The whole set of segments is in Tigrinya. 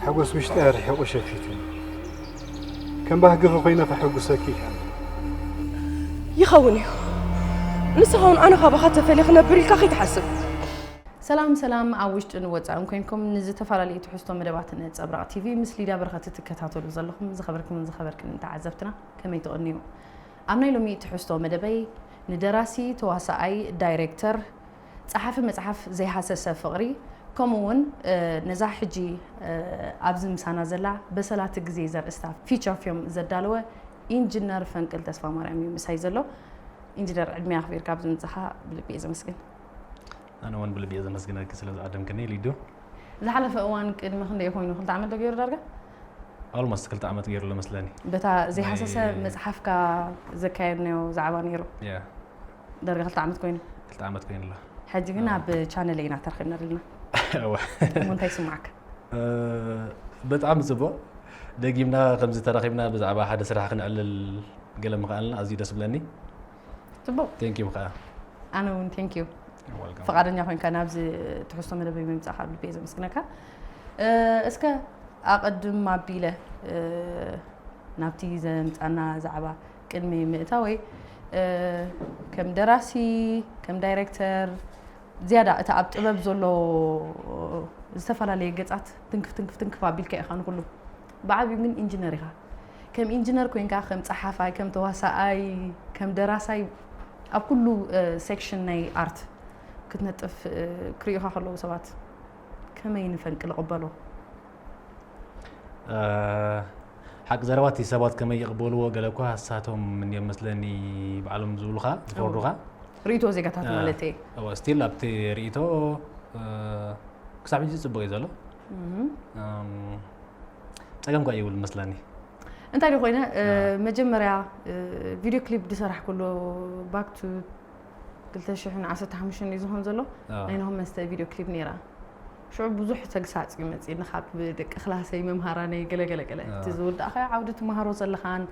ሓጎስ ውሽጢ ኣርሒቑ ሸፊቱ። ከም ባህግኺ ኮይነ ከሐጉሰኪ እየ። ይኸውን እዩ። ንስኻ እውን ኣነ ካባኻ ተፈልየ ክነብር ኢልካ ከይትሓስብ። ሰላም ሰላም፣ ኣብ ውሽጥን ወፃእን ኮይንኩም ንዝተፈላለዩ ትሕዝቶ መደባት ነፀብራቕ ቲቪ ምስ ሊድያ በረኸት ትከታተሉ ዘለኹም ዝኸበርኩምን ዝኸበርክን ተዓዘብትና ከመይ ትቕንዩ? ኣብ ናይ ሎሚ ትሕዝቶ መደበይ ንደራሲ፣ ተዋሳኣይ፣ ዳይሬክተር፣ ጸሓፊ መጽሓፍ ዘይሃሰሰ ፍቕሪ፣ ከምኡ እውን ነዛ ሕጂ ኣብዚ ምሳና ዘላ በሰላ እቲ ግዜ ዘርእስታ ፊቸር ፊልም ዘዳለወ ኢንጂነር ፈንቅል ተስፋማርያም እዩ ምሳይ ዘሎ። ኢንጂነር፣ ዕድመይ ኣኽቢርካ ኣብዚ ምምጻኻ ብልቢ እየ ዘመስግን። ኣነ እውን ብልቢ እየ ዘመስግነኪ ስለ ዝዓደምክኒ ሊዱ። ዝሓለፈ እዋን ቅድሚ ክንደይ ኮይኑ? ክልተ ዓመት ዶ ገይሩ ዳርጋ? ኣልሞስት ክልተ ዓመት ገይሩ ኣሎ መስለኒ። በታ ዘይሃሰሰ መጽሓፍካ ዘካየድናዮ ዛዕባ ነይሩ። ያ ዳርጋ ክልተ ዓመት ኮይኑ። ክልተ ዓመት ኮይኑ ኣሎ። ሕጂ ግን ኣብ ቻነለይ ኢና ተረኺብና ዘለና። እወ። እሞ እንታይ ይስምዓካ? እ፣ ብጣዕሚ ጽቡቕ። ደጊምና ከምዚ ተራኺብና ብዛዕባ ሓደ ስራሕ ክነዕልል ገለ ምኽኣልና ኣዝዩ ደስ ብለኒ። ጽቡቕ። ቴንክ ዩ ከዓ። ኣነ እውን ቴንክ ዩ ወልካም። ፈቓደኛ ኮይንካ ናብዚ ትሕዝቶ መደበይ ብምምጻእካ ብልቢ እየ ዘመስግነካ። እ፣ እስከ ኣቐድም ኣቢለ እ፣ ናብቲ ዘምጻና ዛዕባ ቅድሚ ምእታወይ እ፣ ከም ደራሲ፣ ከም ዳይሬክተር ዝያዳ እቲ ኣብ ጥበብ ዘሎ ዝተፈላለየ ገጻት ትንክፍ ትንክፍ ትንክፍ ኣቢልካ ኢኻ ንኩሉ። ብዓቢኡ ግን ኢንጂነር ኢኻ። ከም ኢንጂነር ኮይንካ ከም ጸሓፋይ፣ ከም ተዋሳኣይ፣ ከም ደራሳይ ኣብ ኩሉ እ፣ ሴክሽን ናይ ኣርት ክትነጥፍ እ፣ ክርእዩኻ ከለዉ ሰባት ከመይ ንፈንቅል ይቕበሎ? እ፣ ሓቂ ዘረባ እቲ ሰባት ከመይ ይቕበልዎ ገለ እኳ ንሳቶም እንድዮም መስለኒ ባዕሎም ዝብሉኻ ዝፈርዱኻ። ርእይቶ ዜጋታት ማለት እየ። እወ፣ ስቲል ኣብቲ ርእይቶ እ፣ ክሳብ ሕጂ ጽቡቕ እዩ ዘሎ። እም፣ እም፣ ጸገም እኳ ይብል መስለኒ። እንታይ ዶ ኮይነ እ፣ መጀመርያ እ፣ ቪድዮ ክሊፕ ዝሰራሕኩሉ ባክ ቱ ክልተ ሽሕን ዓሰርተ ሓሙሽተን እዩ ዝኸውን ዘሎ። ኣዎ። ናይ ናሆም መስተ ቪድዮ ክሊፕ ነይራ። ሽዑ ብዙሕ ተግሳጽ እዩ መጺእኒ ካብ ደቂ ክላሰይ፣ መምሃራነይ፣ ገለገለገለ። ኣዎ። እቲ ዝውዳእኻዮ ዓውዲ ትመሃሮ ዘለኻን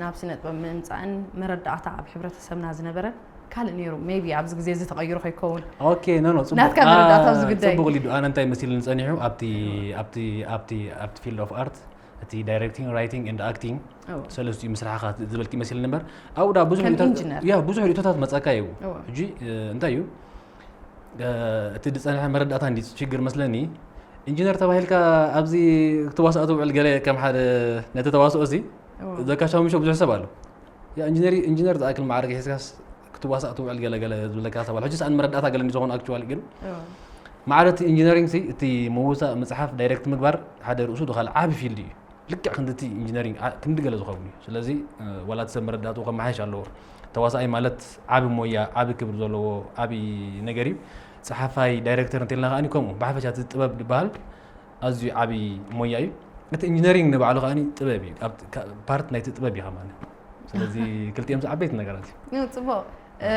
ናብ ስነ ጥበብ ምምጻእን መረዳእታ ኣብ ሕብረተሰብና ዝነበረን ካልእ ነይሩ። ሜይቢ ኣብዚ ግዜ እዚ ተቐይሩ ከይከውን። ኦኬ፣ ኖ፣ ኖ፣ ጽቡቕ። ናትካ መረዳእታ ኣብዚ አ፣ ጉዳይ። ጽቡቕ ሊዱ፣ ኣነ እንታይ መሲሉኒ ጸኒሑ ኣብቲ፣ ኣብቲ፣ ኣብቲ፣ ኣብቲ ፊልድ ኦፍ ኣርት፣ እቲ ዳይሬክቲንግ፣ ራይቲንግ ኤንድ ኣክቲንግ እዎ። ሰለስቲኡ ምስራሕኻ ዝበልኪ መሲሉኒ እምበር፣ ኣብኡ ዳ ብዙሕ ከም ርእይቶታት፣ ኢንጂነር። ያ፣ ብዙሕ ርእይቶታት መጻካ እዩ። እዎ። ሕጂ እ፣ እንታይ እዩ እ፣ እቲ ዝጸንሐ መረዳእታ እንዲ ሽግር መስለኒ። ኢንጂነር ተባሂልካ ኣብዚ ክትዋሳእ ትውዕል ገለ ከም ሓደ ነቲ ተዋስኦ እዚ እዎ። ዘካሻምሾ ብዙሕ ሰብ ኣሎ። ያ ኢንጂነሪ-፣ ኢንጂነር ዝኣክል ማዕረግ ሒዝካስ ክትዋሳእ ትውዕል ገለ ገለ ዝብለካ ሰብ ኣሎ። ሕጂ ሰኣን መረዳእታ ገለ እንዲ ዝኾን ኣክቹዋሊ ግን እዎ። ማዕረ እቲ ኢንጂነሪንግ ሲ እቲ ምውሳእ መጽሓፍ ዳይሬክት ምግባር ሓደ ርእሱ ዶ ካልእ ዓቢ ፊልድ እዩ። ልክዕ ክንዲ እቲ ኢንጂነሪንግ ዓ-፣ ክንዲ ገለ ዝኸውን እዩ። ስለዚ እ፣ ዋላ እቲ ሰብ መረዳእትኡ ከመሓየሽ ኣለዎ። ተዋሳኣይ ማለት ዓቢ ሞያ፣ ዓቢ ክብሪ ዘለዎ ዓቢ ነገር እዩ። ጸሓፋይ፣ ዳይሬክተር እንተልና ከኣ ከምኡ ብሓፈሻ እቲ ጥበብ ዝበሃል ኣዝዩ ዓቢ ሞያ እዩ። እቲ ኢንጂነሪንግ ንባዕሉ ከኣ ጥበብ እዩ። ኣብ ካ-፣ ፓርት ናይቲ ጥበብ እዩ ከማን። ስለዚ ክልቲኦም ዓበይቲ ነገራት እዩ። ን-፣ ጽቡቕ እ፣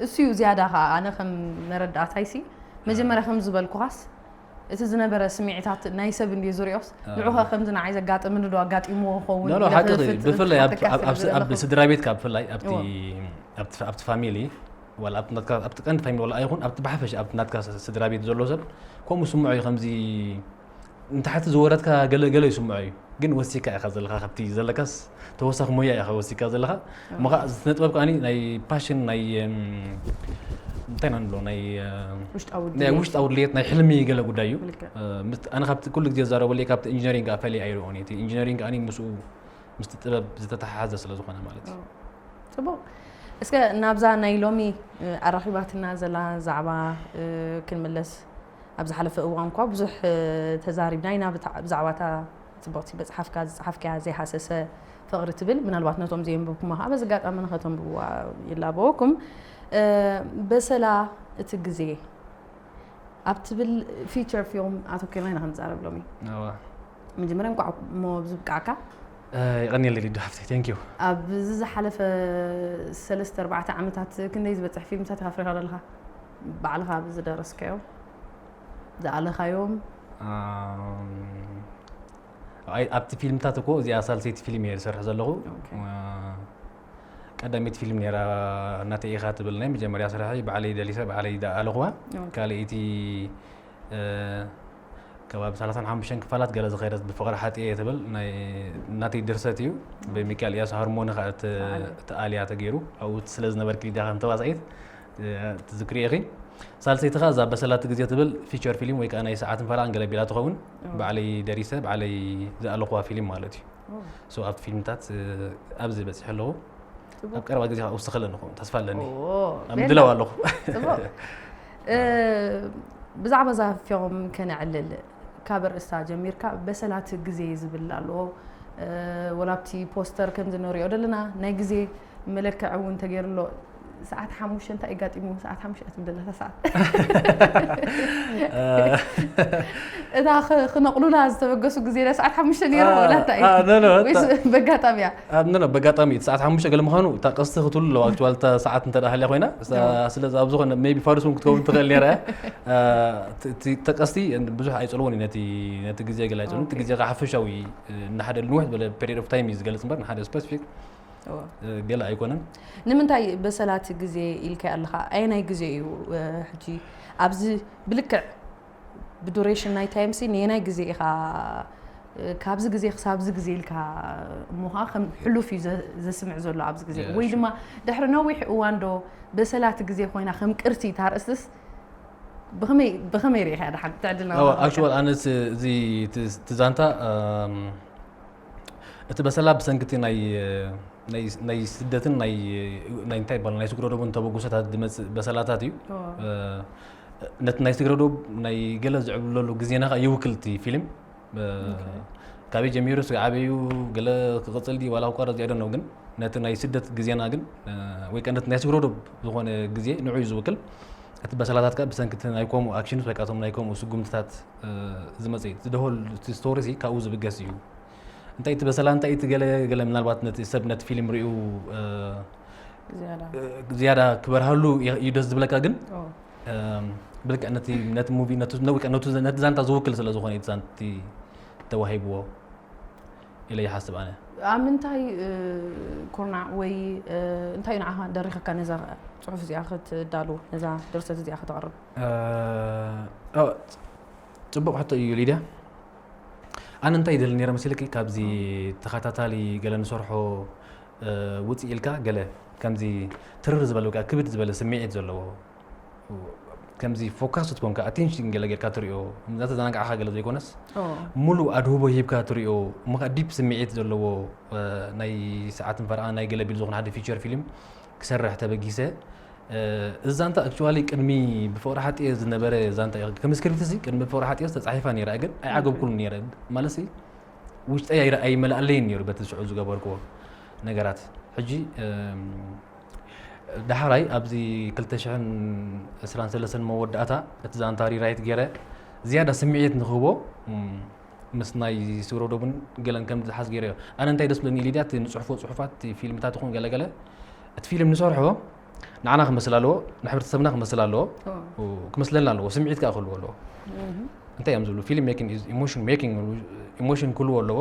እሱ እዩ ዝያዳ ከኣ ኣነ ከም መረዳእታይሲ መጀመርያ ከም ዝበልኩኻስ እቲ ዝነበረ ስምዒታት ናይ ሰብ እንድዩ ዝሪኦስ ኣዎ። ንዑኸ ከምዚ ንዓይ ዘጋጠመኒ ዶ ኣጋጢምዎ ክኸውን ኖ፣ ኖ፣ ኢለ ሓቂ እዩ። ክፍት-፣ ብፍላይ ኣብ፣ ክሓተካ ኣብ፣ ኣብ፣ ስለ ኣብ ዘለኹ። ስድራ ቤትካ ብፍላይ ኣብቲ፣ እዎ። ኣብቲ፣ ኣብቲ ፋሚሊ ዋላ ኣብቲ ናትካ፣ ኣብቲ ቀንዲ ፋሚሊ ዋላ ኣይኹን ኣብቲ ብሓፈሻ ኣብቲ ናትካ ስ-፣ ስድራ ቤት ዘሎ ሰብ ከምኡ ስምዖ እዩ። ከምዚ ንታሕቲ ዝወረድካ ገለ ገለ ይስምዖ እዩ። ግን ወሲካ ኢኻ ዘለኻ ካብቲ ዘለካስ ተወሳኺ ሞያ ኢኻ ወሲካ ዘለኻ። እሞ ኸዓ ስነ ጥበብ ከኣኒ ናይ ፓሽን ናይ እም፣ እንታይ ኢና ንብሎ ናይ እ፣ ውሽጣዊ ናይ ድሌት። ውሽጣዊ ድሌት ናይ ሕልሚ ገለ ጉዳይ እዩ። ምልክዕ። እ፣ ምስ-፣ ኣነ ካብቲ ኩሉ ግዜ ዝዛረበሉ እየ፣ ካብቲ ኢንጂነሪንግ ከኣ ፈለየ ኣይርእዮን እየ። እቲ ኢንጂነሪንግ ከኣኒ ምስኡ ምስቲ ጥበብ ዝተተሓሓዘ ስለ ዝኾነ ማለት እዩ። ጽቡቕ። እስከ ናብዛ ናይ ሎሚ እ፣ ኣራኺባትና ዘላ ዛዕባ እ፣ ክንምለስ። ኣብ ዝሓለፈ እዋን እኳ ብዙሕ እ፣ ተዛሪብና ኢና ብታ-፣ ብዛዕባ እታ ጽብቕቲ መጽሓፍካ ዝጸሓፍካያ ዘይሃሰሰ ፍቕሪ ትብል። ምናልባት ነቶም ዘየንበብኩማ ከኣ በዚ ኣጋጣሚ ንኸተንብብዋ ይላበወኩም። እ፣ በሰላ እቲ ግዜ ኣብ ትብል ፊቸር ፊልም ኣተኲርና ኢና ክንዛረብ ሎሚ። እዋ። መጀመርያ እንቋዕ እሞ ኣብዚ ብቃዕካ። እ፣ የቐንየለይ ሊዱ ሓፍተይ፣ ቴንክ ዩ። ኣብዚ ዝሓለፈ ሰለስተ ኣርባዕተ ዓመታት ክንደይ ዝበጽሕ ፊልምታት ኢኻ ኣፍሪኻ ዘለኻ? ባዕልኻ ኣብዚ ዝደረስካዮም፣ ዝኣለኻዮም? ኣም፣ ኣይ፣ ኣብቲ ፊልምታት እኮ እዚኣ ሳልሰይቲ ፊልም እየ ዝሰርሕ ዘለኹ። ኦኬ። እ፣ ቀዳመይቲ ፊልም ነይራ ናተይ ኢኻ ትብል ናይ መጀመርያ ስራሐይ፣ ባዕለይ ደሊሰ ባዕለይ ዝኣለኹዋ። ኦኬ። ካልኣይቲ እ፣ ኣብ ሰላሳን ሓሙሽተን ክፋላት ገለ ዝኸደት ብፍቕሪ ሓጥየ ትብል ናይ ናተይ ድርሰት እዩ። ብሚካኤል እያሱ ሃርሞኒ ከዓ እቲ ኣልያ ተገይሩ ኣብኡ ስለ ዝነበርኪ ሊድያ ከም ተዋሳኢት ትዝክሪ ኢኺ። ሳልሰይቲ ከዓ እዛ በሰላት ግዜ ትብል ፊቸር ፊልም ወይ ከዓ ናይ ሰዓትን ፈረቓን ገለ ቢላ ትኸውን። ባዕለይ ደሪሰ ባዕለይ ዝኣለኽዋ ፊልም ማለት እዩ። So ኣብቲ ፊልምታት ኣብዚ በፂሐ ኣለኹ። ኣብ ቀረባ ግዜ ከዓ ውስኸ ኣለኹ ተስፋ ኣለኒ። ኣብ ምድላው ኣለኹ። ብዛዕባ እዛ ፊልም ከነዕልል፣ ካብ ርእስታ ጀሚርካ በሰላት ግዜ ዝብል ኣለዎ። ወላ ኣብቲ ፖስተር ከምዚ ንሪኦ ዘለና ናይ ግዜ መለክዒ እውን ተገይሩ ኣሎ። ሰዓት ሓሙሽተ እንታይ ኣጋጢሙ? ሰዓት ሓሙሽተ እያ ትብል ዘላ እታ ሰዓት። እታ ክነቕሉላ ዝተበገሱ ግዜ ዳ ሰዓት ሓሙሽተ ነይሩ ወላ እንታይ እዩ? በጋጣሚ እያ። በጋጣሚ እቲ ሰዓት ሓሙሽተ ገለ ምዃኑ እታ ቀስቲ ክትብሉ ኣለዋ። ኣክቹዋሊ እታ ሰዓት እንተ ደኣ ሃልያ ኮይና ስለዚ ኣብ ዝኾነ ሜቢ ፋርስ እውን ክትከውን ትኽእል ነይራ እያ። እታ ቀስቲ ብዙሕ ኣይጸልዎን እዩ ነቲ ግዜ ገለ ኣይጸልዎን። እቲ ግዜ ከዓ ሓፈሻዊ ንሓደ ንውሕ ዝበለ ፔሪድ ኦፍ ታይም እዩ ዝገልጽ እምበር ንሓደ ስፐሲፊክ ገለ ኣይኮነን። ንምንታይ በሰላት ግዜ ኢልካዮ ኣለኻ? ኣየናይ ግዜ እዩ ሕጂ ኣብዚ ብልክዕ ብዱሬሽን ናይ ታይም ሲ ነየናይ ግዜ ኢኻ ካብዚ ግዜ ክሳብዚ ግዜ ኢልካ እሞ ከዓ ከም ሕሉፍ እዩ ዘስምዕ ዘሎ ኣብዚ ግዜ ወይ ድማ ድሕሪ ነዊሕ እዋን ዶ በሰላት ግዜ ኮይና ከም ቅርሲ እታ ኣርእስትስ ብኸመይ ርኢኻ ድሓን ትዕድልና ኣክቹዋል ኣነ እዚ ትዛንታ እቲ በሰላ ብሰንክቲ ናይ ናይ ስደትን ናይ እንታይ ይባል ናይ ስግረ ዶብን ተበግሶታት ዝመፅእ በሰላታት እዩ። ነቲ ናይ ስግረ ዶብ ናይ ገለ ዝዕብለሉ ግዜና ከዓ ይውክል እቲ ፊልም። ካበይ ጀሚሩ ስጋዕ ኣበዩ ገለ ክቕፅል ድዩ ዋላ ክቋረፅ ዝያደ ነው ግን ነቲ ናይ ስደት ግዜና ግን ወይ ከዓ ነቲ ናይ ስግረ ዶብ ዝኾነ ግዜ ንዑ እዩ ዝውክል። እቲ በሰላታት ከዓ ብሰንክቲ ናይ ከምኡ ኣክሽንስ ወይ ከዓ እቶም ናይ ከምኡ ስጉምትታት ዝመፅእ እዩ። ዝደሆል ስቶሪ ካብኡ ዝብገስ እዩ። እንታይ እቲ በሰላ እንታይ እቲ ገለ ገለ ምናልባት ነቲ ሰብ ነቲ ፊልም ሪኡ ዝያዳ ክበርሃሉ እዩ ደስ ዝብለካ ግን ብልክዕ ነቲ ሙቪ ነቲ ዛንታ ዝውክል ስለ ዝኾነ እዩ ዛንቲ ተዋሂብዎ ኢለ ይሓስብ ኣነ። ኣብ ምንታይ ኩርናዕ ወይ እንታይ እዩ ንዓኻ ደሪኸካ ነዛ ፅሑፍ እዚኣ ክትዳሉ ነዛ ድርሰት እዚኣ ከተቕርብ? ፅቡቕ ሕቶ እዩ ሊድያ። ኣነ እንታይ ይደሊ ነይረ መሲልኪ ካብዚ ተኸታታሊ ገለ ንሰርሖ ውፅእ ኢልካ ገለ ከምዚ ትርር ዝበለ ወይ ክብድ ዝበለ ስምዒት ዘለዎ ከምዚ ፎካስ ትኮንካ ኣቴንሽን ገለ ጌርካ ትሪኦ እዛ ተዘናጋዕካ ገለ ዘይኮነስ ሙሉእ ኣድህቦ ሂብካ ትሪኦ እሞ ከዓ ዲፕ ስምዒት ዘለዎ ናይ ሰዓትን ፈረቓን ናይ ገለ ቢል ዝኾነ ሓደ ፊቸር ፊልም ክሰርሕ ተበጊሰ። እዚ ዛንታ ኣክቹዋሊ ቅድሚ ብፍቕሪ ሓጥየ ዝነበረ ዛንታ እዩ። ከም ስክሪፕት እዚ ቅድሚ ብፍቕሪ ሓጥየ ተፃሒፋ ነይራ ግን ኣይዓገብኩሉን ነይረ ማለት ውሽጠይ ኣይመልኣለይን ነይሩ በቲ ሽዑ ዝገበርክዎ ነገራት። ሕጂ ዳሕራይ ኣብዚ ክልተ ሽሕን ዕስራን ሰለስተን መወዳእታ እቲ ዛንታ ሪራይት ገይረ ዝያዳ ስምዒት ንክህቦ ምስ ናይ ስግረ ዶብን ገለን ከም ዝሓዝ ገይረዮ። ኣነ እንታይ ደስ ብለኒ ሊድያ እቲ ንፅሕፎ ፅሑፋት እቲ ፊልምታት ይኹን ገለገለ እቲ ፊልም ንሰርሖ ንዓና ክመስል ኣለዎ፣ ንሕብረተሰብና ክመስል ኣለዎ፣ ክመስለና ኣለዎ፣ ስምዒት ከዓ ክህልዎ ኣለዎ። እንታይ እዮም ዝብሉ ፊልም ሜኪንግ ኢዝ ኢሞሽን ሜኪንግ ኢሞሽን ክህልዎ ኣለዎ።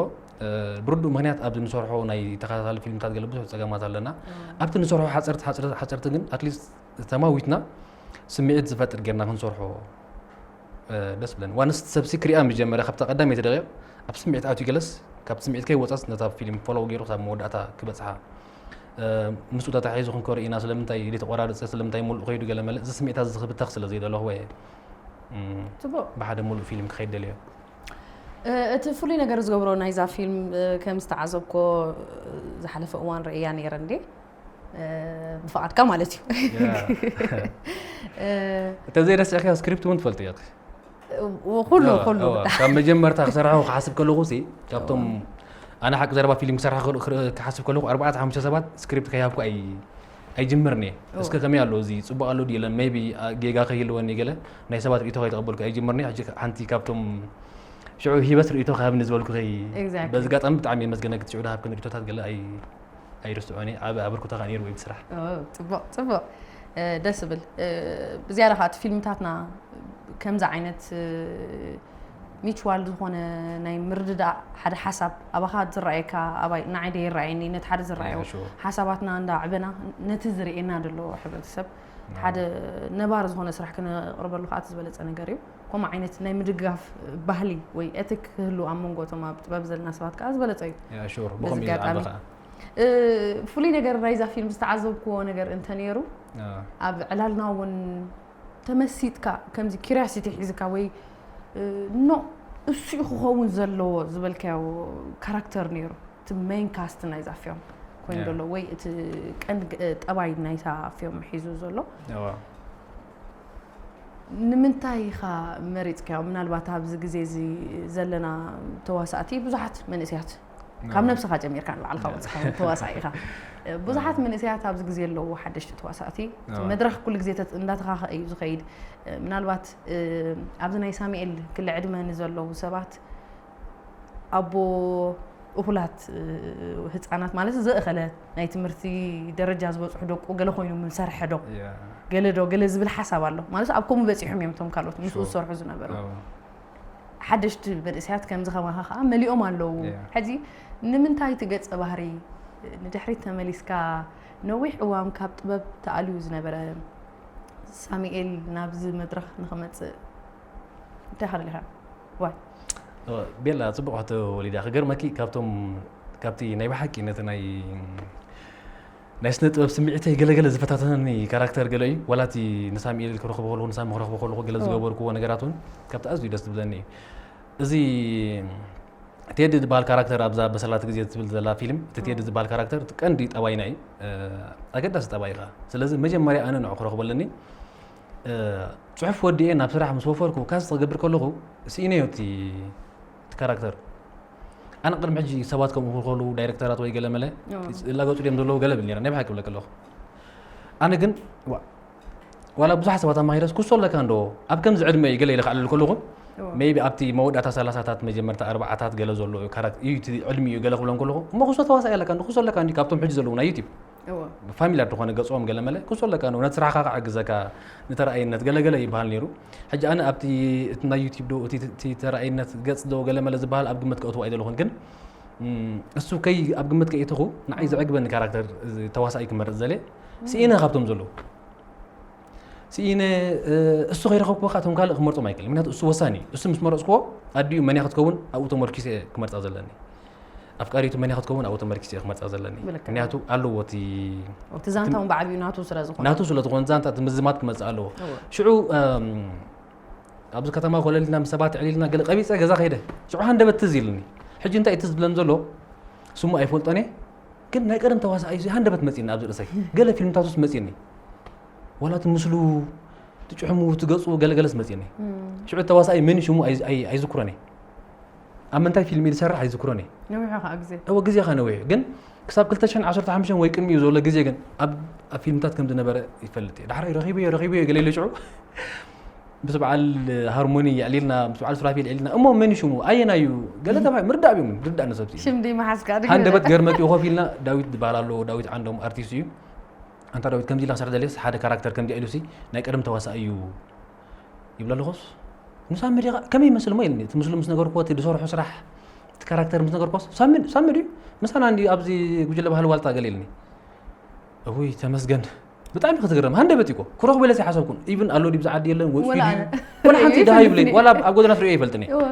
ብርዱእ ምክንያት ኣብዚ ንሰርሖ ናይ ተኸታታሊ ፊልምታት ገለ ብዙሕ ፀገማት ኣለና። ኣብቲ ንሰርሖ ሓፀርቲ ሓፀርቲ ግን ኣትሊስት ተማዊትና ስምዒት ዝፈጥር ጌርና ክንሰርሖ ደስ ብለኒ። ዋንስ ሰብ ሲ ክሪኣ ምስ ጀመረ ካብታ ቀዳመይቲ ደቂቕ ኣብ ስምዒት ኣትዩ ገለስ ካብቲ ስምዒት ከይወፀስ ነታ ፊልም ፎሎው ገይሩ ክሳብ መወዳእታ ክበፅሓ ምስኡ ተታሒዙ ክንከርእ ኢና ስለምንታይ ዘይተቆራረፀ ስለምንታይ ሙሉእ ከይዱ ገለ መለ እዚ ስምዒታት እዚ ክብተኽ ስለ ዘይደለኹ እየ ፅቡቅ ብሓደ ሙሉእ ፊልም ክኸይድ ደልዮ። እቲ ፍሉይ ነገር ዝገብሮ ናይዛ ፊልም ከም ዝተዓዘብኮ ዝሓለፈ እዋን ርእያ ነይረ እንዴ ብፍቓድካ ማለት እዩ። እተ ዘይረስዕካ ስክሪፕት እውን ትፈልጥ እያ። ኩሉ ኩሉ ካብ መጀመርታ ክሰርሐ ክሓስብ ከለኹ ሲ ካብቶም ኣነ ሓቂ ዘረባ ፊልም ክሰርሐ ክሓስብ ከለኹ ኣርባዕተ ሓሙሽተ ሰባት ስክሪፕት ከይሃብኩ ኣይጅምርን እየ። እስከ ከመይ ኣሎ እዚ ፅቡቅ ኣሎ ድዩ የለን ሜቢ ጌጋ ከይህልወኒ ገለ ናይ ሰባት ርእቶ ከይተቐበልኩ ኣይጅምርን እየ። ሕጂ ሓንቲ ካብቶም ሽዑ ሂበት ርእቶ ክሃብኒ ዝበልኩ ከይ በዚ ጋጣሚ ብጣዕሚ የመስገነክ ሽዑ ድሃብክን ርእቶታት ገለ ኣይርስዖን እየ። ዓቢ ኣበርክቶ ከዓ ነይሩ እቲ ስራሕ። ጽቡቕ ጽቡቕ ደስ ዝብል ብዝያዳ ከዓ እቲ ፊልምታትና ከምዚ ዓይነት ሚቹዋል ዝኾነ ናይ ምርድዳእ ሓደ ሓሳብ ኣባኻ ዝረኣየካ ኣባይ ንዓይ ደ ይረኣየኒ ነቲ ሓደ ዝረኣዮ ሓሳባትና እንዳ ዕበና ነቲ ዝርእየና ዘሎ ሕብረተሰብ ሓደ ነባር ዝኾነ ስራሕ ክነቕርበሉ ከዓ እቲ ዝበለፀ ነገር እዩ። ከምኡ ዓይነት ናይ ምድጋፍ ባህሊ ወይ ኤቲክ ክህሉ ኣብ መንጎ እቶም ኣብ ጥበብ ዘለና ሰባት ከዓ ዝበለፀ እዩ። ሹር በዚ ብኸምኡ ኣጋጣሚ ዝዓበ ከዓ እ፣ ፍሉይ ነገር ናይዛ ፊልም ዝተዓዘብክዎ ነገር እንተነይሩ ኣብ ዕላልና እውን ተመሲጥካ ከምዚ ኪሪያሲቲ ሒዝካ ወይ እ፣ ኖ እሱ እዩ ክኸውን ዘለዎ ዝበልካዮ ካራክተር ነይሩ እቲ ሜን ካስት ናይዛ ፊልም ኮይኑ ያ። ዘሎ ወይ እቲ ቀንዲ እ፣ ጠባይ ናይዛ ፊልም ሒዙ ዘሎ እዋ ንምንታይ ኢኻ መሪፅካዮ? ምናልባት ኣብዚ ግዜ እዚ ዘለና ተዋሳእቲ ብዙሓት መንእሰያት ካብ እዋ ነብስኻ ጀሚርካ ንባዕልካ ያ። ወፅኻ እውን ተዋሳኢ ኢኻ። ብዙሓት እዋ መንእሰያት ኣብዚ ግዜ ኣለዉ ሓደሽቲ ተዋሳእቲ። እቲ እዋ መድረኽ ኩሉ ግዜ ተት- እንዳተኻኸ እዩ ዝኸይድ። ምናልባት እ፣ ኣብዚ ናይ ሳሙኤል ክሊ ዕድመ ንዘለዉ ሰባት ኣቦ እኹላት እ፣ ህፃናት ማለት ዘእኸለ ናይ ትምህርቲ ደረጃ ዝበፅሑ ደቁ ገለ ኮይኑ ምሰርሐ ዶ ያ ገለ ዶ ገለ ዝብል ሓሳብ ኣሎ ማለት ኣብ ከምኡ በፂሖም እዮም እቶም ካልኦት ምስኡ ሹር ዝሰርሑ ዝነበሩ እዋ ሓደሽቲ መንእሰያት ከምዚ ከማኻ ከዓ መሊኦም ኣለዉ ያ ሕዚ ንምንታይ እቲ ገፀ ባህሪ ንድሕሪት ተመሊስካ ነዊሕ እዋን ካብ ጥበብ ተኣልዩ ዝነበረ ሳሙኤል ናብዚ መድረኽ ንኽመፅእ እንታይ ከደሊኻ ዋይ ቤላ ፅቡቅ ሕቶ ወሊዳ ክገርመኪ ካብቶም ካብቲ ናይ ብሓቂ ነቲ ናይ ናይ ስነ ጥበብ ስምዒተይ ገለገለ ዝፈታተነኒ ካራክተር ገለ እዩ ዋላ እቲ ንሳሙኤል ክረኽቦ ከለኹ ንሳሚ ክረኽቦ ከለኹ ገለ እዎ ዝገበርክዎ ነገራት እውን ካብቲ ኣዝዩ ደስ ዝብለኒ እዩ እዚ ቴዲ ዝበሃል ካራክተር ኣብዛ በሰላት ግዜ ትብል ዘላ ፊልም እቲ ቴዲ ዝበሃል ካራክተር እቲ ቀንዲ ጠባይና እዩ ኣገዳሲ ጠባይ ኢኻ ስለዚ መጀመርያ ኣነ ንዑ ክረኽቦ ኣለኒ ጽሑፍ ወዲኤ ናብ ስራሕ ምስ ወፈርኩ ካስት ክገብር ከለኹ ስኢነዮ እቲ ካራክተር ኣነ ቅድሚ ሕጂ ሰባት ከምኡ ክኸሉ ዳይረክተራት ወይ ገለ መለ ላገፁ ድም ዘለዉ ገለ ብል ነረ ናይ ብሓቂ ብለክ ኣለኹ ኣነ ግን ዋላ ብዙሓት ሰባት ኣማሂረስ ክሶ ኣለካ እንዶ ኣብ ከምዚ ዕድመ እዩ ገለ ኢለ ክዕልል ከለኹ ሜቢ ኣብቲ መወዳእታ ሰላሳታት መጀመርታ ኣርባዓታት ገለ ዘሎ እዩ ካራክተር እዩ እቲ ዕድሚ እዩ ገለ ክብሎም ከለኹ እሞ ክሶ ተዋሳኢ ኣለካ እንዶ ክሶ ኣለካ እንዲ ካብቶም ሕጂ ዘለዉ ናይ ዩቲብ ፋሚላር ዝኾነ ገጾም ገለ መለ ክሶ ኣለካ እንዶ ነቲ ስራሕኻ ክዕግዘካ ንተረኣይነት ገለ ገለ ይበሃል ነይሩ ሕጂ ኣነ ኣብቲ እቲ ናይ ዩቲብ ዶ እቲ ተረኣይነት ገጽ ዶ ገለ መለ ዝበሃል ኣብ ግምት ከእትዎ ኣይደለኹን ግን እሱ ከይ ኣብ ግምት ከይእትኹ ንዓይ ዘዕግበኒ ካራክተር ተዋሳኢ ክመርጽ ዘለ ስኢነ ካብቶም ዘለዉ ስኢነ እሱ ከይረኸብኩ ከዓ እቶም ካልእ ክመርጾም ኣይክእል ምክንያቱ እሱ ወሳኒ እዩ እሱ ምስ መረጽክዎ ኣዲኡ መን ክትከውን ኣብኡ ተመርኪሰ ክመርጻ ዘለኒ ኣፍቃሪቱ መን ክትከውን ኣብኡ ተመርኪሰ ክመርጻ ዘለኒ ምክንያቱ ኣለዎ እቲ እቲ ዛንታውን ብዓብዩ ናቱ ስለ ዝኾነ ናቱ ስለ ዝኾነ ዛንታ እቲ ምዝማት ክመጽእ ኣለዎ ሽዑ ኣብዚ ከተማ ኮለል ኢልና ምስ ሰባት ዕሊልና ገለ ቀቢፀ ገዛ ከይደ ሽዑ ሃንደበት ትዝ ኢልኒ ሕጂ እንታይ ትዝ ዝብለኒ ዘሎ ስሙ ኣይፈልጦን እየ ግን ናይ ቀደም ተዋሳኣይ እዚ ሃንደበት መፂኒ ኣብዚ ርእሰይ ገለ ፊልምታቱስ መፂኒ ዋላ እቲ ምስሉ ትጭሕሙ ትገፁ ገለገለስ መፂኒ ሽዑ ተዋሳኣይ መን ሽሙ ኣይዝክሮን እየ ኣብ ምንታይ ፊልም ዝሰርሕ ኣይዝክሮን እየ ነዊሑ ከዓ ግዜ እወ ግዜ ኸ ነዊሑ ግን ክሳብ ክልተ ሽሕን ዓሰርተ ሓሙሽተን ወይ ቅድሚኡ ዘሎ ግዜ ግን ኣብ ኣብ ፊልምታት ከም ዝነበረ ይፈልጥ እየ ዳሕራይ ረኺበዮ ረኺበዮ ገለ ኢለ ሽዑ ምስ በዓል ሃርሞኒ የዕሊልና ምስ በዓል ሱራፊል የዕሊልና እሞ መን እዩ ሽሙ ኣየናይ እዩ ገለ ተባሂ ምርዳእ እዮም ርዳእ ነሰብ ሽም ደይ መሓዝካ ሃንደበት ገርመት እዩ ኮፍ ኢልና ዳዊት ዝበሃል ኣለዎ ዳዊት ዓንዶም ኣርቲስት እዩ ኣንታ ዳዊት ከምዚ ኢላ ክሰርሕ ደልየስ ሓደ ካራክተር ከምዚ ኢሉ ሲ ናይ ቀደም ተዋሳእ እዩ ይብለ ኣለኹስ ንሳሚ ዲኻ ከመይ ይመስል እሞ ኢልኒ እቲ ምስሉ ምስ ነገርኩዎ እቲ ዝሰርሑ ስራሕ እቲ ካራክተር ምስ ነገርኩዎስ ሳሚ ሳሚ ድዩ ምሳና እንዲ ኣብዚ ጉጅለ ባህሊ ዋልታ ገለ ኢልኒ እውይ ተመስገን ብጣዕሚ ክትግረም ሃንደበት እኮ ክረኽቦ ኢለ ሓሰብኩን ኢቭን ኣሎ ዲብዚ ዓዲ የለን ወፂኡ ወላ ድዩ ኣነ። ወላ ሓንቲ ርእዮ ደሃ ይብለኝ ኣይፈልጥን። ወላ ኣብ ጎደና ትሪኦ ይፈልጥን እዩ እወ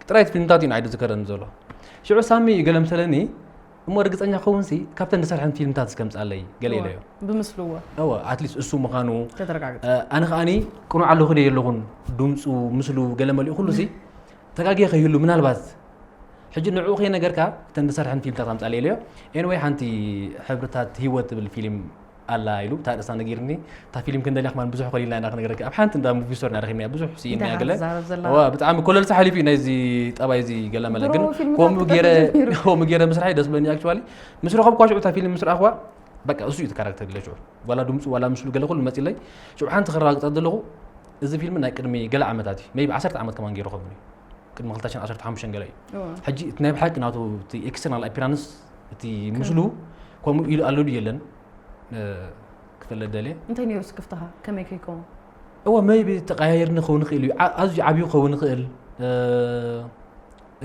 ጥራይ እቲ ፊልምታት እዩ ንዓይ ዝዝከረኒ ዘሎ ሽዑ ሳሚ እዩ ገለ ምሰለኒ እሞ ርግፀኛ ክኸውን ሲ ካብተን ዝሰርሐን ፊልምታት እስከምፅኣለይ ገለ ኢለዮ ብምስልዎ እወ ኣትሊስት እሱ ምዃኑ ተተረጋግጠ ኣነ ከዓኒ ቅኑዕ ኣለኹ ደ የለኹን ድምፁ ምስሉ ገለ መሊኡ ኩሉ ሲ ተጋጊየ ከይህሉ ምናልባት ሕጂ ንዕኡ ከይነገርካ እተን ዝሰርሐን ፊልምታት ኣምፃለ ኢለዮ ኤንወይ ሓንቲ ሕብርታት ህይወት ትብል ፊልም ኣላ ኢሉ እታ ርእሳ ነጊርኒ እታ ፊልም ክንደልያ ከማን ብዙሕ ኮሊልና ኢና ክነግረካ ኣብ ሓንቲ እንዳ ሙቪ ስቶር ኢና ረኺብና ብዙሕ ስኢና እንታይ ገለ ትዛረብ ዘላ እዋ ብጣዕሚ ኮለል ሓሊፉ እዩ ናይዚ ጠባይ እዚ ገለ መለ ድሮ ግን ፊልምታት ከምኡ ገይረ ትፈትሕ ነይሩ። ከምኡ ገይረ ምስራሕ ደስ ብለኒ ኣክቹዋሊ ምስ ረኸብኳ ሽዑ እታ ፊልም ምስ ረኣኽዋ በቃ እሱ እዩ እቲ ካራክተር ኢለ ሽዑ ዋላ ድምፁ ዋላ ምስሉ ገለ ኩሉ መፂለይ ሽዑ ሓንቲ ክረጋግፀ ዘለኹ እዚ ፊልም ናይ ቅድሚ ገለ ዓመታት እዩ ሜቢ ዓሰርተ ዓመት ከማን ገይሩ ኸውን እዩ ቅድሚ ክልተ ሽሕን ዓሰርተ ሓሙሽተን ገለ እዩ እወ። ሕጂ እቲ ናይ ብሓቂ ናቱ እቲ ኤክስተርናል ኣፒራንስ እቲ ምስሉ ከምኡ ኢሉ ኣሎ ድዩ የለን እ፣ ክፍለጥ ደልየ እንታይ ነይሩ ስክፍትኻ ከመይ ከይከውን እወ መይቢ ተቀያየርኒ ክኸውን ይኽእል እዩ ዓ- ኣዝዩ ዓብዩ ክኸውን ይኽእል እ፣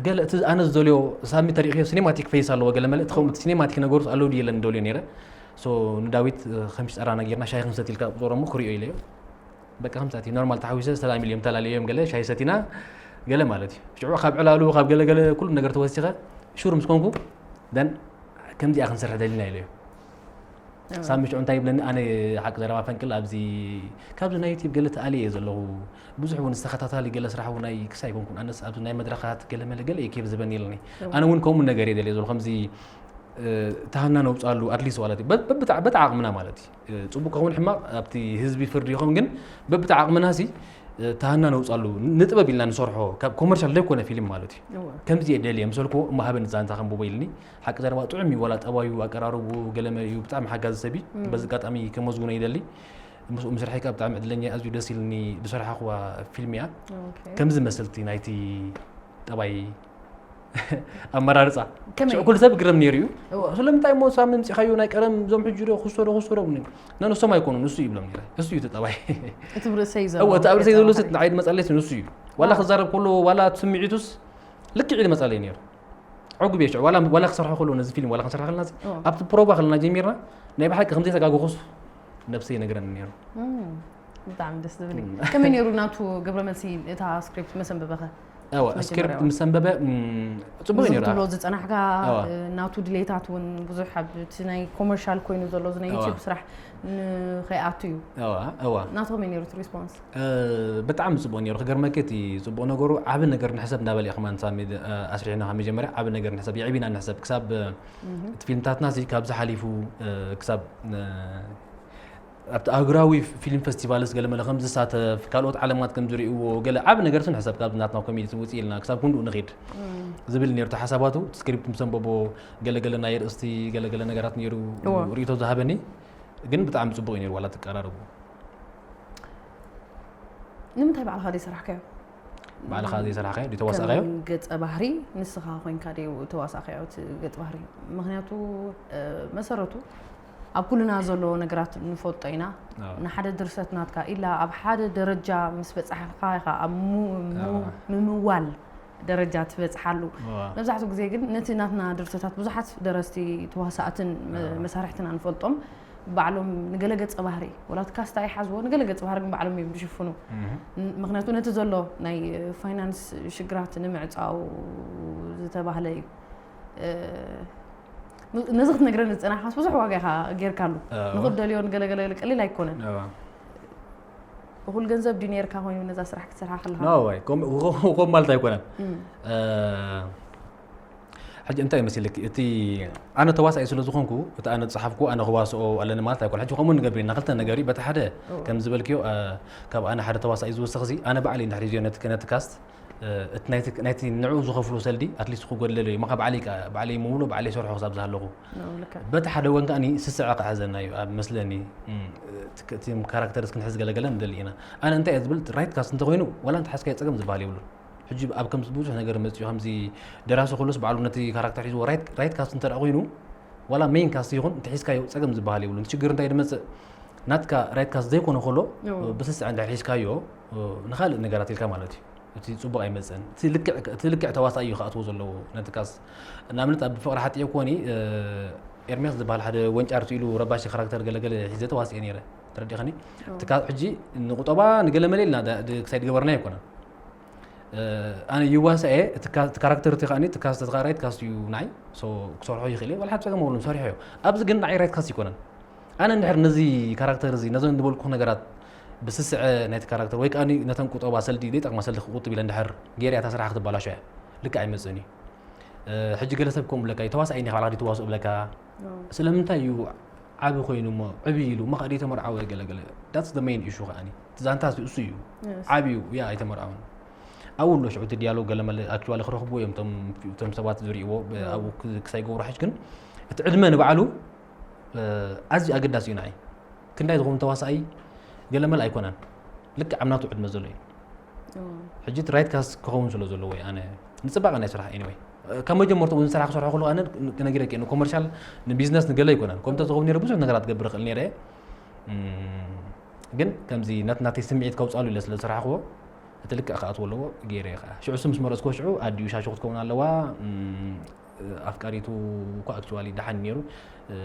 ገለ እቲ ኣነ ዝደልዮ ሳሚ ተሪእክዮ ሲኔማቲክ ፌስ ኣለዎ ገለ መለ እቲ ከምኡ እቲ ሲኔማቲክ ነገሩስ ኣለዉ ድዩ የለን ደልዮ ነይረ So ንዳዊት ከምሽ ጸራና ጌርና ሻይ ክንሰትልካ ቁጽሮሞ ክሪኦ ኢለዮ። በቃ ከምሳቲ ኖርማል ተሓዊሰ ሰላም ኢልዮም ተላለዮም ገለ ሻይ ሰቲና ገለ ማለት እዩ። ሽዑ ካብ ዕላሉ ካብ ገለ ገለ ኩሉ ነገር ተወሲኸ ሹር ምስ ኮንኩ ደን ከምዚኣ ክንሰርሕ ደሊና ኢለዮ። ሳሚ ሽዑ እንታይ ይብለኒ፣ ኣነ ሓቂ ዘረባ ፈንቅል ኣብዚ ካብዚ ናይ ዩቲብ ገለ ተኣልየ እየ ዘለኹ። ብዙሕ እውን ዝተኸታታሊ ገለ ስራሕ እውን ናይ ክሳይ ኮንኩን ኣነስ ኣብዚ ናይ መድረኻት ገለ መለ ገለ እየ ኬብ ዝበኒ ኢልኒ። ኣነ እውን ከምኡ ነገር እየ ደልየ ዘለኹ ከምዚ ተሃና ነውፃሉ ኣትሊስት ዋላ በብቲ ዓቕምና ማለት እዩ። ፅቡቅ ከኸውን ሕማቅ ኣብቲ ህዝቢ ፍርዲ ይኸውን፣ ግን በብቲ ዓቕምና ሲ ተሃና ነውፃሉ ንጥበብ ኢልና ንሰርሖ ካብ ኮመርሻል ዘይኮነ ፊልም ማለት እዩ። ከምዚ እየ ደልየ ምሰልኩ እሞ ሃበኒ ዛንታ ከንብቦ ኢልኒ። ሓቂ ዘረባ ጥዑም እዩ፣ ዋላ ጠባዩ ኣቀራርቡ ገለመ እዩ፣ ብጣዕሚ ሓጋዚ ሰብ እዩ። በዚ ኣጋጣሚ ከመስግኖ ይደሊ። ምስኡ ምስርሐይ ከዓ ብጣዕሚ ዕድለኛ፣ ኣዝዩ ደስ ኢልኒ ዝሰራሕኽዋ ፊልም እያ። ከምዚ መሰልቲ ናይቲ ጠባይ ኣመራርፃ ከመይ? ሽዑ ኩሉ ሰብ ግረም ነይሩ እዩ። እዎ። ስለምንታይ እሞ ሳሚ ምፂኻዮ ናይ ቀደም እዞም ሕጂ ዶ ክስቶ ዶ ክስቶ ዶ ብሉኒ። ነንሶም ኣይኮኑን፣ ንሱ ይብሎም ነይረ። እሱ እዩ እቲ ጠባይ። እቲ ኣብ ርእሰይ ዘሎ እዎ፣ እቲ ኣብ ርእሰይ ዘሎ ገጸ ስት ንዓይ ዝመፃለይ ንሱ እዩ። ዋላ ክዛረብ ከሎ ዋላ እቲ ስምዒቱስ ልክዕ ይመፃለይ ነይሩ። ዕጉብ እየ ሽዑ ዋላ ዋላ ክሰርሖ ከሎ ነዚ ፊልም ዋላ ክንሰርሖ ከለና እዎ። ኣብቲ ፕሮቫ ከለና ጀሚርና ናይ ብሓቂ ከምዘይተጋገኹስ ነብሰይ ይነግረኒ ነይሩ። እም፣ ብጣዕሚ ደስ ዝብል እዩ። እም። ከመይ ነይሩ ናቱ ግብረ መልሲ እታ ስክሪፕት መሰንበበኸ? እዋ፣ መጀመርያ ስክሪፕት እዋ። ምስ ኣንበበ፣ እም፣ ጽቡቕ እዩ ነይሩ። ትብሎ ዝጸናሕካ፣ እዋ። እ፣ ናቱ ድሌታት እውን ብዙሕ ኣብ እቲ ናይ ኮመርሻል ኮይኑ ዘሎ እዚ ናይ እዋ። ዩቲዩብ ስራሕ ንኸይኣቱ እዩ። እዋ፣ እዋ። ናቱ ከመይ ነይሩ እቲ ሪስፖንስ? እ፣ ብጣዕሚ ጽቡቕ ነይሩ። ክገርመኪ እቲ ጽቡቕ ነገሩ ዓቢ ነገር ንሕሰብ እንዳበለ እዩ ከማን ሳሚ፣ እ፣ ኣስሪሕና ካብ መጀመርያ ዓቢ ነገር ንሕሰብ፣ የዕቢና ንሕሰብ ክሳብ፣ እ፣ እህ። እቲ ፊልምታትና እዚ ካብዚ ሓሊፉ፣ እ፣ ክሳብ፣ እ፣ ኣብቲ ኣህጉራዊ ፊልም ፈስቲቫልስ ገለ መለ ከም ዝሳተፍ፣ ካልኦት ዓለማት ከም ዝርእይዎ፣ ገለ ዓቢ ነገር ስን ሕሰብ ካብ ናትና ኮሚኒቲ ውጽእ ኢልና ክሳብ ክንድኡ ንኺድ እም። ዝብል ነይሩ እቲ ሓሳባቱ። እቲ ስክሪፕት ምስ ኣንበቦ ገለ ገለ ናይ ርእስቲ ገለ ገለ ነገራት ነይሩ እዎ። ርእይቶ ዝሃበኒ። ግን ብጣዕሚ ጽቡቕ እዩ ነይሩ ዋላ ትቀራረቡ። ንምንታይ ባዕልኻ ዘይሰራሕካዮ? ባዕልኻ ዘይሰራሕካዮ? ድዩ ተዋሳእካዮ? ከም ገጸ ባህሪ ንስኻ ኮይንካ ድዩ ተዋሳእካዮ እቲ ገጸ ባህሪ? ምኽንያቱ፣ እ፣ መሰረቱ ኣብ ኩልና ዘሎ ነገራት ንፈልጦ ኢና። ኣዎ። ንሓደ ድርሰት ናትካ ኢላ ኣብ ሓደ ደረጃ ምስ በጻሕካ ኢኻ ኣብ ሙ-፣ ሙ-፣ ኣዎ። ምምዋል ደረጃ ትበጽሓሉ። ኣዎ። መብዛሕትኡ ግዜ ግን ነቲ ናትና ድርሰታት ብዙሓት ደረስቲ፣ ተዋሳእትን መ-፣ ኣዎ። መሳርሕትን ኣንፈልጦም ባዕሎም ንገለ ገጸ ባህሪ፣ ወላ እቲ ካስት ኣይሓዝዎ፣ ንገለ ገጸ ባህሪ ግን ባዕሎም እዮም ዝሽፍኑ። እህ። ን-፣ ምኽንያቱ ነቲ ዘሎ ናይ ፋይናንስ ሽግራት ንምዕጻው ዝተባህለ እዩ። እ፣ ን-፣ ነዚ ክትነግረኒ ዝጸናሕካስ ብዙሕ ዋጋ ኢኻ ጌርካሉ። ኣዎ። ንኽትደልዮ ንገለ ገለ ቀሊል ኣይኮነን። ኣዎ። እኹል ገንዘብ ድዩ ነይርካ ኮይኑ ነዛ ስራሕ ክትሰርሓ ከለኻ? ኖ ወይ፣ ከም-፣ ከም ማለት ኣይኮነን። እም። እ፣ ሕጂ እንታይ መሲልኪ፣ እቲ ኣነ ተዋሳኢ ስለ ዝኾንኩ፣ እቲ ኣነ ዝጸሓፍኩ፣ ኣነ ክዋስኦ ኣለኒ ማለት ኣይኮነ። ሕጂ ከምኡ ንገብር ኢና፣ ክልተ ነገር እዩ። በቲ ሓደ፣ እዎ። ከም ዝበልክዮ፣ እ፣ ካብ ኣነ ሓደ ተዋሳኢ ዝውስኽ እዚ፣ ኣነ ባዕለይ እንድሕር ሒዝዮ ነቲ፣ ነቲ ካስት፣ እ፣ እቲ ናይቲ፣ ናይቲ ንዕኡ ዝኸፍሎ ሰልዲ፣ ኣትሊስት ክጎድለሉ እዩ። እሞ ካብ ባዕለይ ከ-፣ ባዕለይ ምውሎ፣ ባዕለይ ሰርሖ ክሳብ ዝሃለኹ። ኖ፣ ልክዕ። በቲ ሓደ ወገን ከኣኒ ስስዐ ክሕዘና እዩ፣ ኣብ መስለኒ። እም፣ እቲ፣ እቲ ካራክተርስ ክንሕዝ ገለገለ ንደሊ ኢና። ኣነ እንታይ እየ ዝብል፣ ራይት ካስት እንተኾይኑ፣ ዋላ እንተሓዝካዮ ጸገም ዝበሃል የብሉን። ሕጂ ኣብ ከምዚ ብዙሕ ነገር መጺኡ፣ ከምዚ ደራሲ ኩሉስ ባዕሉ ነቲ ካራክተር ሒዝዎ ራይት፣ ራይት ካስት እንተ ደኣ ኮይኑ፣ ዋላ ሜይን ካስት ይኹን፣ እንተ ሒዝካዮ ጸገም ዝበሃል የብሉን። እቲ ሽግር እንታይ ድመጽእ? ናትካ ራይት ካስት ዘይኮነ ከሎ፣ እዎ። ብስስዐ እንድሕር ሒዝካዮ፣ ንኻልእ ነገራት ኢልካ ማለት እዩ። እቲ ጽቡቕ ኣይመጽእን። እቲ ልክዕ፣ እቲ ልክዕ ተዋሳኢ እዩ ክኣትዎ ዘለዎ ነቲ ካስት። ንኣብነት ኣብ ፍቕሪ ሓጥዮ ኮኒ፣ እ፣ ኤርሚያስ ዝበሃል ሓደ ወንጫር ኢሉ ረባሺ ካራክተር ገለገለ ሒዘ ተዋሲኤ ነይረ። ተረዲእኽኒ? እዎ። እቲ ካ-፣ ሕጂ ንቁጠባ ንገለ መለ ኢልና ዳ-፣ ድ-፣ ክሳይ ድገበርናዮ ኣይኮነን። እ፣ ኣነ ይዋሳኤ፣ እቲ ካ-፣ እቲ ካራክተር እቲ ከኣኒ፣ እቲ ካስት፣ እቲ ራይት ካስት እዩ ንዓይ። ሶ፣ ክሰርሖ ይኽእል እየ፣ ዋላ ሓንቲ ጸገም የብሉን፣ ሰሪሖ እዮ። ኣብዚ ግን ንዓይ ራይት ካስት ይኮነን። ኣነ እንድሕር ነዚ ካራክተር እዚ፣ ነዞም ዝበልኩ ነገራት ብስስዐ ናይቲ ካራክተር፣ ወይ ከኣኒ ነተን ቁጠባ ሰልዲ፣ ዘይጠቕማ ሰልዲ ክቁጥብ ኢለ እንድሕር ገይረ እታ ስራሕ ክትበላሾ እያ። ልክዕ ኣይመጽእን እዩ። እ፣ ሕጂ ገለ ሰብ ከምኡ ብለካ እዩ፣ ተዋሳኣይ እንዲኻ፣ ባዕልኻ ድዩ ትዋስኦ ብለካ። ኦ። ስለምንታይ እዩ ዓቢ ኮይኑ እሞ፣ ዕብይ ኢሉ፣ እሞ ከኣ ደይተመርዓወ ገለ ገለ። That's the main issue ከኣኒ። እቲ ዛንታ እዚ እሱ እዩ። የስ። ዓቢ እዩ፣ ያ ኣይተመርዓወን። ኣብኡ ኣሎ ሽዑ እቲ ዲያሎግ ገለ መለ፣ ኣክቹዋሊ ክረኽብዎ እዮም እቶም፣ እቶም ሰባት ዝርእይዎ፣ ብ-፣ ኦ። ኣብኡ ክ-፣ ክሳይ ገብሩ ሓሽ ግን፣ እቲ ዕድመ ንባዕሉ፣ እ፣ ኣዝዩ ኣገዳሲ እዩ ንዓይ። ክንዳይ ዝኸውን ተዋሳኣይ ገለ መለ ኣይኮነን። ልክዕ ኣብ ናቱ ዕድመ ዘሎ እዩ። ኦ። ሕጂ እቲ ራይት ካስት ክኸውን ስለ ዘለዎ እዩ፣ ኣነ ንጽባቐ ናይ ስራሕ ኤኒወይ። ካብ መጀመርታኡ ንስራሕ ክሰርሖ ከለኹ ኣነ ክነግረኪ እየ፣ ንኮመርሻል፣ ንቢዝነስ፣ ንገለ ኣይኮነን። ከምኡ እንተዝኸውን ነይረ ብዙሕ ነገራት ክገብር እኽእል ነይረ እየ። እም፣ ግን ከምዚ ነት-፣ ናተይ ስምዒት ከውጻሉ ኢለ ስለ ዝሰራሕክዎ፣ እቲ ልክዕ ክኣትዎ ኣለዎ ገይረ እየ ኸኣ። ሽዑ እሱ ምስ መረጽክዎ ሽዑ ኣዲኡ ሻሹ ክትከውን ኣለዋ፣ እም፣ ኣፍቃሪቱ እኳ ኣክቹዋሊ ደሓን ነይሩ፣ እ፣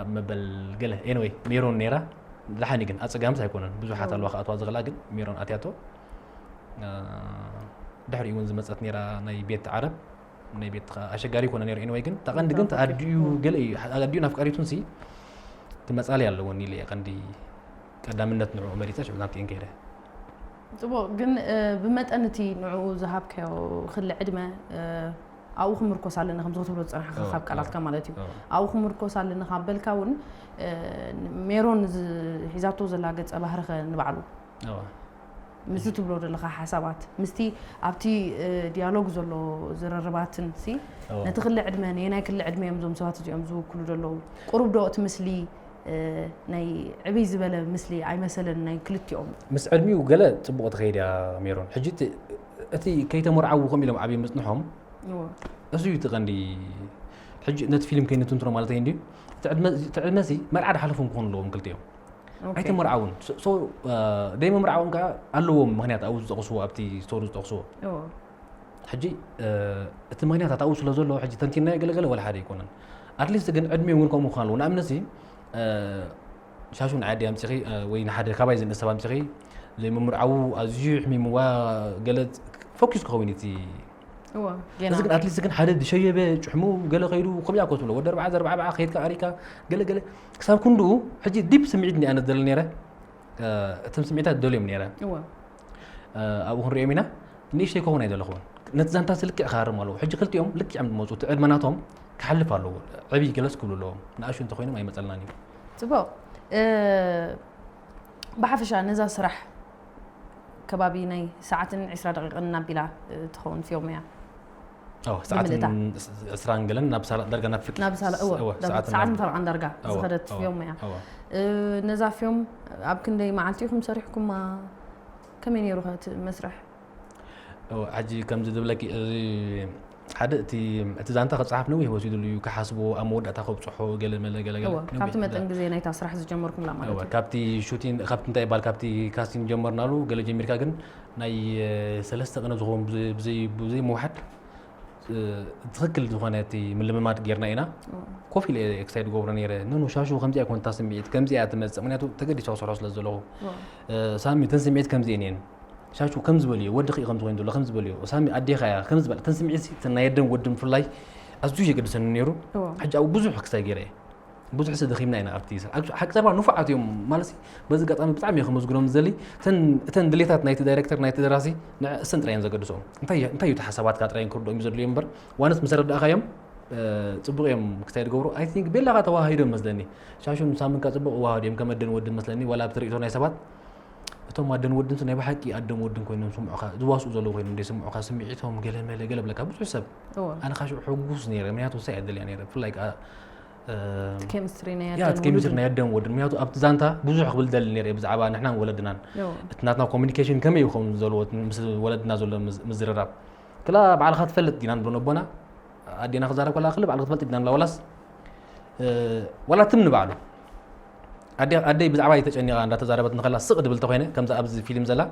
ኣብ መበል ገለ anyway ሜሮን ነይራ። ደሓኒ ግን ኣጸጋምት ኣይኮነን፣ ብዙሓት ኣለዋ ክኣትዋ ዝኽእላ፣ ግን ሜሮን ኣትያቶ። ድሕሪኡ እውን ዝመጸት ነይራ ናይ ቤት ዓረብ፣ ናይ ቤት ኣሸጋሪ ይኮነ ነይሩ። Anyway ግን ተቐንዲ ግን ተኣዲኡ ገለ እዩ ኣዲኡ ኣፍቃሪቱን ሲ ክመጻሊ ኣለዎ ኢለ እየ ቀንዲ ቀዳምነት ንዕኡ መሪጸ ሽዑ ናብቲኤን ከይደ። ጽቡቕ። ግን ብመጠን እቲ ንዕኡ ዝሃብካዮ ክሊ ዕድመ ኣብኡ ክምርኮስ ኣለኒ ከምዚ ክትብሎ ዝጸናሕካ ካብ ቃላትካ ማለት እዩ። ኣብኡ ክምርኮስ ኣለኒ ካብ በልካ እውን ሜሮን ሒዛቶ ዘላ ገጸ ባህሪ ከ ንባዕሉ ምስዚ ትብሎ ዘለኻ ሓሳባት ምስቲ ኣብቲ ዲያሎግ ዘሎ ዝርርባትን ሲ ነቲ ክሊ ዕድመ ነየናይ ክሊ ዕድመ እዮም እዞም ሰባት እዚኦም ዝውክሉ ዘለዉ? ቁሩብ ዶ እቲ ምስሊ ናይ ዕብይ ዝበለ ምስሊ ኣይመሰለን ናይ ክልቲኦም? ምስ ዕድሚኡ ገለ ጽቡቕ ትኸይድ እያ ሜሮን። ሕጂ እቲ ከይተመርዓዉ ከም ኢሎም ዓብዮም ምጽንሖም እሱ እዩ እቲ ቀንዲ። ሕጂ ነቲ ፊልም ከይንትንትኖ ማለት እዩ እንዲ እቲ ዕድመ ሲ መርዓ ድሓለፎም ክኾኑ ኣለዎም ክልቲኦም። ኣይተመርዓውን። ደይ ምምርዓዎም ከዓ ኣለዎም ምክንያት ኣብኡ ዝጠቕስዎ ኣብቲ ስቶሪ ዝጠቕስዎ። ሕጂ እቲ ምክንያታት ኣብኡ ስለ ዘሎ ሕጂ ተንቲናዮ ገለገለ ወላ ሓደ ኣይኮነን። ኣትሊስት ግን ዕድሚኦም እውን ከምኡ ክኾን ኣለዎ። ንኣብነት ሲ ሻሹ ንዓዲ ኣምፂኺ ወይ ንሓደ ካባይ ዝንእስ ሰብ ኣምፂኺ ዘይምምርዓዉ ኣዝዩ ሕሚምዋ ገለ ፎኪስ ክኸውን እቲ እዚ ግን ኣትሊስት ግን ሓደ ዝሸየበ ጭሕሙ ገለ ከይዱ ከምያ ኮ ትብሎ ወዲ ኣርባዓ ዘርባዓ በዓ ከይድካ ኣሪካ ገለ ገለ ክሳብ ክንድኡ ሕጂ ዲፕ ስምዒት እንዲ ኣነ ደለ ነይረ። እቶም ስምዒታት ደልዮም ነይረ። ኣብኡ ክንሪኦም ኢና። ንእሽተይ ከኹን ኣይደለኹን። ነቲ ዛንታ ስልክዕ ክሃርም ኣለዎ። ሕጂ ክልቲኦም ልክዕ እዮም ዝመፁ። እቲ ዕድመ ናቶም ክሓልፍ ኣለዎ። ዕብይ ገለስ ክብሉ ኣለዎም። ንኣሹ እንተኮይኖም ኣይመፀልናን እዩ። ፅቡቕ። ብሓፈሻ ነዛ ስራሕ ከባቢ ናይ ሰዓትን ዕስራ ደቂቕን ናቢላ ትኸውን ፊልም እያ። ሰዓትን ዕስራን ገለን ናብ ሳላጥ ዳርጋ ናብ ፍቂ ናብ ሳላጥ ፈረቓን ዳርጋ ዝኸደት ፊልም እያ። ነዛ ፊልም ኣብ ክንደይ መዓልቲ ኢኹም ሰሪሕኩማ? ከመይ ነይሩ እቲ መስርሕ? ሕጂ ከምዚ ዝብለኪ ሓደ እቲ ዛንታ ክፀሓፍ ነዊሕ ወሲዱሉ እዩ ክሓስቦ ኣብ መወዳእታ ከብፅሖ ገለ መለ ገለ ገለ ካብቲ መጠን ግዜ ናይታ ስራሕ ዝጀመርኩምላ ማለት እዩ። ካብቲ ሹቲን ካብቲ እንታይ ይባል ካብቲ ካስቲን ጀመርናሉ ገለ ጀሚርካ ግን ናይ ሰለስተ ቅነ ዝኸውን ብዘይ ምውሓድ ትኽክል ዝኾነ እቲ ምልምማድ ጌርና ኢና። ኮፍ ኢለ ኤክሳይድ ገብሮ ነይረ። ኖኖ ሻሹ ከምዚኣ ኣይኮነታ ስምዒት ከምዚኣ እያ ትመፅእ። ምክንያቱ ተገዲሰ ክሰርሖ ስለ ዘለኹ ሳሚ እተን ስምዒት ከምዚኤን እየን። ሻሹ ከም ዝበልዮ ወዲ ክኢ ከም ዝኾይኑ ዘሎ ከም ዝበልዮ ሳሚ ኣዴኻ እያ ከም ዝበል እተን ስምዒት እተን ናይ ኣደን ወድን ብፍላይ ኣዝዩ የገድሰኒ ነይሩ። ሕጂ ኣብኡ ብዙሕ ክሳይ ገይረ እየ። ብዙሕ ሰብ ደኺምና ኢና ኣብቲ ስራሕ። ሓቂ ጸባ ንፉዓት እዮም ማለት በዚ ኣጋጣሚ ብጣዕሚ እየ ከመስግኖም ዝደሊ። እተን ድሌታት ናይቲ ዳይሬክተር ናይቲ ደራሲ ንዕእሰን ጥራይ እየን ዘገድስኦም። እንታይ እዩ እቲ ሓሳባትካ ጥራይ ክርድኦም እዩ ዘድልዮም እምበር ዋንስ ምስ ኣረዳእካዮም ጽቡቕ እዮም ክሳይ ዝገብሩ። I think ቤላኻ ተዋሃሂዶም መስለኒ። ሻሹን ሳምን ከኣ ጽቡቕ ይዋሃሃዱ እዮም ከም ኣደን ወድን መስለኒ ዋላ ኣብቲ ርእይቶ ናይ ሰባት እቶም ኣደን ወድንስ ናይ ብሓቂ ኣደን ወድን ኮይኖም ስምዑኻ ዝዋስኡ ዘለዉ ኮይኖም ደይ ስምዑኻ ስምዒቶም ገለ መለ ገለ ብለካ ብዙሕ ሰብ ኣነ ካሽዑ ሕጉስ ነይረ ምክንያቱ ንሳ እያ ደልያ ነይረ ብፍላይ ከዓ ኬሚስትሪ ናይ ኣደን ወድን ምክንያቱ ኣብቲ ዛንታ ብዙሕ ክብል ደሊ ነይረ ብዛዕባ ንሕናን ወለድናን እቲ ናትና ኮሚኒኬሽን ከመይ ይኸውን ዘለዎ ምስ ወለድና ዘሎ ምዝርራብ ክላ ባዕልኻ ትፈልጥ ዲና ንብሎ ነቦና ኣዴና ክዛረብ ከላ ክሊ ባዕልኻ ትፈልጥ ዲና ንብላ ወላስ ዋላ ትም ንባዕሉ ኣደይ ብዛዕባ ተጨኒቓ እንዳተዛረበት ንኸላ ስቕ ድብል ተኮይነ ከምዚ ኣብዚ ፊልም ዘላ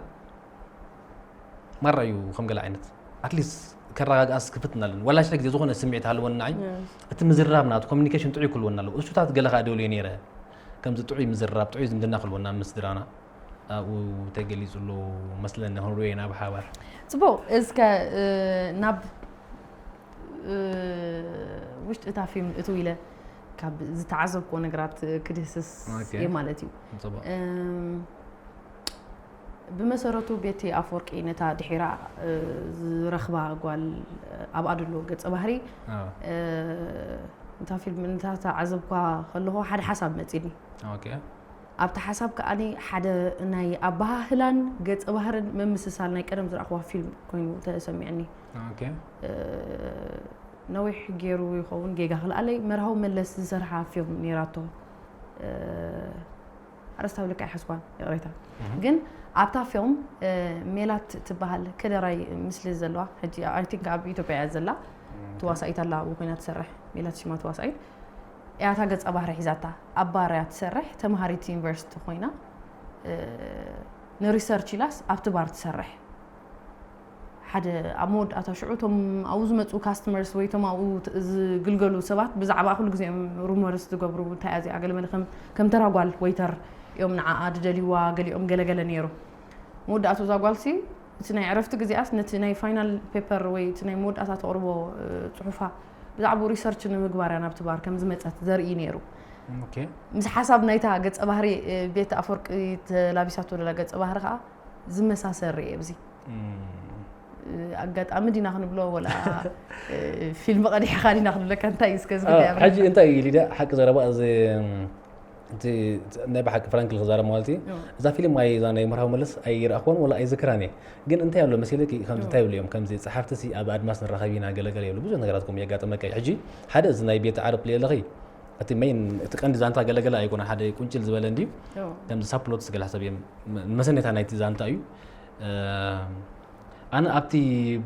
ማራ እዩ ከም ገለ ዓይነት ኣትሊስት ከረጋግኣስ ክፍትና ኣለኒ ዋላ ሽሕ ግዜ ዝኾነ ስምዒት ሃልወኒ ንዓይ እቲ ምዝርራብ ናቱ ኮሚኒኬሽን ጥዑይ ክልወና ኣለዎ እሱታት ገለ ከዓ ደልዮ ነይረ ከምዚ ጥዑይ ምዝርራብ ጥዑይ ዝምድና ክልወና ምስ ድራና ኣብኡ ተገሊፁ ኣሎ መስለኒ ክንሪኦ ኢና ብሓባር ፅቡቅ እስከ ናብ ውሽጢ እታ ፊልም እትው ኢለ ካብ ዝተዓዘብክዎ ነገራት ክድህስስ እየ ማለት እዩ። ብመሰረቱ ቤቲ ኣፈወርቂ ነታ ድሒራ ዝረኽባ ጓል ኣብኣ ደሎ ገፀ ባህሪ እታ ፊልም ነታ ተዓዘብኳ ከለኹ ሓደ ሓሳብ መፂኒ። ኣብቲ ሓሳብ ከኣ ሓደ ናይ ኣበሃህላን ገፀ ባህርን ምምስሳል ናይ ቀደም ዝረእኽዋ ፊልም ኮይኑ ተሰሚዕኒ። ነዊሕ ገይሩ ይኸውን ጌጋ ክልኣለይ መርሃዊ መለስ ዝሰርሓ ፊልም ነይራቶ። ኣረስታ ብልካ ኣይሓዝኳን ይቕሬታ። ግን ኣብታ ፊልም ሜላት ትበሃል ከደራይ ምስሊ ዘለዋ ሕጂ I think ኣብ ኢትዮጵያ እያ ዘላ ተዋሳኢት ኣላ ኣብኡ ኮይና ትሰርሕ ሜላት ሽማ ተዋሳኢት እያ እታ ገፀ ባህሪ ሒዛታ ኣብ ባር እያ ትሰርሕ ተምሃሪት ዩኒቨርሲቲ ኮይና ንሪሰርች ኢላስ ኣብቲ ባር ትሰርሕ ሓደ ኣብ መወዳእታ ሽዑ እቶም ኣብኡ ዝመፁ ካስተመርስ ወይ እቶም ኣብኡ ዝግልገሉ ሰባት ብዛዕባ ኩሉ ግዜ እዮም ሩመርስ ዝገብሩ። እንታይ እያ እዚኣ? ገለመለ ከም ተራ ጓል ወይተር እዮም ንዓኣ ዝደልይዋ፣ ገሊኦም ገለገለ ነይሩ። መወዳእቱ እዛ ጓልሲ እቲ ናይ ዕረፍቲ ግዜኣስ ነቲ ናይ ፋይናል ፔፐር ወይ እቲ ናይ መወዳእታ ተቕርቦ ፅሑፋ ብዛዕባኡ ሪሰርች ንምግባር እያ ናብቲ ባር ከም ዝመፀት ዘርኢ ነይሩ። ምስ ሓሳብ ናይታ ገፀ ባህሪ ቤት ኣፈወርቂ ተላቢሳቶ ዘላ ገፀ ባህሪ ከዓ ዝመሳሰል ርኤ ኣብዚ ኣጋጣሚ ዲና ክንብሎ ወላ ፊልም ቀዲሕኻ ዲና ክንብለካ እንታይ እዩ እስከ ዝግዳ ሕጂ እንታይ እዩ ሊዳ ሓቂ ዘረባ እዚ ናይ ብሓቂ ፍራንክሊ ክዛረብ ማለት እዩ። እዛ ፊልም ኣይ እዛ ናይ ምርሃው መለስ ኣይረኣኽዎን ወላ ኣይዝክራን እየ። ግን እንታይ ኣሎ መሲለኪ ከምዚ እንታይ ይብሉ እዮም ከምዚ ጸሓፍቲ ሲ ኣብ ኣድማስ ንራኸብ ኢና ገለገለ ይብሉ ብዙሕ ነገራት ከም የጋጠመካ እዩ። ሕጂ ሓደ እዚ ናይ ቤት ዓረብ ኣለኺ እቲ ሜን እቲ ቀንዲ ዛንታ ገለገለ ኣይኮነ ሓደ ቁንጭል ዝበለ እንድዩ ከምዚ ሳፕሎት ስገላ ሰብ እዮም መሰኔታ ናይቲ ዛንታ እዩ። ኣነ ኣብቲ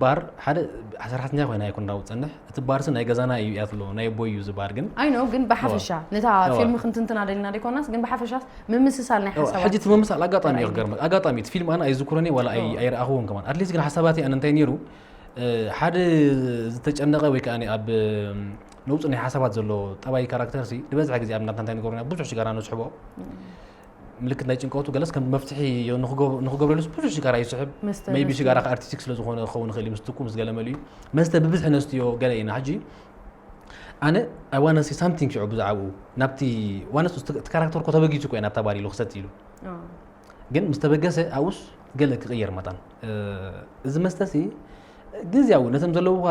ባር ሓደ ሰራሕተኛ ኮይና ኣይኮን ዳው ጸንሕ እቲ ባር ሲ ናይ ገዛና እዩ እያ ትብሎ ናይ ቦይ እዩ ዝባር ግን ኣይ ነው ግን ብሓፈሻ ነታ ፊልም ክንትንትና ደሊና ደይኮናስ ግን ብሓፈሻ ምምስሳል ናይ ሓሳባት ሕጂ እቲ ምምሳል ኣጋጣሚ እዩ ክገርመ ኣጋጣሚ እቲ ፊልም ኣነ ኣይዝኩረኒ ዋላ ኣይረኣኽዎን ከማን ኣትሊስት ግን ሓሳባት ኣነ እንታይ ነይሩ ሓደ ዝተጨነቀ ወይ ከዓ ኣብ ነውፁ ናይ ሓሳባት ዘሎ ጠባይ ካራክተር ሲ ዝበዝሐ ግዜ ኣብ ናትና እንታይ ንገብሩና ብዙሕ ሽጋራ ነስሕቦ ምልክት ናይ ጭንቀቱ ገለስ ከም መፍትሒ ንክገብረሉስ ብዙሕ ሽጋራ ይስሕብ ቢ ሽጋራ ኣርቲስቲክ ስለዝኮነ ክኸውን ይኽእል እዩ ምስ ትኩ ምስ ገለ መሊኡ መስተ ብብዝሒ ነስትዮ ገለ ኢና ሕጂ ኣነ I wanna see something ሽዑ ብዛዕባኡ ናብቲ ዋነስ እቲ ካራክተር ኮ ተበጊሱ ኮ ናብታ ባር ኢሉ ክሰት ኢሉ ግን ምስ ተበገሰ ኣብኡስ ገለ ክቕየር መጣን እዚ መስተ ሲ ግዝያዊ ነቶም ዘለውካ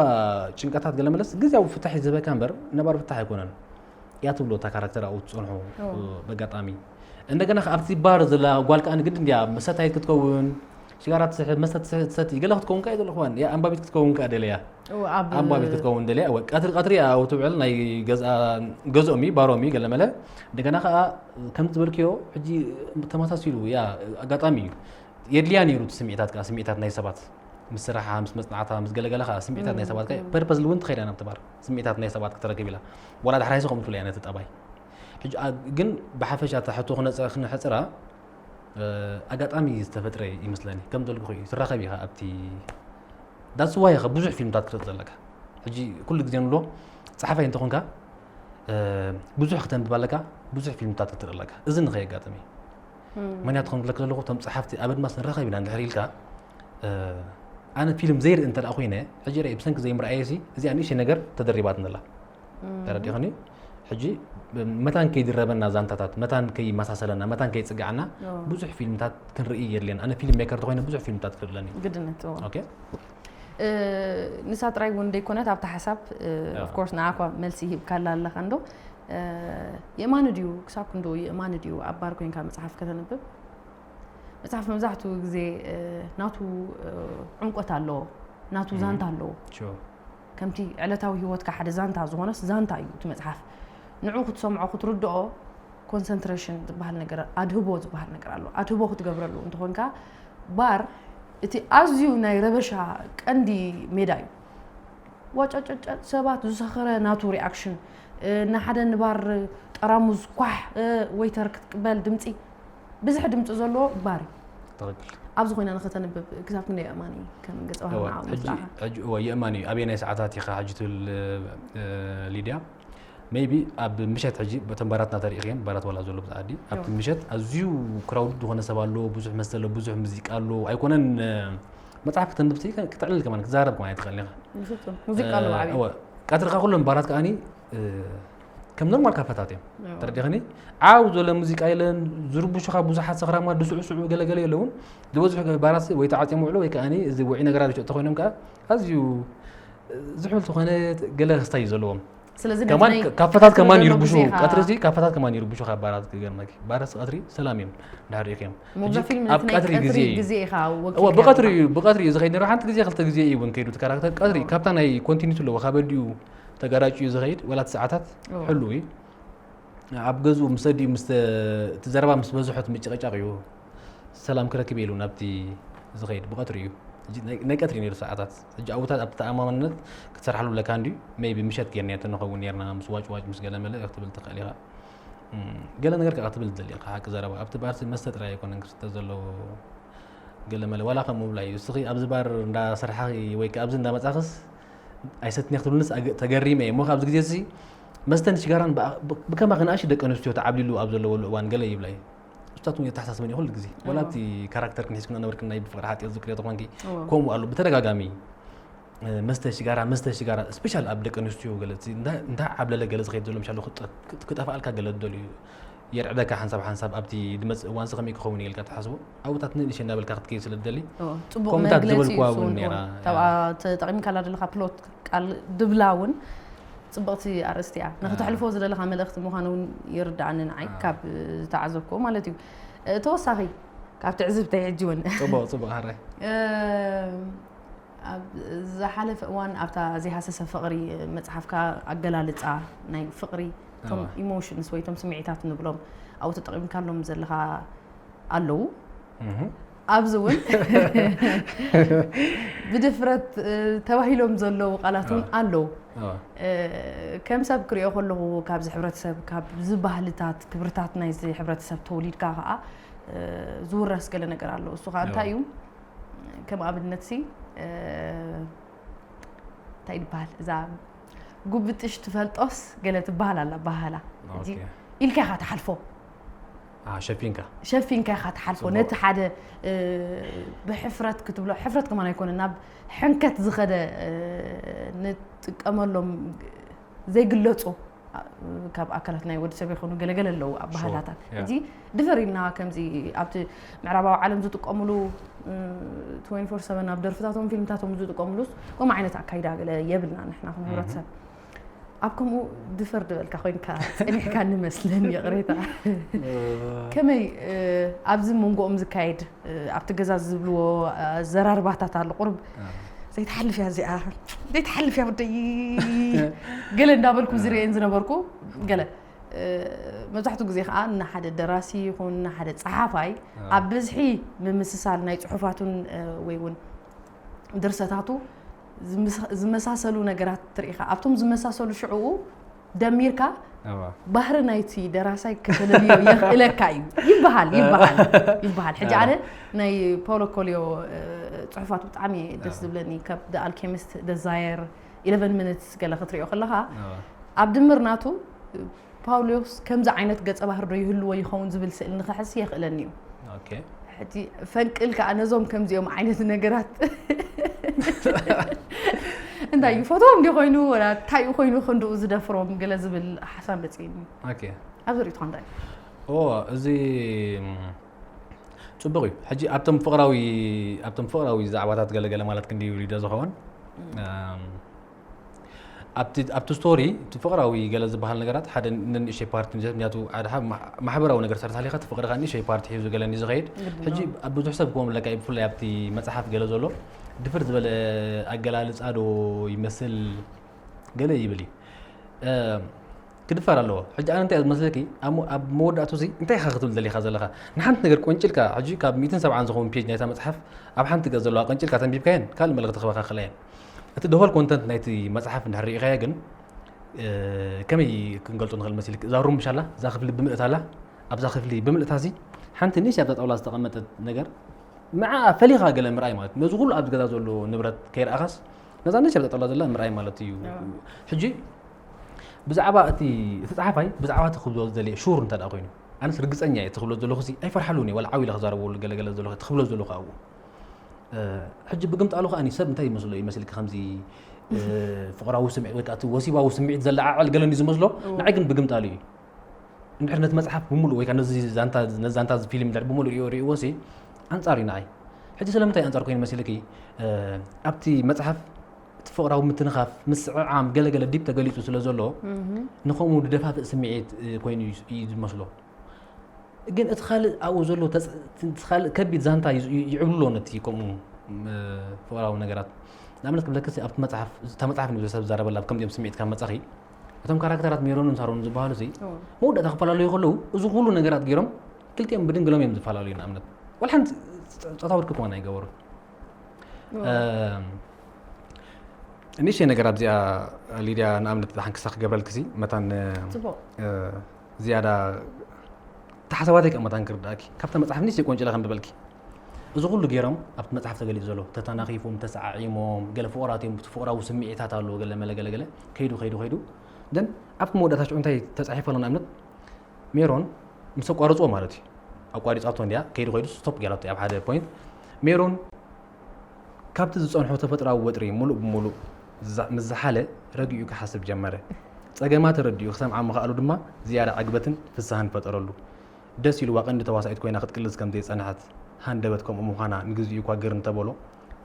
ጭንቀታት ገለ መለስ ግዝያዊ ፍታሕ ዝህበካ እምበር ነባር ፍታሕ ኣይኮነን እያ ትብሎ እታ ካራክተር ኣብኡ ትፀንሖ በጋጣሚ እንደገና ኣብቲ ባር ዘላ ጓል ከዓ ንግድ እንዲያ መሰታይት ክትከውን ሽጋራ ትስሕብ መስተ ትሰቲ ገለ ክትከውን ከዓ ዘለኹዋን እያ ኣንባቢት ክትከውን ከዓ ደለያ ኣንባቢት ክትከውን ደለያ ቀትሪ ቀትሪ ኣብኡ ትውዕል ናይ ገዝኦም እዩ ባሮም እዩ ገለ መለ እንደገና ከዓ ከም ዝበልክዮ ሕጂ ተመሳሲሉ ያ ኣጋጣሚ እዩ የድልያ ነይሩ እቲ ስምዒታት ከዓ ስምዒታት ናይ ሰባት ምስ ስራሓ ምስ መፅናዕታ ምስ ገለገለ ከዓ ስምዒታት ናይ ሰባት ከዓ ፐርፐስ እውን ትኸይዳ ናብ ትባር ስምዒታት ናይ ሰባት ክትረክብ ኢላ ዋላ ዳሕራይ ከምኡ ትብላ ነቲ ጠባይ ሕጂ ግን ብሓፈሻ እታ ሕቶ ክነፅረ ክነሕፅራ ኣጋጣሚ ዝተፈጥረ ይመስለኒ ከም ዘልኩ እዩ ትራኸብ ኢኻ ኣብቲ that's why ኢኻ ብዙሕ ፊልምታት ክትርኢ ዘለካ ሕጂ ኩሉ ግዜ ንብሎ ፀሓፋይ እንተኾንካ ብዙሕ ክተንብብ ኣለካ ብዙሕ ፊልምታት ክትርኢ ኣለካ እዚ ንኸየጋጥም እዩ ምክንያቱ ከም ዝብለክ ዘለኹ እቶም ፀሓፍቲ ኣብ ኣድማስ ንራኸብ ኢና እንድሕር ኢልካ ኣነ ፊልም ዘይርኢ እንተ ደኣ ኮይነ ሕጂ ርአ ብሰንኪ ዘይምርኣየ ሲ እዚኣ ንእሽተይ ነገር ተደሪባትኒ ኣላ ተረዲኽኒ ሕጂ መታን ከይድረበና ዛንታታት መታን ከይመሳሰለና መታን ከይፅግዓና ብዙሕ ፊልምታት ክንርኢ የድልየና ኣነ ፊልም ሜከር ተኮይነ ብዙሕ ፊልምታት ክርኢ ኣለኒ ግድነት ኦኬ ንሳ ጥራይ እውን ደይኮነት ኣብታ ሓሳብ of course ንዓኳ መልሲ ሂብካላ ኣለኻ እንዶ የእማኒ ድዩ ክሳብ ክንዶ የእማኒ ድዩ ኣብ ባር ኮይንካ መፅሓፍ ከተንብብ መፅሓፍ መብዛሕትኡ ግዜ ናቱ ዕምቆት ኣለዎ ናቱ ዛንታ ኣለዎ ከምቲ ዕለታዊ ህይወትካ ሓደ ዛንታ ዝኾነስ ዛንታ እዩ እቲ መፅሓፍ ንዑ ክትሰምዖ ክትርድኦ ኮንሰንትሬሽን ዝበሃል ነገር ኣድህቦ ዝበሃል ነገር ኣሎ ኣድህቦ ክትገብረሉ እንተኾንካ ባር እቲ ኣዝዩ ናይ ረበሻ ቀንዲ ሜዳ እዩ ዋጫጨጨ ሰባት ዝሰኸረ ናቱ ሪኣክሽን ንሓደ ንባር ጠራሙዝ ኳሕ ወይተር ክትቅበል ድምፂ ብዝሒ ድምፂ ዘለዎ ባር እዩ ኣብዚ ኮይና ንኸተንብብ ክሳብ ክንደይ ኣማኒ ከም ገፀ ባህሪ ንዓ ምፅላኻ ሕጂ እወ የእማን እዩ ኣበየናይ ሰዓታት ኢኻ ሕጂ ትብል ሊድያ maybe ኣብ ምሸት ሕጂ በተን ባራትና ተሪእኽየን ባራት ዋላ ዘሎ ብዝዓዲ ኣብቲ ምሸት ኣዝዩ ክራውድ ዝኾነ ሰብ ኣሎ ብዙሕ መስተ ኣሎ ብዙሕ ሙዚቃ ኣሎ ኣይኮነን መጽሓፍ ከተንብብ ክትዕልል ከማን ክትዛረብ ከማን ኣይትኽእልን ኢኻ ሙዚቃ ኣሎ ብዓብዩ ቀትርኻ ኩሎም ባራት ከዓኒ ከም ኖርማል ካፈታት እዮም ተረዲኽኒ ዓው ዝበለ ሙዚቃ የለን ዝርብሹኻ ብዙሓት ሰኽራማ ድስዑ ስዑ ገለገለ የለውን ዝበዝሑ ባራት ወይ ተዓፅዮም ውዕሎ ወይ ከዓኒ እዚ ውዒ ነገራት ተኮይኖም ከዓ ኣዝዩ ዝሑል ዝኾነ ገለ ክስታይ እዩ ዘለዎም ስለዚ ከማን ካፈታት ከማን ይርብሹ ቀትሪ እዚ ካፈታት ከማን ይርብሹ ካብ ባራት ክገርመኪ ባራት ቀትሪ ሰላም እዮም ድሕሪ እዮም ሞዛ ፊልም ኣብ ቀትሪ ግዜ ግዜ ኢኻ ወኪል ብቀትሪ እዩ ብቀትሪ እዩ ዝኸይድ ነሩ ሓንቲ ግዜ ክልተ ግዜ እዩ እውን ከይዱ እቲ ካራክተር ቀትሪ ካብታ ናይ ኮንቲኒቲ ኣለዎ ካብ ኣዲኡ ተጋራጭ እዩ ዝኸይድ ወላ ሰዓታት ሕሉ እዩ ኣብ ገዝኡ ምስ ኣዲኡ ምስ እቲ ዘረባ ምስ በዝሖት ምጭቕጫቕ እዩ ሰላም ክረክብ ኢሉ ናብቲ ዝኸይድ ብቐትሪ እዩ ናይ ቀትሪ ነይሩ ሰዓታት ሕጂ ኣብታት ኣብቲ ተኣማማንነት ክትሰርሓሉ ኣለካ እንድዩ ሜቢ ምሸት ጌርና ተንኸውን ነርና ምስ ዋጭ ዋጭ ምስ ገለ መለ ክትብል ትኽእል ኢኻ ገለ ነገር ከዓ ክትብል ትደሊ ኢኻ ሓቂ ዘረባ ኣብቲ ባርሲ መስተ ጥራይ ኣይኮነን ክስተ ዘለዎ ገለ መለ ዋላ ከም ምብላ እዩ። እስኺ ኣብዚ ባር እንዳሰርሓኺ ወይ ከኣ ኣብዚ እንዳመጻኽስ ኣይሰትን እየ ክትብልንስ ኣገ-፣ ተገሪመ እየ። እሞ ኣብዚ ግዜ እዚ መስተን ሽጋራን ብኣ-፣ ብ-፣ ብከማኺ ንኣሽቱ ደቂ ኣንስትዮ ተዓብሊሉ ኣብ ዘለወሉ እዋን ገለ ይብላ እዩ። እሳት እውን የተሓሳስበን እዩ ኩሉ ግዜ። ዋላ እዎ። ኣብቲ ካራክተር ክንሒዝክን ነበርክን ናይ ብፍቕሪ ሓጢኦ ዝክርዮ ተኾንኪ እዎ። ከምኡ ኣሎ ብተደጋጋሚ፣ እ፣ መስተ ሽጋራ፣ መስተ ሽጋራ፣ ስፔሻል ኣብ ደቂ ኣንስትዮ ገለ እቲ እንዳ-፣ እንዳ ዓብለለ ገለ ዝኸይድ ዘሎ ምሻሉ ክጠ-፣ ክጠ-፣ ክጠፍኣልካ ገለ ዝደልዩ የርዕደካ ሓንሳብ ሓንሳብ ኣብቲ ዝመጽእ እዋንሲ ከመይ ክኸውን እዩ ኢልካ ትሓስቦ? ኣብኡታት ንእሽተይ እንዳበልካ ክትከይድ ስለ ትደሊ፣ እዎ፣ ጽቡቕ ከምኡታት መግለጺ ዝበልኩዋ እዩ እውን እሱ ነይራ። እውን። እያ። ካብኣ ተጠቒምካላ ዘለኻ ፕሎት ቃል ድብላ እውን ጽብቕቲ ኣርእስቲ እያ። ንኽተሕልፎ ዝደለኻ መልእኽቲ ምዃኑ እውን ይርድኣኒ ንዓይ፣ ኣዎ። ካብ ዝተዓዘብክዎ ማለት እዩ። እ፣ ተወሳኺ ካብ ትዕዝብተይ ሕጂ እውን። ጽቡቕ፣ ጽቡቕ፣ ሃራይ። እ፣ ኣብ ዝሓለፈ እዋን ኣብታ ዘይሃሰሰ ፍቕሪ መጽሓፍካ ኣገላልጻ ናይ ፍቕሪ፣ እቶም ኣዎ። ኢሞሽንስ ወይ እቶም ስምዒታት ንብሎም ኣብኡ ተጠቒምካሎም ዘለኻ ኣለዉ። እህ። ኣብዚ እውን ብድፍረት፣ እ፣ ተባሂሎም ዘለዉ ቃላት እውን ኣዎ። ኣለዉ። ኣዎ። እ፣ ከም ሰብ ክሪኦ ከለኹ ካብዚ ሕብረተሰብ፣ ካብዚ ባህልታት፣ ክብርታት ናይዚ ሕብረተሰብ ተወሊድካ ከኣ፣ እ፣ ዝውረስ ገለ ነገር ኣሎ። እሱ ከኣ እንታይ ኣዎ። እዩ? ከም ኣብነትሲ፣ እ፣ እንታይ ይበሃል? እዛ ጉብጥሽ ትፈልጦስ ገለ ትበሃል ኣላ፣ ኣበሃህላ። ሕጂ ኦኬ። ኢልካ ኢኻ ትሓልፎ። አ፣ ሸፊንካ። ሸፊንካ ኢኻ ትሓልፎ። ጽቡቕ። ነቲ ሓደ፣ እ፣ ብሕፍረት ክትብሎ፣ ሕፍረት ከማን ኣይኮነን፣ ናብ ሕንከት ዝኸደ፣ እ፣ ንጥቀመሎም ዘይግለጹ፣ አ፣ ካብ ኣካላት ናይ ወዲ ሰብ ይኹኑ ገለገለ ኣለዉ ኣበሃህላታት። ሹር፣ ያ። ሕጂ ድፈር ኢልና ከምዚ ኣብቲ ምዕራባዊ ዓለም ዝጥቀምሉ፣ እ፣ ትዌንቲ ፎር ሰቨን ኣብ ደርፍታቶም ፊልምታቶም ዝጥቀምሉስ ከምኡ ዓይነት ኣካይዳ ገለ የብልና ንሕና ከም እህ። ሕብረተሰብ። ኣብ ከምኡ ድፈር ዝበልካ ኮይንካ ጸኒሕካ ንመስለን ይቕሬታ። እ። ከመይ፣ እ፣ ኣብዚ መንጎኦም ዝካየድ፣ እ፣ ኣብቲ ገዛ ዝብልዎ፣ እ፣ ኣዘራርባታት ኣሎ። ቁሩብ እ። ዘይትሓልፍ እያ እዚኣ፣ ዘይትሓልፍ እያ ወደይ ገለ እንዳበልኩ እ። ዝርእየን ዝነበርኩ ገለ፣ እ፣ መብዛሕትኡ ግዜ ከኣ ንሓደ ደራሲ ይኹን ንሓደ ጸሓፋይ እ። ኣብ ብዝሒ ምምስሳል ናይ ጽሑፋቱን፣ እ፣ ወይ እውን ድርሰታቱ ዝምስ-፣ ዝመሳሰሉ ነገራት ትርኢ ኢኻ። ኣብቶም ዝመሳሰሉ ሽዕኡ ደሚርካ እዋ። ባህሪ ናይቲ ደራሳይ ከተለልዮ የኽእለካ እዩ ይበሃል፣ ይበሃል፣ ይበሃል። ሕጂ እዋ። ኣነ ናይ ፓውሎ ኮልዮ፣ እ፣ ጽሑፋት ብጣዕሚ እየ ደስ እዋ። ዝብለኒ። ካብ The Alchemist፣ Desire፣ ኢለቨን ሚኒትስ ገለ ክትሪኦ ከለኻ፣ እዋ። ኣብ ድምር ናቱ ፓውሎስ ከምዚ ዓይነት ገጸ ባህሪ ዶ ይህልዎ ይኸውን ዝብል ስእሊ ንኽሕስ የኽእለኒ እዩ። ኦኬ። ሕጂ ፈንቅል ከኣ ነዞም ከምዚኦም ዓይነት ነገራት እንታይ እዩ፣ ፈትዎም ድዩ ኮይኑ፣ ወላ እንታይ እዩ ኮይኑ ክንድኡ ዝደፍሮም ገለ ዝብል ሓሳብ መጺእኒ። ኦኬ። ኣብዚ ርእይቶኻ እንታይ እዩ? ኦ፣ እዚ፣ ም፣ ጽቡቕ እዩ። ሕጂ ኣብቶም ፍቕራዊ፣ ኣብቶም ፍቕራዊ ዛዕባታት ገለ ገለ ማለት ክንድዩ ሪዶ ዝኸውን፣ እም። እም፣ ኣብቲ፣ ኣብቲ ስቶሪ፣ እቲ ፍቕራዊ ገለ ዝበሃል ነገራት ሓደ ንንእሽተይ ፓርቲ ንዘ-፣ ምክንያቱ ሓደ ሓ-፣ ማ-፣ ማሕበራዊ ነገር ስራሕ ተሃሊኻ እቲ ፍቕሪ ከኣ ንእሽተይ ፓርቲ ሒዙ ገለ እንድዩ ዝኸይድ። ግድን ሕጂ ነው። ኣብ ብዙሕ ሰብ ክኸውን ኣለካ እዩ፣ ብፍላይ ኣብቲ መጽሓፍ ገለ ዘሎ ድፍር ዝበለ ኣገላልጻ ዶ ይመስል ገለ ይብል እዩ። እ፣ ክድፈር ኣለዎ። ሕጂ ኣነ እንታይ እየ ዝመስለኪ፣ ኣብ ሞ-፣ ኣብ መወዳእቱ እዚ እንታይ ኢኻ ክትብል ደሊኻ ዘለኻ? ንሓንቲ ነገር ቆንጭልካ፣ ሕጂ ካብ ሚእትን ሰብዓን ዝኸውን ፔጅ ናይታ መጽሓፍ ኣብ ሓንቲ ገጽ ዘለዋ ቀንጭልካ ተንቢብካየን ካልእ መልእኽቲ ክህባኻ ክኽእላ እየን። እቲ the whole content ናይቲ መጽሓፍ እንድሕር ርኢኻዮ ግን፣ እ፣ ከመይ ክንገልጾ ንኽእል መሲልክ? እዛ ሩም ምሽ ኣላ፣ እዛ ክፍሊ ብምልእታ ኣላ፣ ኣብዛ ክፍሊ ብምልእታ እዚ ሓንቲ ንእሽተይ ኣብዛ ጣውላ ዝተቐመጠት ነገር ንዓኣ ፈሊኻ ገለ ምርኣይ ማለት እዩ። ነዚ ኩሉ ኣብዚ ገዛ ዘሎ ንብረት ከይረኣኻስ ነዛ ንእሽተይ ኣብዛ ጣውላ ዘላ ምርኣይ ማለት እዩ። እዎ። ሕጂ ብዛዕባ እቲ፣ እቲ ጸሓፋይ ብዛዕባ እቲ ክብሎ ዝደለየ ሹር እንተ ደኣ ኮይኑ፣ ኣነስ ርግጸኛ እየ እቲ ክብሎ ዘለኹ ሲ ኣይፈርሓሉን እየ፣ ዋላ ዓው ኢለ ክዛረበሉ ገለ ገለ ዘለኹ፣ እቲ ክብሎ ዘለኹ ኣብኡ። እ፣ ሕጂ ብግምጣሉ ከኣ ሰብ እንታይ ይመስሎ ይመስልኪ? ከምዚ፣ እ፣ ፍቕራዊ ስምዒት ወይ ከኣ እቲ ወሲባዊ ስምዒት ዘለዓዕል ገለ እንድዩ ዝመስሎ፣ እዎ። ንዓይ ግን ብግምጣሉ እዩ። እንድሕር ነቲ መጽሓፍ ብምሉእ ወይ ከኣ ነዚ ዛንታ፣ ነዚ ዛንታ እዚ ፊልም እንድሕር ብምሉእ ሪኦ-፣ ሪእዎ ሲ ኣንጻር እዩ ንዓይ። ሕጂ ስለምንታይ ኣንጻር ኮይኑ መሲልኪ? እ፣ ኣብቲ መጽሓፍ እቲ ፍቕራዊ ምትንኻፍ፣ ምስዕዓም፣ ገለ ገለ ዲፕ ተገሊጹ ስለ ዘሎ፣ እህ። ንኸምኡ ዝደፋፍእ ስምዒት፣ እ፣ ኮይኑ እዩ፣ እዩ ዝመስሎ። ግን እቲ ካልእ ኣብኡ ዘሎ ተጽ-፣ እቲ ካልእ ከቢድ ዛንታ ዩ-፣ ዩ-፣ ይዕብልሎ ነቲ ከምኡ፣ እ፣ ፍቕራዊ ነገራት። ንኣብነት ክብለክሲ ኣብቲ መጽሓፍ፣ እታ መጽሓፍ ንብዙሕ ሰብ ዝዛረበላ፣ ኣብ ከምዚኦም ስምዒት ካብ መጻኺ፣ እቶም ካራክተራት ሜሮንን ሳሮንን ዝበሃሉ ሲ፣ እዎ። መወዳእታ ክፈላለዩ ከለዉ፣ እዚ ኩሉ ነገራት ገይሮም ክልቲኦም ብድንግሎም እዮም ዝፈላለዩ። ንኣብነት፣ ዋላ ሓንቲ ጾ-፣ ጾታዊ ርክብ ከማን ኣይገበሩን። እዎ። እም፣ ንእሽተይ ነገር ኣብዚኣ ሊድያ፣ ንኣብነት፣ ሓንክሳ ክገብረልኪ ሲ፣ መታን፣ ጽቡቕ። እ፣ ዝያዳ ተሓሳባተይ ከኣ መታን ክርድኣኪ፣ ካብታ መጽሓፍ ንእሽተይ ቆንጭለ ከንብበልኪ። እዚ ኩሉ ገይሮም ኣብቲ መጽሓፍ ተገሊጹ ዘሎ ተተናኺፎም ተሰዓዒሞም ገለ ፍቑራት እዮም፣ ፍቕራዊ ስምዒታት ኣለዎ ገለ መለ ገለ ገለ ከይዱ ከይዱ ከይዱ ደን ኣብቲ መወዳእታ ሽዑ እንታይ ተጻሒፉ ኣሎ ንኣብነት ሜሮን ምስ ኣቋርጽዎ ማለት እዩ ኣቋሪጻቶ እንዲያ ከይዱ ከይዱ ስቶፕ ገይራቶ ኣብ ሓደ ፖይንት ሜሮን ካብቲ ዝጸንሖ ተፈጥራዊ ወጥሪ ሙሉእ ብሙሉእ ምስ ዝሓለ ረጊኡ ክሓስብ ጀመረ። ጸገማ ተረዲኡ ክሰምዓ ምኽኣሉ ድማ ዝያዳ ዕግበትን ፍስሃን ፈጠረሉ። ደስ ኢልዋ ቀንዲ ተዋሳኢት ኮይና ክትቅልስ ከም ዘይጸንሐት ሃንደበት ከምኡ ምዃና ንግዚኡ እኳ ግር እንተበሎ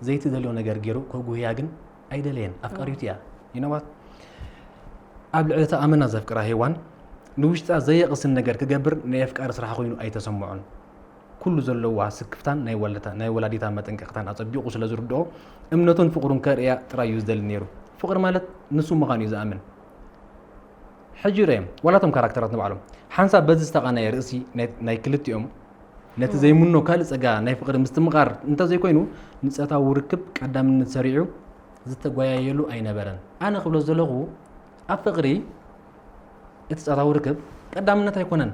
ዘይትደልዮ ነገር ገይሩ ከጉህያ ግን ኣይደለየን። ኣፍቃሪቱ እያ። ይነዋት ኣብ ልዕሊ እታ ኣመና ዘፍቅራ ሄዋን ንውሽጣ ዘየቕስን ነገር ክገብር ናይ ኣፍቃሪ ስራሕ ኮይኑ ኣይተሰምዖን። ኩሉ ዘለዋ ስክፍታን ናይ ወላዲታ መጠንቀቕታን ኣጸቢቑ ስለ ዝርድኦ እምነቱን ፍቕሩን ከርእያ ጥራይ እዩ ዝደሊ ነይሩ። ፍቕሪ ማለት ንሱ ምዃኑ እዩ ዝኣምን። ሕጂ ርእዮም ዋላቶም ካራክተራት ንባዕሎም ሓንሳብ በዚ ዝተቓነየ ርእሲ ናይ ክልቲኦም ነቲ ዘይምኖ ካልእ ጸጋ ናይ ፍቕሪ ምስትምቓር እንተዘይኮይኑ ንጸታዊ ርክብ ቀዳምነት ሰሪዑ ዝተጓያየሉ ኣይነበረን። ኣነ ክብሎ ዘለኹ ኣብ ፍቕሪ እቲ ጸታዊ ርክብ ቀዳምነት ኣይኮነን።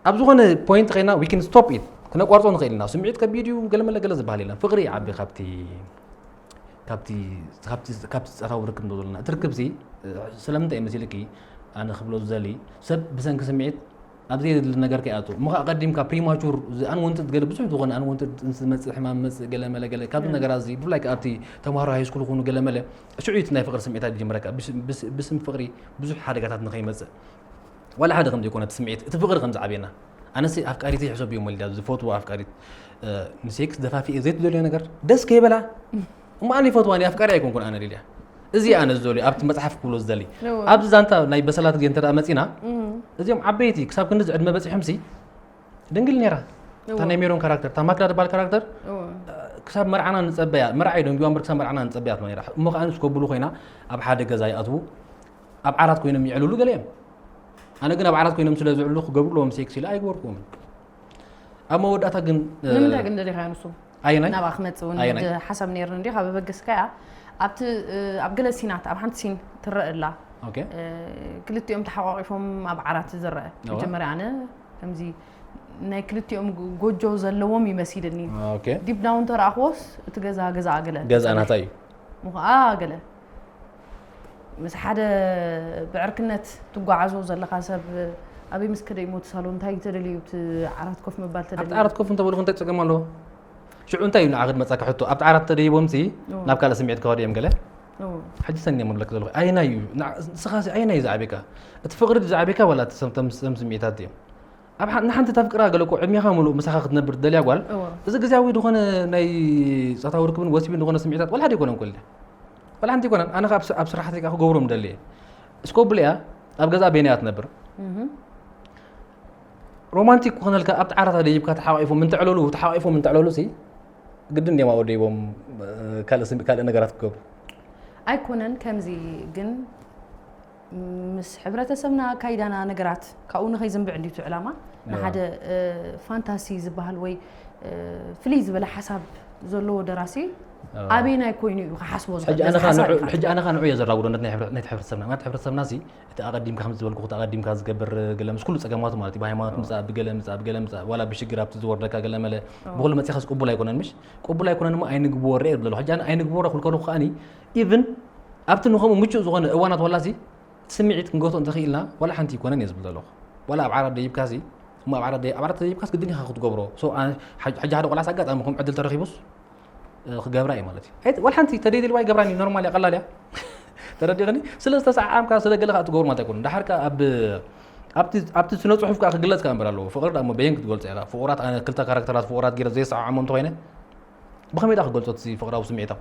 ኣብ ዝኾነ ፖይንት ኸይና we can stop it ክነቋርጾ ንኽእል ኢና። ስምዒት ከቢድ እዩ ገለመለ ገለ ዝበሃል የለን። ፍቕሪ ይዓቢ ካብቲ ካብቲ ካብቲ ካብቲ ጸታዊ ርክብ ንብሎ ዘለና እቲ ርክብ ሲ ስለምንታይ እዩ መሲልኪ ኣነ ክብሎ ዝደሊ ሰብ ብሰንኪ ስምዒት ኣብ ዘየድሊ ነገር ከይኣቱ እሞ ከዓ ቀዲምካ ፕሪማቹር ኣንወንትድ ገለ ብዙሕ ዝኾነ ኣንወንትድ ዝመፅእ ሕማም መፅእ ገለ መለ ገለ ካብዚ ነገራት እዚ ብፍላይ ከዓ ኣብቲ ተምሃሮ ሃይስኩል ይኹኑ ገለ መለ ሽዑ እቲ ናይ ፍቅሪ ስምዒታት ይጅምረካ ብስም ፍቅሪ ብዙሕ ሓደጋታት ንኸይመፅእ ዋላ ሓደ ከም ዘይኮነ እቲ ስምዒት እቲ ፍቅሪ ከም ዝዓብየና ኣነሲ ኣፍቃሪተይ ሕሰብ እዮም ወሊዳ ዝፈትዎ ኣፍቃሪት ንሴክስ ደፋፊኤ ዘይትደልዮ ነገር ደስ ከይበላ እሞ ኣነ ይፈትዋ ኣፍቃሪ ኣይኮንኩን ኣነ ሊልያ እዚ ኣነ ዝደልዩ ኣብቲ መፅሓፍ ክብሎ ዝደሊ ኣብዚ ዛንታ ናይ በሰላት ግዜ እንተ መፂና እዚኦም ዓበይቲ ክሳብ ክንዲ ዕድመ በፂሖምሲ ድንግል ነይራ እታ ናይ ሜሮን ካራክተር እታ ማክዳ ዝበሃል ካራክተር ክሳብ መርዓና ንፀበያ መርዓ እዩ ደንጊዋ እምበር ክሳብ መርዓና ንፀበያ ትብሎ ነይራ እሞ ከዓ ንስከብሉ ኮይና ኣብ ሓደ ገዛ ይኣትዉ ኣብ ዓራት ኮይኖም ይዕልሉ ገለ እዮም ኣነ ግን ኣብ ዓራት ኮይኖም ስለ ዝዕልሉ ክገብሩ ኣለዎም ሴክስ ኢለ ኣይግበርኩዎምን ኣብ መወዳእታ ግን ንምንታይ ግን ደሊኻዮ ንሱ ኣየናይ ናባ ክመፅእ እውን ኣየናይ? ሓሳብ ነይርኒ እንዲ ካብ በገስካያ ኣብቲ ኣብ ገለ ሲናት ኣብ ሓንቲ ሲን ትረአ ኣላ ኦኬ ክልቲኦም ተሓቋቂፎም ኣብ ዓራት ዝረአ እዋ። መጀመርያ ኣነ ከምዚ ናይ ክልቲኦም ጎ- ጎጆ ዘለዎም ይመሲልኒ ኦኬ ዲፕ ዳውን ተረኣኽዎስ እቲ ገዛ ገዛ ገለ ገዛ ናታ እዩ ምኹዓ ገለ ምስ ሓደ ብዕርክነት ትጓዓዞ ዘለኻ ሰብ ኣበይ ምስ ከደ እሞ እቲ ሳሎን እንታይ ተደልዩ እቲ ዓራት ኮፍ ምባል ኣብቲ ተደልዩ ዓራት ኮፍ እንተበልኹ እንታይ ፀገም ኣለዎ ሽዑ እንታይ እዩ ንዓኺ መፃካ ሕቶ ኣብቲ ዓራት ተደይቦምሲ እዎ። ናብ ካልእ ስምዒት ክኸዱ እዮም ገለ እዎ። ሕጂ ሰኒ እየ ምብለክ ዘለኹ ኣየናይ እዩ ንዓ- ንስኻ ሲ ኣየናይ እዩ ዝዓቤካ እቲ ፍቕሪ ድዩ ዝዓቤካ ዋላ እቲ ሰም- ተም- ሰም ስምዒታት እዮም ኣብ ሓ- ንሓንቲ ተፍቅራ ገለ እኮ ዕድሜኻ ሙሉእ ምሳኻ ክትነብር ትደልያ ጓል እዎ። እዚ ግዜያዊ ዝኾነ ናይ ፆታዊ ርክብን ወሲብን ዝኾነ ስምዒታት ዋላ ሓደ ኣይኮነን ኮልደ ዋላ ሓንቲ ኣይኮነን ኣነ ከኣ ኣብ ስ- ኣብ ስራሕተይ ከኣ ክገብሮም ደልየ እስኮብል እያ ኣብ ገዛ ቤንያ ትነብር እህ። ሮማንቲክ ክኾነልካ ኣብቲ ዓራት ኣደይብካ ተሓቋኢፎም እንተዕለሉ ተሓቋኢፎም እንተዕለሉ ሲ ግድን ድዮም ኣወደይቦም ካልእ ስም- ካልእ ነገራት ክገብሩ ኣይኮነን ከምዚ ግን ምስ ሕብረተሰብና ኣካይዳና ነገራት ካብኡ ንኸይዝንብዕ እንዲቱ ዕላማ ንሓደ ፋንታሲ ዝበሃል ወይ ፍልይ ዝበለ ሓሳብ ዘለዎ ደራሲ ኣበይናይ ኮይኑ እዩ ክሓስቦ ሕጂ ኣነ ዝኽእል ከዓ ሓሳብ ንዑ- እዩ። ሕጂ ኣነ ከዓ ንዑ እየ ዘራጉዶ ነቲ ናይ ሕብረ- ናይቲ ሕብረተሰብና ማለት ሕብረተሰብና ሲ እቲ ኣቐዲምካ ከም ዝበልኩ እቲ ኣቐዲምካ ዝገብር ገለ ምስ ኩሉ ፀገማቱ ማለት እዩ ብሃይማኖት ምፃእ ብገለ ምፃእ ብገለ ምፃእ ዋላ ብሽግር ኣብቲ ዝወርደካ ገለ መለ ብኩሉ መፂኻስ ቅቡል ኣይኮነን ምሽ ቅቡል ኣይኮነን እሞ ኣይንግብዎ ርአ ይብል ዘለኹ ሕጂ ኣነ ኣይንግብዎ ረኹል ከለኹ ከዓኒ ኢቭን ኣብቲ ንኸምኡ ምቹእ ዝኾነ እዋናት ዋላሲ ስምዒት ክንገቶ እንተኽኢልና ዋላ ሓንቲ ይኮነን እየ ዝብል ዘለኹ ዋላ ኣብ ዓራት ደይብካሲ እሞ ኣብ ዓራት ደይ- ኣብ ዓራት ደይብካስ ግድን ኢኻ ክትገብሮ So፣ ኣነ- ሓ- ሕጂ ሓደ ቆላስ ኣጋጣሚ ከም ዕድል ተረኺቡስ እ፣ ክገብራ እዩ ማለት እዩ ኣይ- ዋላ ሓንቲ ተደይድልዋ ይገብራን እዩ ኖርማል እያ ቀላል እያ ተረዲእኒ ስለ ዝተሰዓዓምካ ስለ ገለ ከዓ ትገብሩ ማለት ኣይኮኑ ዳሓር ከዓ ኣብ ኣብቲ ኣብቲ ስነ ፅሑፍ ከዓ ክግለፅ ከዓ እምበር ኣለዎ ፍቕሪ ዳሞ በየን ክትገልፆ ኢኻ ፍቑራት ኣነ ክልተ ካራክተራት ፍቑራት ገይረ ዘይሰዓዓሞ እንተኮይነ ብኸመይ ዳ ክገልፆ እቲ ፍቕራዊ ስምዒታዊ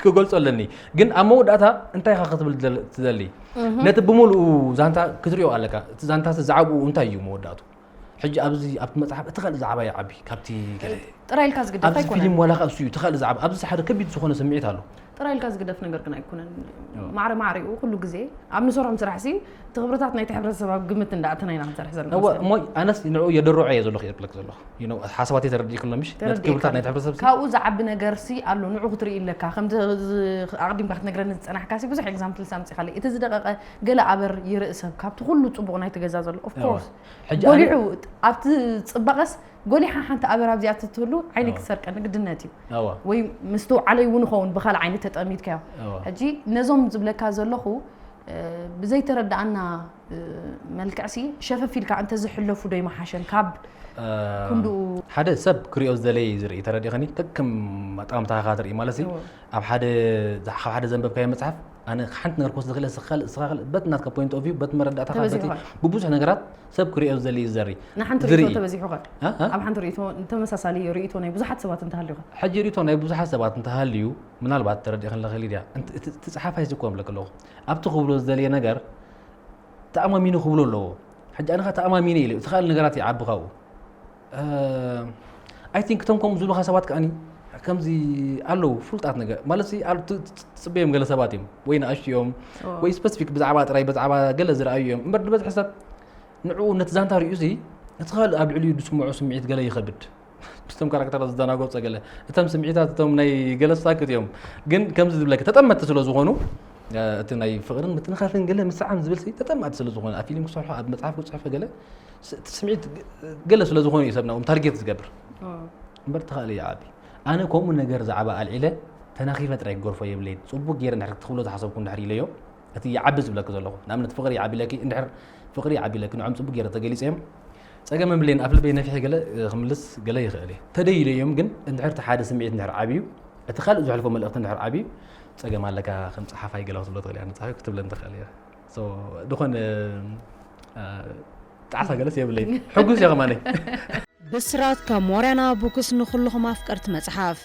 ክገልፆ ኣለኒ ግን ኣብ መወዳእታ እንታይ ኢኻ ክትብል ትደሊ ነቲ ብምሉኡ ዛንታ ክትሪኦ ኣለካ እቲ ዛንታ ዝዓብኡ እንታይ እዩ መወዳእቱ ሕጂ ኣብዚ ኣብቲ መፅሓፍ እቲ ካልእ ዝዓባ ይዓቢ ካብቲ ገለ ጥራይ ኢልካ ዝግደፍ ኣብዚ ኣይኮነን ፊልም ዋላ ከዓ እሱ እዩ እቲ ካልእ ዝዓባ ኣብዚ ሓደ ከቢድ ዝኾነ ስምዒት ኣሎ ጥራይ ኢልካ ዝግደፍ ነገር ግን ኣይኮነን። ማዕረ ማዕሪኡ ኩሉ ግዜ ኣብ ንሰርሖም ስራሕ ሲ እቲ ክብርታት ናይቲ ሕብረተሰብ ኣብ ግምት እንዳኣተና ኢና ክንሰርሕ ዘለና እሞ ኣነስ ንዕኡ የደርዖ እየ ዘለኹ የብለክ ዘለኹ ሓሳባት የተረድእ ክሎ ምሽ ነቲ ክብርታት ናይቲ ሕብረተሰብ ካብኡ ዝዓቢ ነገር ሲ ኣሎ ንዑ ክትርኢ ኣለካ ከምዚ ኣቅዲምካ ክትነግረኒ ዝፀናሕካ ሲ ብዙሕ ኤግዛምፕል ሳምፂኻለይ እቲ ዝደቀቀ ገለ ኣበር ይርኢ ሰብ ካብቲ ኩሉ ፅቡቅ ናይቲ ገዛ ዘሎ ኦፍኮርስ ጎሊሑ ኣብቲ ፅባቀስ ጎሊሓ ሓንቲ ኣበር ኣብዚኣ ትትህሉ ዓይኒ ክትሰርቀኒ ግድነት እዩ ወይ ምስትውዓለይ እውን ኸውን ብካል ዓይነት ተጠሚድካዮ ሕጂ ነዞም ዝብለካ ዘለኹ ብዘይተረዳኣና መልክዕሲ ሸፈፍ ኢልካ እንተዝሕለፉ ዶ ይመሓሸን ካብ ክንድኡ ሓደ ሰብ ክሪኦ ዝደለየ ዝርኢ ተረዲኸኒ ከከም ኣጠማምታኻ ትርኢ ማለት ኣብ ሓደ ካብ ሓደ ዘንበብካዮ መፅሓፍ ኣነ ሓንቲ ነገር ክወስድ ክእል ስኻል ስኻል በት ናትካ point of view በት መረዳእታኻ በቲ ብብዙሕ ነገራት ሰብ ክሪኦ ዝደሊ እዩ ዘርኢ ንሓንቲ ርእቶ ተበዚሑ ኸ ኣብ ሓንቲ ርእቶ ተመሳሳሊ ርእቶ ናይ ብዙሓት ሰባት እንተሃልዩ ኸ ሕጂ ርእቶ ናይ ብዙሓት ሰባት እንተሃልዩ ምናልባት ተረዲእክን ለኸ ሊድያ እቲ ፀሓፋይ ዝኮ ምለክ ኣለኹ ኣብቲ ክብሎ ዝደልየ ነገር ተኣማሚኑ ክብሎ ኣለዎ ሕጂ ኣነ ኸ ተኣማሚነ ኢለ እቲ ካልእ ነገራት ይዓቢ ካብኡ I think እቶም ከምኡ ዝብሉኻ ሰባት ከኣኒ ከምዚ ኣለዉ ፍሉጣት ነገር ማለት ትፅበዮም ገለ ሰባት እዮም ወይ ንኣሽቱ እዮም ወይ ስፐሲፊክ ብዛዕባ ጥራይ ብዛዕባ ገለ ዝረኣዩ እዮም እምበር ዝበዝሐ ሰብ ንዕኡ ነቲ ዛንታ ሪኡ ሲ እቲ ካልእ ኣብ ልዕሊኡ ዝስምዖ ስምዒት ገለ ይኸብድ ምስቶም ካራክተራት ዝደናጎ ፀገለ እቶም ስምዒታት እቶም ናይ ገለ ሳክት እዮም ግን ከምዚ ዝብለካ ተጠመጥቲ ስለ ዝኾኑ እቲ ናይ ፍቕርን ምትንኻፍን ገለ ምስዓም ዝብል ሲ ተጠማእቲ ስለ ዝኾነ ኣብ ፊልም ክሰርሖ ኣብ መፅሓፍ ክፅሕፈ ገለ እቲ ስምዒት ገለ ስለ ዝኾኑ እዩ ሰብ ናብኦም ታርጌት ዝገብር እምበር ተኻእለ ይዓቢ ኣነ ከምኡ ነገር ዛዕባ ኣልዒለ ተናኺፈ ጥራይ ክገርፎ የብለይን ፅቡቅ ገይረ እንድሕር ክትኽብሎ ዝሓሰብኩ እንድሕር ኢለዮ እቲ ይዓቢ ዝብለኪ ዘለኹ ንኣብነት ፍቕሪ ይዓቢ ለኪ እንድሕር ፍቕሪ ይዓቢ ለኪ ንዖም ፅቡቅ ገይረ ተገሊፀዮም ፀገም የብለይን ኣብ ልበይ ነፊሐ ገለ ክምልስ ገለ ይኽእል እየ ተደይለ እዮም ግን እንድሕር እቲ ሓደ ስምዒት እንድሕር ዓብዩ እቲ ካልእ ዝሕልፎ መልእኽቲ እንድሕር ዓብዩ ፀገም ኣለካ ከም ፀሓፋይ ገለ ክትብሎ ትኽእል እያ ንፀሓፊ ክትብለን ትኽእል እያ ዝኾነ ጣዕሳ ገለስ የብለይ ሕጉስ እየ ከማነይ ብስራት ካብ ሞርያና ቡክስ ንኹልኹም ኣፍቀርቲ መጽሓፍ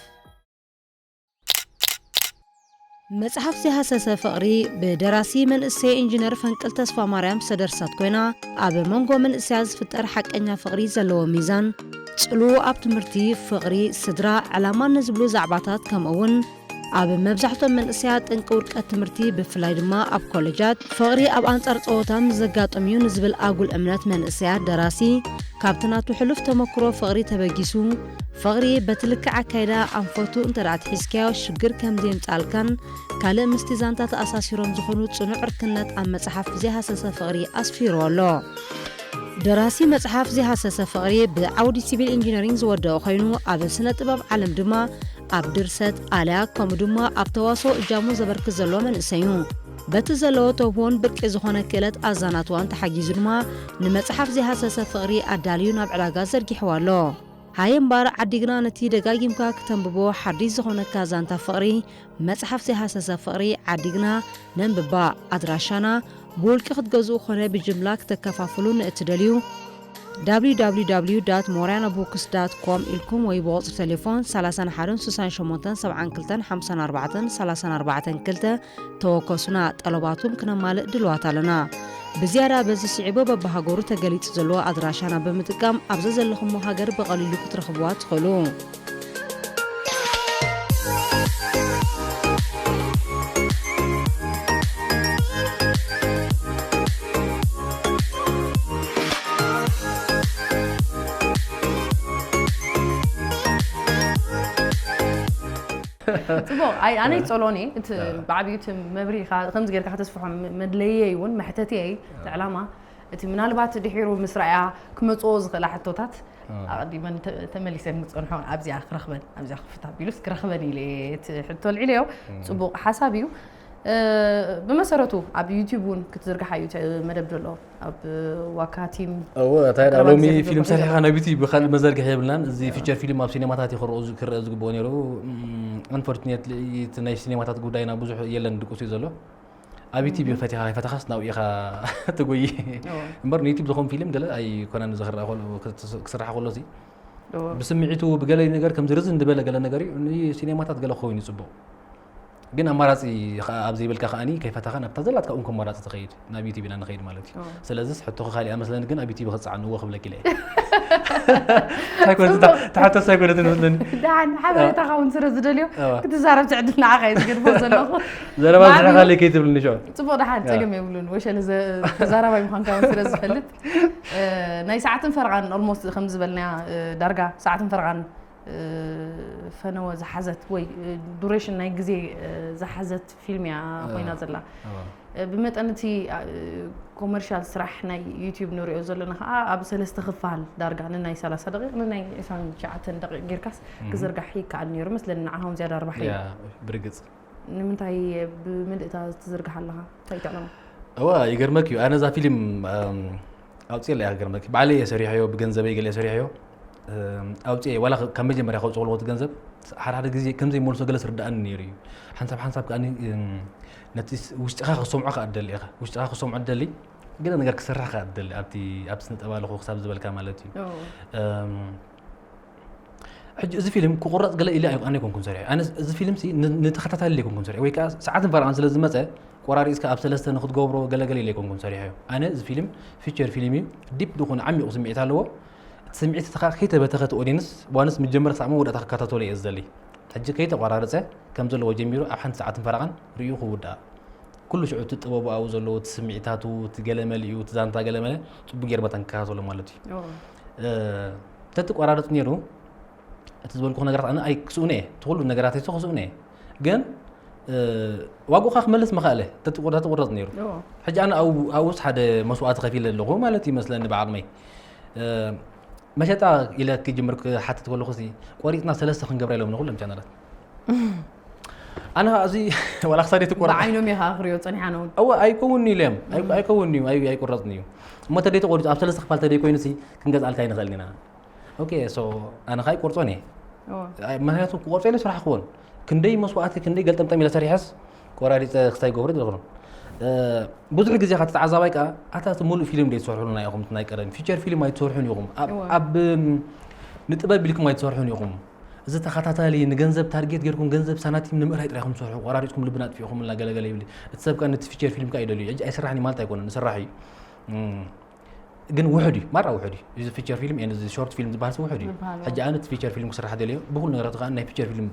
መጽሓፍ ዘይሃሰሰ ፍቕሪ ብደራሲ መንእሰይ ኢንጂነር ፈንቅል ተስፋ ማርያም ዝተደርሰት ኮይና ኣብ መንጎ መንእሰያ ዝፍጠር ሓቀኛ ፍቕሪ ዘለዎ ሚዛን ጽልዉ ኣብ ትምህርቲ ፍቕሪ ስድራ ዕላማን ንዝብሉ ዛዕባታት ከምኡ እውን ኣብ መብዛሕትኦም መንእሰያት ጠንቂ ውድቀት ትምህርቲ ብፍላይ ድማ ኣብ ኮሌጃት ፍቕሪ ኣብ ኣንጻር ጸወታ ምስ ዘጋጥም እዩ ንዝብል ኣጉል እምነት መንእሰያት ደራሲ ካብቲ ናቱ ሕሉፍ ተመክሮ ፍቕሪ ተበጊሱ ፍቕሪ በቲ ልክዕ ኣካይዳ ኣንፈቱ እንተ ደኣ ኣትሒዝካዮ ሽግር ከም ዘየምጽኣልካን ካልእ ምስቲ ዛንታ ተኣሳሲሮም ዝኾኑ ጽኑዕ ዕርክነት ኣብ መጽሓፍ ዘይሃሰሰ ፍቕሪ ኣስፊርዎ ኣሎ። ደራሲ መጽሓፍ ዘይሃሰሰ ፍቕሪ ብዓውዲ ሲቪል ኢንጂነሪንግ ዝወደኦ ኮይኑ ኣብ ስነ ጥበብ ዓለም ድማ ኣብ ድርሰት ኣልያ ከምኡ ድማ ኣብ ተዋስኦ እጃሙ ዘበርክት ዘሎ መንእሰይ እዩ። በቲ ዘለዎ ተውህቦን ብርቂ ዝኾነ ክእለት ኣዛናትዋን ተሓጊዙ ድማ ንመጽሓፍ ዘይሃሰሰ ፍቕሪ ኣዳልዩ ናብ ዕዳጋ ዘርጊሕዋ ኣሎ። ሃየ እምባር ዓዲግና ነቲ ደጋጊምካ ክተንብቦ ሓዲሽ ዝኾነካ ዛንታ ፍቕሪ መጽሓፍ ዘይሃሰሰ ፍቕሪ ዓዲግና ነንብባ ኣድራሻና ብውልቂ ክትገዝኡ ኮነ ብጅምላ ክተከፋፍሉ ንእትደልዩ www ሞርያና ቡክስ com ኢልኩም ወይ ብቁፅሪ ቴሌፎን ሰላሳ ሓሙሽተ ስሳን ሸሞንተን ሰብዓን ክልተን ሓምሳን ኣርባዕተን ሰላሳን ኣርባዕተን ክልተ ተወከሱና ጠለባትኩም ክነማልእ ድልዋት ኣለና ብዝያዳ በዚ ስዒቡ በብሃገሩ ተገሊፁ ዘለዎ ኣድራሻና ብምጥቃም ኣብ ዘዘለኹሞ ሃገር ብቐሊሉ ክትረኽብዋ ትኽእሉ። ጽቡቕ ኣይ ኣነ ይጸሎኒ እቲ ብዓብዩ እቲ መብሪኻ ከምዚ ጌርካ ከተስፍሖ መድለየይ እውን መሕተትየይ እቲ ዕላማ እቲ ምናልባት ድሒሩ ምስ ረኣያ ክመጽኦ ዝኽእላ ሕቶታት ኣቐዲመን ተመሊሰን ክጸንሖ ኣብዚኣ ክረኽበን ኣብዚኣ ክፍት ኣቢሉስ ክረኽበን ኢለ እቲ ሕቶ ኣልዒለዮ ጽቡቕ ሓሳብ እዩ ብመሰረቱ ኣብ ዩቲብ እውን ክትዝርግሓ እዩ መደብ ዘሎ ኣብ ዋካ ቲም እወ እንታይ ዳ ሎሚ ፊልም ሰሪሕካ ናብ ዩቲብ ካልእ መዘርግሒ የብልናን እዚ ፊቸር ፊልም ኣብ ሲኔማታት እዩ ክረአ ዝግብኦ ነይሩ ኣንፎርችኔትሊ እቲ ናይ ሲኔማታት ጉዳይና ብዙሕ የለን ድቁስ እዩ ዘሎ ኣብ ዩቲብ እዩ ፈቲኻ ይፈተኻስ ናብኡ ኢኻ ትጎይ እምበር ንዩቲብ ዝኾን ፊልም ገለ ኣይኮነን እዚ ክረኣ ክስራሕ ከሎ ሲ ብስምዒቱ ብገለ ነገር ከምዚ ርዝን ዝበለ ገለ ነገር እዩ ንሲኔማታት ገለ ክኸውን እዩ ፅቡቕ ግን ኣማራፂ ኣብ ዘይብልካ ከዓኒ ከይፈታኻ ናብታ ዘላትካ እንኮ ኣማራፂ ትኸይድ ናብ ዩቲብ ኢና ንኸይድ ማለት እዩ። ስለዚስ ሕቶኺ ካሊእ መስለኒ ግን ኣብ ዩቲብ ክፀዓንዎ ክብለኪ ኢለ ተሓተስ ኣይኮነትን መስለኒ። ደሓን ሓበሬታኻ እውን ስለ ዝደልዮ ክትዛረብ ትዕድል ንዓኻ እዩ ዝገድፎ ዘለኹ። ዘረባ ዝሕኻለይ ከይትብልኒ ሽዑ። ፅቡቕ ደሓን ፀገም የብሉን። ወሸለ ተዛራባይ ምዃንካ እውን ስለ ዝፈልጥ ናይ ሰዓትን ፈረቓን ኦልሞስት ከም ዝበልናያ ዳርጋ ሰዓትን ፈረቓን ፈነወ ዝሓዘት ወይ ዱሬሽን ናይ ግዜ ዝሓዘት ፊልም እያ ኮይና ዘላ። ብመጠን እቲ ኮመርሻል ስራሕ ናይ ዩቲብ ንሪኦ ዘለና ከዓ ኣብ ሰለስተ ክፋል ዳርጋ ንናይ ሰላሳ ደቂቕ ንናይ ዕስራን ትሽዓተን ደቂቕ ጌርካስ ክዝርጋሕ ይከኣል ነይሩ መስለኒ። ንዓኻ እውን ዝያዳ ኣርባሒ ብርግፅ ንምንታይ ብምልእታ ትዝርግሕ ኣለኻ? እንታይ እዩ ዕላማ? እዋ ይገርመክ እዩ። ኣነ እዛ ፊልም ኣውፅኤ እያ ክገርመክ። ባዕለይ እየ ሰሪሐዮ፣ ብገንዘበይ ገለ እየ ሰሪሐዮ። ኣውፅኤ ዋላ ካብ መጀመርያ ከውፅኦ ለዎ እቲ ገንዘብ ሓደ ሓደ ግዜ ከምዘይ መልሶ ገለ ስርዳእኒ ነይሩ እዩ። ሓንሳብ ሓንሳብ ከዓ ነቲ ውሽጥኻ ክሰምዖ ከዓ ትደሊ ኢኻ። ውሽጥኻ ክሰምዖ ትደሊ፣ ገለ ነገር ክስራሕ ከዓ ትደሊ ኣብቲ ኣብቲ ስነ ጥበብ ኣለኹ ክሳብ ዝበልካ ማለት እዩ። ሕጂ እዚ ፊልም ክቁረፅ ገለ ኢለ ኣነ ኣይኮንኩን ሰሪሐ። ኣነ እዚ ፊልም ሲ ንተኸታታሊ ኢለ ኣይኮንኩን ሰሪሐ፣ ወይ ከዓ ሰዓትን ፈረቓን ስለ ዝመፀ ቆራሪፅካ ኣብ ሰለስተ ንክትገብሮ ገለገለ ኢለ ኣይኮንኩን ሰሪሐዮ። ኣነ እዚ ፊልም ፊቸር ፊልም እዩ። ዲፕ ዝኾነ ዓሚቑ ስምዒት ኣለዎ። እቲ ስምዒት እቲ ከዓ ከይተበተኸ እቲ ኦዲንስ ዋንስ ምጀመር ክሳዕ መወዳእታ ክከታተሎ እየ ዝደሊ። ሕጂ ከይተቆራረፀ ከም ዘለዎ ጀሚሩ ኣብ ሓንቲ ሰዓትን ፈረቓን ርእዩ ክውዳእ። ኩሉ ሽዑ እቲ ጥበቡ ኣብኡ ዘለዎ እቲ ስምዒታቱ እቲ ገለመሊኡ እቲ ዛንታ ገለመለ ፅቡቅ ጌርመ ተንከታተሎ ማለት እዩ። ተትቆራረፅ ነይሩ እቲ ዝበልኩ ነገራት ኣነ ኣይ ክስኡነ እየ። እቲ ኩሉ ነገራት እሱ ክስኡነ እየ። ግን ዋግኡካ ክመልስ መኻእለ ተትቆረፅ ነይሩ። ሕጂ ኣነ ኣብኡስ ሓደ መስዋእቲ ከፊለ ኣለኹ ማለት ይመስለኒ ብዓቕመይ። መሸጣ ኢለ ክጅምር ክሓትት ከለኹ ሲ ቆሪፅና ሰለስተ ክንገብራ ኢሎም ንኩሎም ቻነላት። ኣነ ከዓ እዚ ዋላ ክሳደ ትቆረፅ ብዓይኖም እየ ከዓ ክሪኦ ፀኒሓ ነውን። እወ ኣይከውን ኢለ እዮም። ኣይከውን እዩ ኣይቁረፅን እዩ። እሞ ተደይ ተቆሪፁ ኣብ ሰለስተ ክፋል ተደይ ኮይኑ ሲ ክንገዝኣልካ ይንኽእል ኢና። ኦኬ ሶ ኣነ ከዓ ይቆርፆን እየ። ምክንያቱ ክቆርፆ ኢለ ስራሕ ክኾን ክንደይ መስዋእቲ ክንደይ ገልጠምጠም ኢለ ሰሪሐስ ቆራሪፀ ክስታይ ገብሮ ይደልኩ። ብዙሕ ግዜ ካብ ተዓዛባይ ከዓ ኣታ እቲ ሙሉእ ፊልም ዶ ትሰርሑልና ኢኹም? ናይ ቀደም ፊቸር ፊልም ኣይትሰርሑን ኢኹም። ኣብ ንጥበብ ኢልኩም ኣይትሰርሑን ኢኹም። እዚ ተኸታታሊ ንገንዘብ ታርጌት ጌርኩም ገንዘብ ሳናቲም ንምእላይ ጥራይ ኢኹም ትሰርሑ። ቆራሪፅኩም ልብና ኣጥፊእኹምልና ገለገለ ይብል። እቲ ሰብ ከዓ ነቲ ፊቸር ፊልም ከዓ ይደልዩ። ሕጂ ኣይስራሕን ማለት ኣይኮነን፣ ንስራሕ እዩ። ግን ውሑድ እዩ፣ ማራ ውሑድ እዩ። እዚ ፊቸር ፊልም ኤንድ እዚ ሾርት ፊልም ዝበሃል ውሑድ እዩ። ሕጂ ኣነ እቲ ፊቸር ፊልም ክስራሕ ደልዮ ብኩሉ ነገራት ከዓ ናይ ፊቸር ፊልም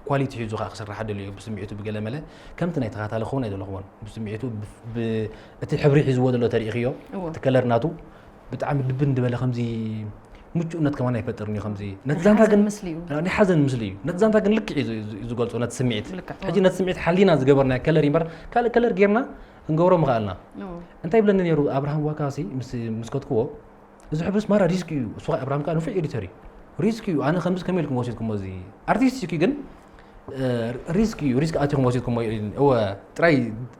ኳሊቲ ሒዙ ከዓ ክስራሕ ደልዮ ብስምዒቱ ብገለ መለ ከምቲ ናይ ተኸታታሊ ክኸውን ኣይደለኹዎን። ብስምዒቱ እቲ ሕብሪ ሒዝዎ ዘሎ ተሪኢኽዮ እቲ ከለር ናቱ ብጣዕሚ ድብን ዝበለ ከምዚ ምቹእነት ከማን ኣይፈጥርን እዩ። ከምዚ ነቲ ዛንታ ግን ናይ ሓዘን ምስሊ እዩ። ነቲ ዛንታ ግን ልክዕ እዩ ዝገልጾ ነቲ ስምዒት። ሕጂ ነቲ ስምዒት ሓሊና ዝገበርናዮ ከለር እዩ እምበር ካልእ ከለር ጌርና ክንገብሮ ምኽኣልና። እንታይ ይብለኒ ነይሩ ኣብርሃም ዋካሲ ምስ ምስ ከትክዎ፣ እዚ ሕብርስ ማራ ሪስክ እዩ። እሱ ኸ ኣብርሃም ከኣ ንፉዕ ኤዲተር እዩ። ሪስክ እዩ። ኣነ ከምዚ ከመይ ኢልኩም ወሲድኩሞ? እዚ ኣርቲስቲክ እዩ ግን ሪስክ እዩ። ሪስክ ኣቲኹም ወሲድኩሞ። እወ ጥራይ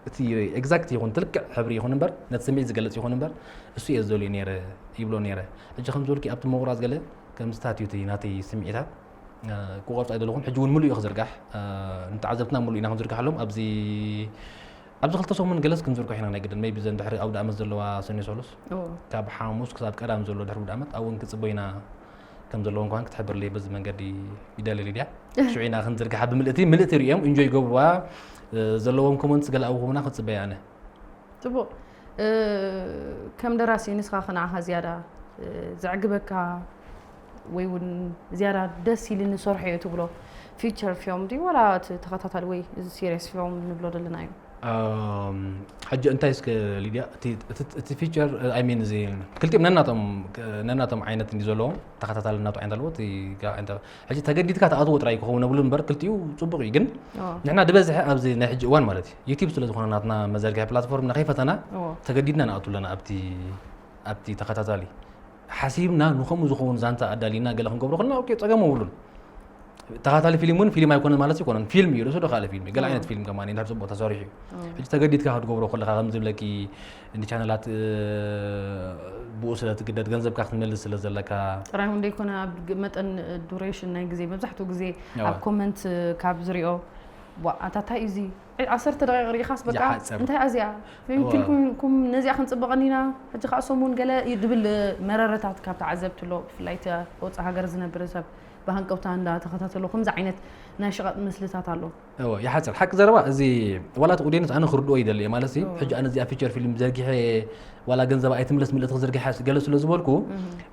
እቲ ኤግዛክት ይኹን ትልክዕ ሕብሪ ይኹን እምበር ነቲ ስምዒት ዝገልጽ ይኹን እምበር እሱ እየ ዝደልዮ ነይረ ይብሎ ነይረ። ሕጂ ከም ዝበልኪ ኣብቲ ምቑራጽ ገለ ከም ስታትዩ እቲ ናተይ ስምዒታት ክቆርጾ ኣይደለኹን። ሕጂ እውን ምሉእ እዩ ክዝርጋሕ። ንተዓዘብትና ምሉእ ኢና ክንዝርግሓሎም ኣብዚ ኣብዚ ክልተ ሰሙን ገለስ ክንዝርግሖ ኢና ናይ ግድን። ሜይቢ ዘን ድሕሪ ኣውደ ኣመት ዘለዋ ሰኔ ሰሉስ ካብ ሓሙስ ክሳብ ቀዳም ዘሎ ድሕሪ ኣውደ ኣመት ኣብኡ እውን ክጽበዩና ከም ዘለዎም ከማን ክትሕብርለይ በዚ መንገዲ ይደሊ ሊድያ። ሽዑ ኢና ክንዝርግሓ ብምልእቲ ምልእቲ ርእዮም ኢንጆይ ይገብርዋ። ዘለዎም ኮመንትስ ገለ ኣብኡ ክህቡና ክጽበያ ኣነ። ጽቡቕ። ከም ደራሲ ንስኻ ከ ንዓኻ ዝያዳ ዘዕግበካ ወይ እውን ዝያዳ ደስ ኢልኒ ዝሰርሖ እየ ትብሎ ፊቸር ፊልም ድዩ ዋላ እቲ ተኸታታሊ ወይ እዚ ሲሪየስ ፊልም ንብሎ ዘለና እዩ? ሕጂ እንታይ እስከ ሊድያ እቲ ፊቸር ኣይ ሚን እዚ ክልቲኦም ነናቶም ነናቶም ዓይነት እንዲ ዘለዎም ተኸታታሊ ናቱ ዓይነት ኣለዎ። እቲ ሕጂ ተገዲድካ ተኣትዎ ጥራይ ክኸውን ኣብሉ እምበር ክልቲኡ ጽቡቕ እዩ። ግን ንሕና ዝበዝሐ ኣብዚ ናይ ሕጂ እዋን ማለት እዩ ዩቲብ ስለ ዝኾነ ናትና መዘርግሒ ፕላትፎርም ንኸይፈተና ተገዲድና ንኣቱ ኣለና ኣብቲ ኣብቲ ተኸታታሊ ሓሲብና ንኸምኡ ዝኸውን ዛንታ ኣዳሊና ገለ ክንገብሮ ከለና ኦኬ ጸገም የብሉን። ተኸታታሊ ፊልም እውን ፊልም ኣይኮነን ማለት ኣይኮነን። ፊልም እዩ ርእሱ ዶ ካልእ ፊልም እዩ። ገለ ዓይነት ፊልም ከማን እንድሕር ጽቡቕ ተሰሪሑ እዩ። ሕጂ ተገዲድካ ክትገብሮ ከለኻ ከም ዝብለኪ እንዲ ቻነላት ብኡ ስለ ትግደድ ገንዘብካ ክትመልስ ስለ ዘለካ ጥራይ እውን ዘይኮነ ኣብ መጠን ዱሬሽን ናይ ግዜ መብዛሕትኡ ግዜ ኣብ ኮመንት ካብ ዝሪኦ ኣታ እንታይ እዩ እዚ ዓሰርተ ደቂቕ ርኢኻስ በቃ እንታይ እዚኣ ፊልም ፊልኩም ነዚኣ ክንፅበቐኒ ኢና ሕጂ ከዓ ሰሙን ገለ እዩ ድብል መረረታት ካብ ተዓዘብቲ ኣሎ ብፍላይ ወፃእ ሃገር ዝነብር ሰብ ብሃንቀውታ እንዳተኸታተሉ ከምዚ ዓይነት ናይ ሽቓጥ ምስልታት ኣሎ። እወ ይሓፅር ሓቂ ዘረባ እዚ ዋላ እቲ ኦድየንስ ኣነ ክርድኦ ይደሊ እየ ማለት እዩ። እወ። ሕጂ ኣነ እዚኣ ፊቸር ፊልም ዘርጊሐ ዋላ ገንዘብ ኣይትምለስ ምልእቲ ክዝርግሐ ገለ ስለ ዝበልኩ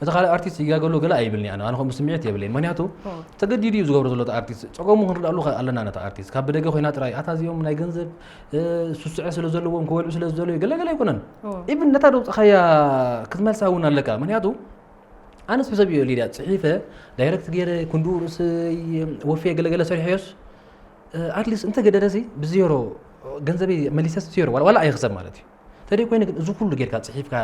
እቲ ካልእ ኣርቲስት ይጋገሎ ገለ ኣይብልኒ ኣነ ኣነ ከምኡ ስምዒት የብለይን ምክንያቱ እወ። ተገዲዱ እዩ ዝገብሮ ዘሎ እቲ ኣርቲስት ፀገሙ ክንርዳሉ ኣለና ነቲ ኣርቲስት ካብ ብደገ ኮይና ጥራይ ኣታ እዚኦም ናይ ገንዘብ እ፣ ስስዐ ስለ ዘለዎም ክበልዑ ስለ ዝደለዩ ገለ ገለ ኣይኮነን እወ። ኢብን ነታ ደውፅኻያ ክትመልሳ እውን ኣለካ ምክንያቱ ኣነስ ሕሰብ እዮ ሊድያ ፅሒፈ ዳይረክት ገይረ ክንድኡ ርእሲ ወፍየ ገለገለ ሰሪሐዮስ ኣትሊስት እንተገደደሲ ብዜሮ ገንዘበይ መሊሰስ ዜሮ ዋላ ዋላ ኣይክሰብ ማለት እዩ ተደይ ኮይነ ግን እዚ ኩሉ ጌርካ ፅሒፍካ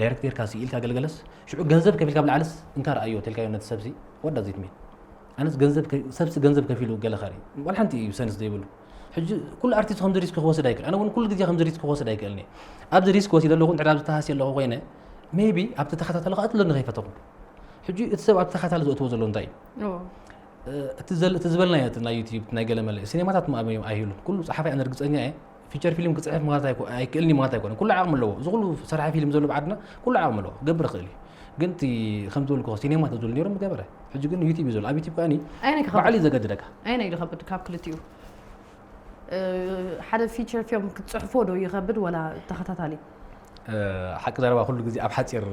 ዳይረክት ጌርካ ስኢልካ ገለገለስ ሽዑ ገንዘብ ከፊልካ ብላዕልስ እንካ ረኣዮ ተልካዮ ነቲ ሰብሲ ወዳ ዘይትሜ ኣነስ ገንዘብ ከ- ሰብሲ ገንዘብ ከፊሉ ገለ ካሪ ዋላ ሓንቲ እዩ ሰንስ ዘይብሉ ሕጂ ኩሉ ኣርቲስት ከምዚ ሪስክ ክወስድ ኣይክእል ኣነ እውን ኩሉ ግዜ ከምዚ ሪስክ ክወስድ ኣይክእልኒ ኣብዚ ሪስክ ወሲደ ኣለኹ እንድሕር ኣብዚ ተሃስየ ኣለኹ ኮይነ ሜቢ ኣብቲ ተኸታተሊ ከኣ ትለኒ ከይፈተኹ ሕጂ እቲ ሰብ ኣብቲ ተኸታተሊ ዘእትዎ ዘሎ እንታይ እዩ እዎ። እ፣ እቲ ዘል- እቲ ዝበልናዮ እቲ ናይ ዩቲዩብ ናይ ገለመለ ሲኔማታት ማእበዮም ኣይህሉን ኩሉ ፀሓፋይ ኣነ ርግፀኛ እየ ፊቸር ፊልም ክፅሕፍ ማለት ኣይኮ- ኣይክእልኒ ማለት ኣይኮነ ኩሉ ዓቕሚ ኣለዎ እዚ ኩሉ ሰራሕ ፊልም ዘሎ ብዓድና ኩሉ ዓቕሚ ኣለዎ ክገብር ይኽእል እዩ ግን እቲ ከም ዝበልኩ ሲኔማ ተዝብሉ ነይሮም ምገበረ ሕጂ ግን ዩቲዩብ እዩ ዘሎ ኣብ ዩቲዩብ ከኣኒ ኣይነ ክኸብድ ባዕሉ እዩ ዘገድደካ ኣይነ ይኸብድ ካብ ክልቲኡ እ፣ ሓደ ፊቸር ፊልም ክትፅሕፎ ዶ ይኸብድ ወላ ተኸታታሊ እ፣ ሓቂ ዘረባ ኩሉ ግዜ ኣብ ሓፂር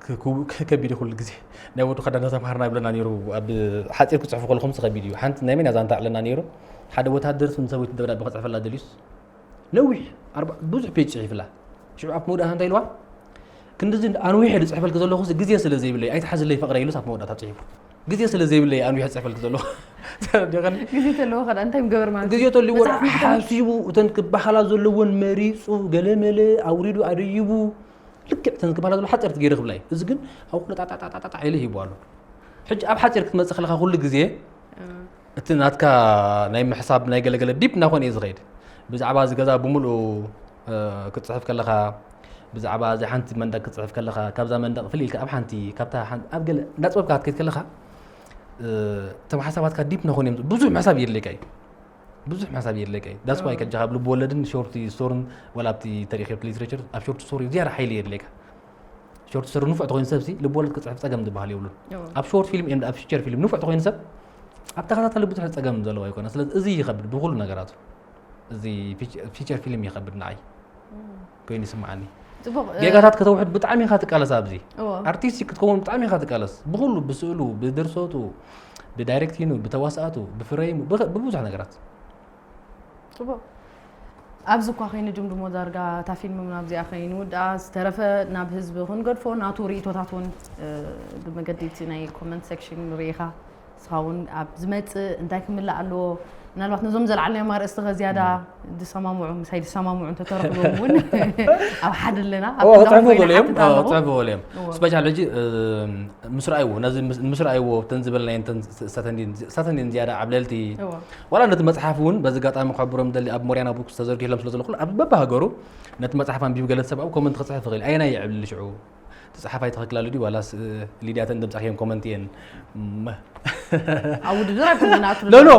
ክ- ክው- ከቢድ እዩ ኩሉ ግዜ ናይ ወዱ ከዳ እንዳተምሃርና ይብለና ነይሩ ኣብ ሓፂር ክፅሕፉ ከለኹም ከቢድ እዩ ሓንቲ ናይ መን እያ ዛንታ ኣለና ነይሩ ሓደ ወታደር ምስ ሰበይቱ ደብዳቤ ክፅሕፈላ ደልዩስ ነዊሕ ኣርባ- ብዙሕ ፔጅ ፅሒፍላ ሽዑ ኣብቲ መውዳእታ እንታይ ኢልዋ ክንድዚ ኣንዊሐ ዝፅሕፈልክ ዘለኹ ግዜ ስለ ዘይብለይ ኣይትሓዝለይ ፍቕረ ኢሉስ ኣብቲ መወዳእታ ፅሒፉ ግዜ ስለ ዘይብለይ ኣንዊሐ ዝፅሕፈልክ ዘለኹ ተረዲእኽኒ? ግዜ ተለዎ ከዳ እንታይ ምገበር ማለት ግዜ እዩ? ተልዎ መጽሓፍ ምፍታሕ? ሓሲቡ እተን ክበሃላ ዘለዎን መሪፁ ገለመለ ኣውሪዱ ኣደይቡ ልክዕ እተን ክበሃላ ዘሎ ሓፀርቲ ገይረ ክብላ እዩ እዚ ግን ኣብ ኩሉ ጣጣጣጣጣ ኢለ ሂቡ ኣሎ ሕጂ ኣብ ሓፂር ክትመፅእ ከለካ ኩሉ ግዜ እ፣ እቲ ናትካ ናይ ምሕሳብ ናይ ገለገለ ዲፕ እናኾነ እዩ ዝኸይድ ብዛዕባ እዚ ገዛ ብምልኡ እ፣ ክትፅሕፍ ከለኻ ብዛዕባ እዚ ሓንቲ መንደቅ ክትፅሕፍ ከለኻ ካብዛ መንደቅ ፍልይ ኢልካ ኣብ ሓንቲ ካብታ ሓን- ኣብ ገለ እንዳፅበብካ ክትከይድ ከለኻ እ፣ እቶም ሓሳባትካ ዲፕ እናኾነ እዮም ብዙሕ ምሕሳብ የድልየካ እዩ ብዙሕ ምሕሳብ የድልየካ እዩ ዳስ ዋይ ከጃ ካብ ልብ ወለድን ሾርት ስቶርን ወላ ኣብቲ ተሪኺ ሊትሬቸር ኣብ ሾርት ስቶሪ ዝያዳ ሓይሊ የድልየካ ሾርት ስቶሪ ንፉዕ ተኮይኑ ሰብሲ ልብ ወለድ ክፅሕፍ ፀገም ዝበሃል የብሉን እዎ። ኣብ ሾርት ፊልም ኤንድ ኣብ ፊቸር ፊልም ንፉዕ ተኮይኑ ሰብ ኣብ ተኸታታሊ ብዙሕ ፀገም ዘለዎ ኣይኮነ ስለዚ እዚ ይኸብድ ብኩሉ ነገራቱ እዚ ፊቸ- ፊቸር ፊልም ይኸብድ ንዓይ ኮይኑ ይስምዓኒ ፅቡቕ እ፣ ጌጋታት ከተውሕድ ብጣዕሚ ኢኻ ትቃለስ ኣብዚ እዎ። ኣርቲስት ክትከውን ብጣዕሚ ኢኻ ትቃለስ ብኩሉ ብስእሉ ብድርሰቱ ብዳይሬክቲኑ ብተዋስኣቱ ብፍረይሙ ብኸ- ብብዙሕ ነገራት ፅቡቕ ኣብዚ እኳ ከይንድምድሞ ዳርጋ እታ ፊልም እውን ኣብዚኣ ከይንውድኣ ዝተረፈ ናብ ህዝቢ ክንገድፎ ናቱ ርእቶታት እውን እ፣ ብመገዲ እቲ ናይ ኮመንት ሴክሽን ንርኢኻ ንስኻ እውን ኣብ ዝመፅእ እንታይ ክምላእ ኣለዎ ምናልባት ነዞም ዘልዓልናዮም ኣርእስቲ ከ ዝያዳ ዝሰማምዑ ምሳይ ዝሰማምዑ እንተተረኽቦም እውን ኣብ ሓደ ኣለና ኣብ እዎ፣ ክንዳኹም ክፅሕፉ ኮይነ ይኽእሉ እዮም ሓትት እዎ፣ ኣለኹ ክፅሕፉ ይኽእሉ እዮም እዎ። ስፔሻል ሕጂ እ፣ ምስ ረኣይዎ ነዚ ምስ- ምስ ረኣይዎ እተን ዝበልናየን እተን ስ- ሳተንዲን ሳተንዲን ዝያዳ ዓብለልቲ እዎ። ዋላ ነቲ መፅሓፍ እውን በዚ ኣጋጣሚ ክሕብሮም ደሊ ኣብ ሞርያና ቡክስ ተዘርጊሕሎም ስለ ዘለኹ ኣብ በብሃገሩ ነቲ መፅሓፍ ኣንቢቡ ገለ ሰብ ኣብ ኮመንት ክፅሕፍ ይኽእል ኣየናይ የዕብልሊ ሽዑ እቲ ፀሓፋይ ትኽክል ኣሎ ድዩ ዋላስ እ፣ ሊድያ ተን ደምፃኽዮም ኮመንት እየን መ- ኣብ ውድድር ኣይኮንና ሎ ሎ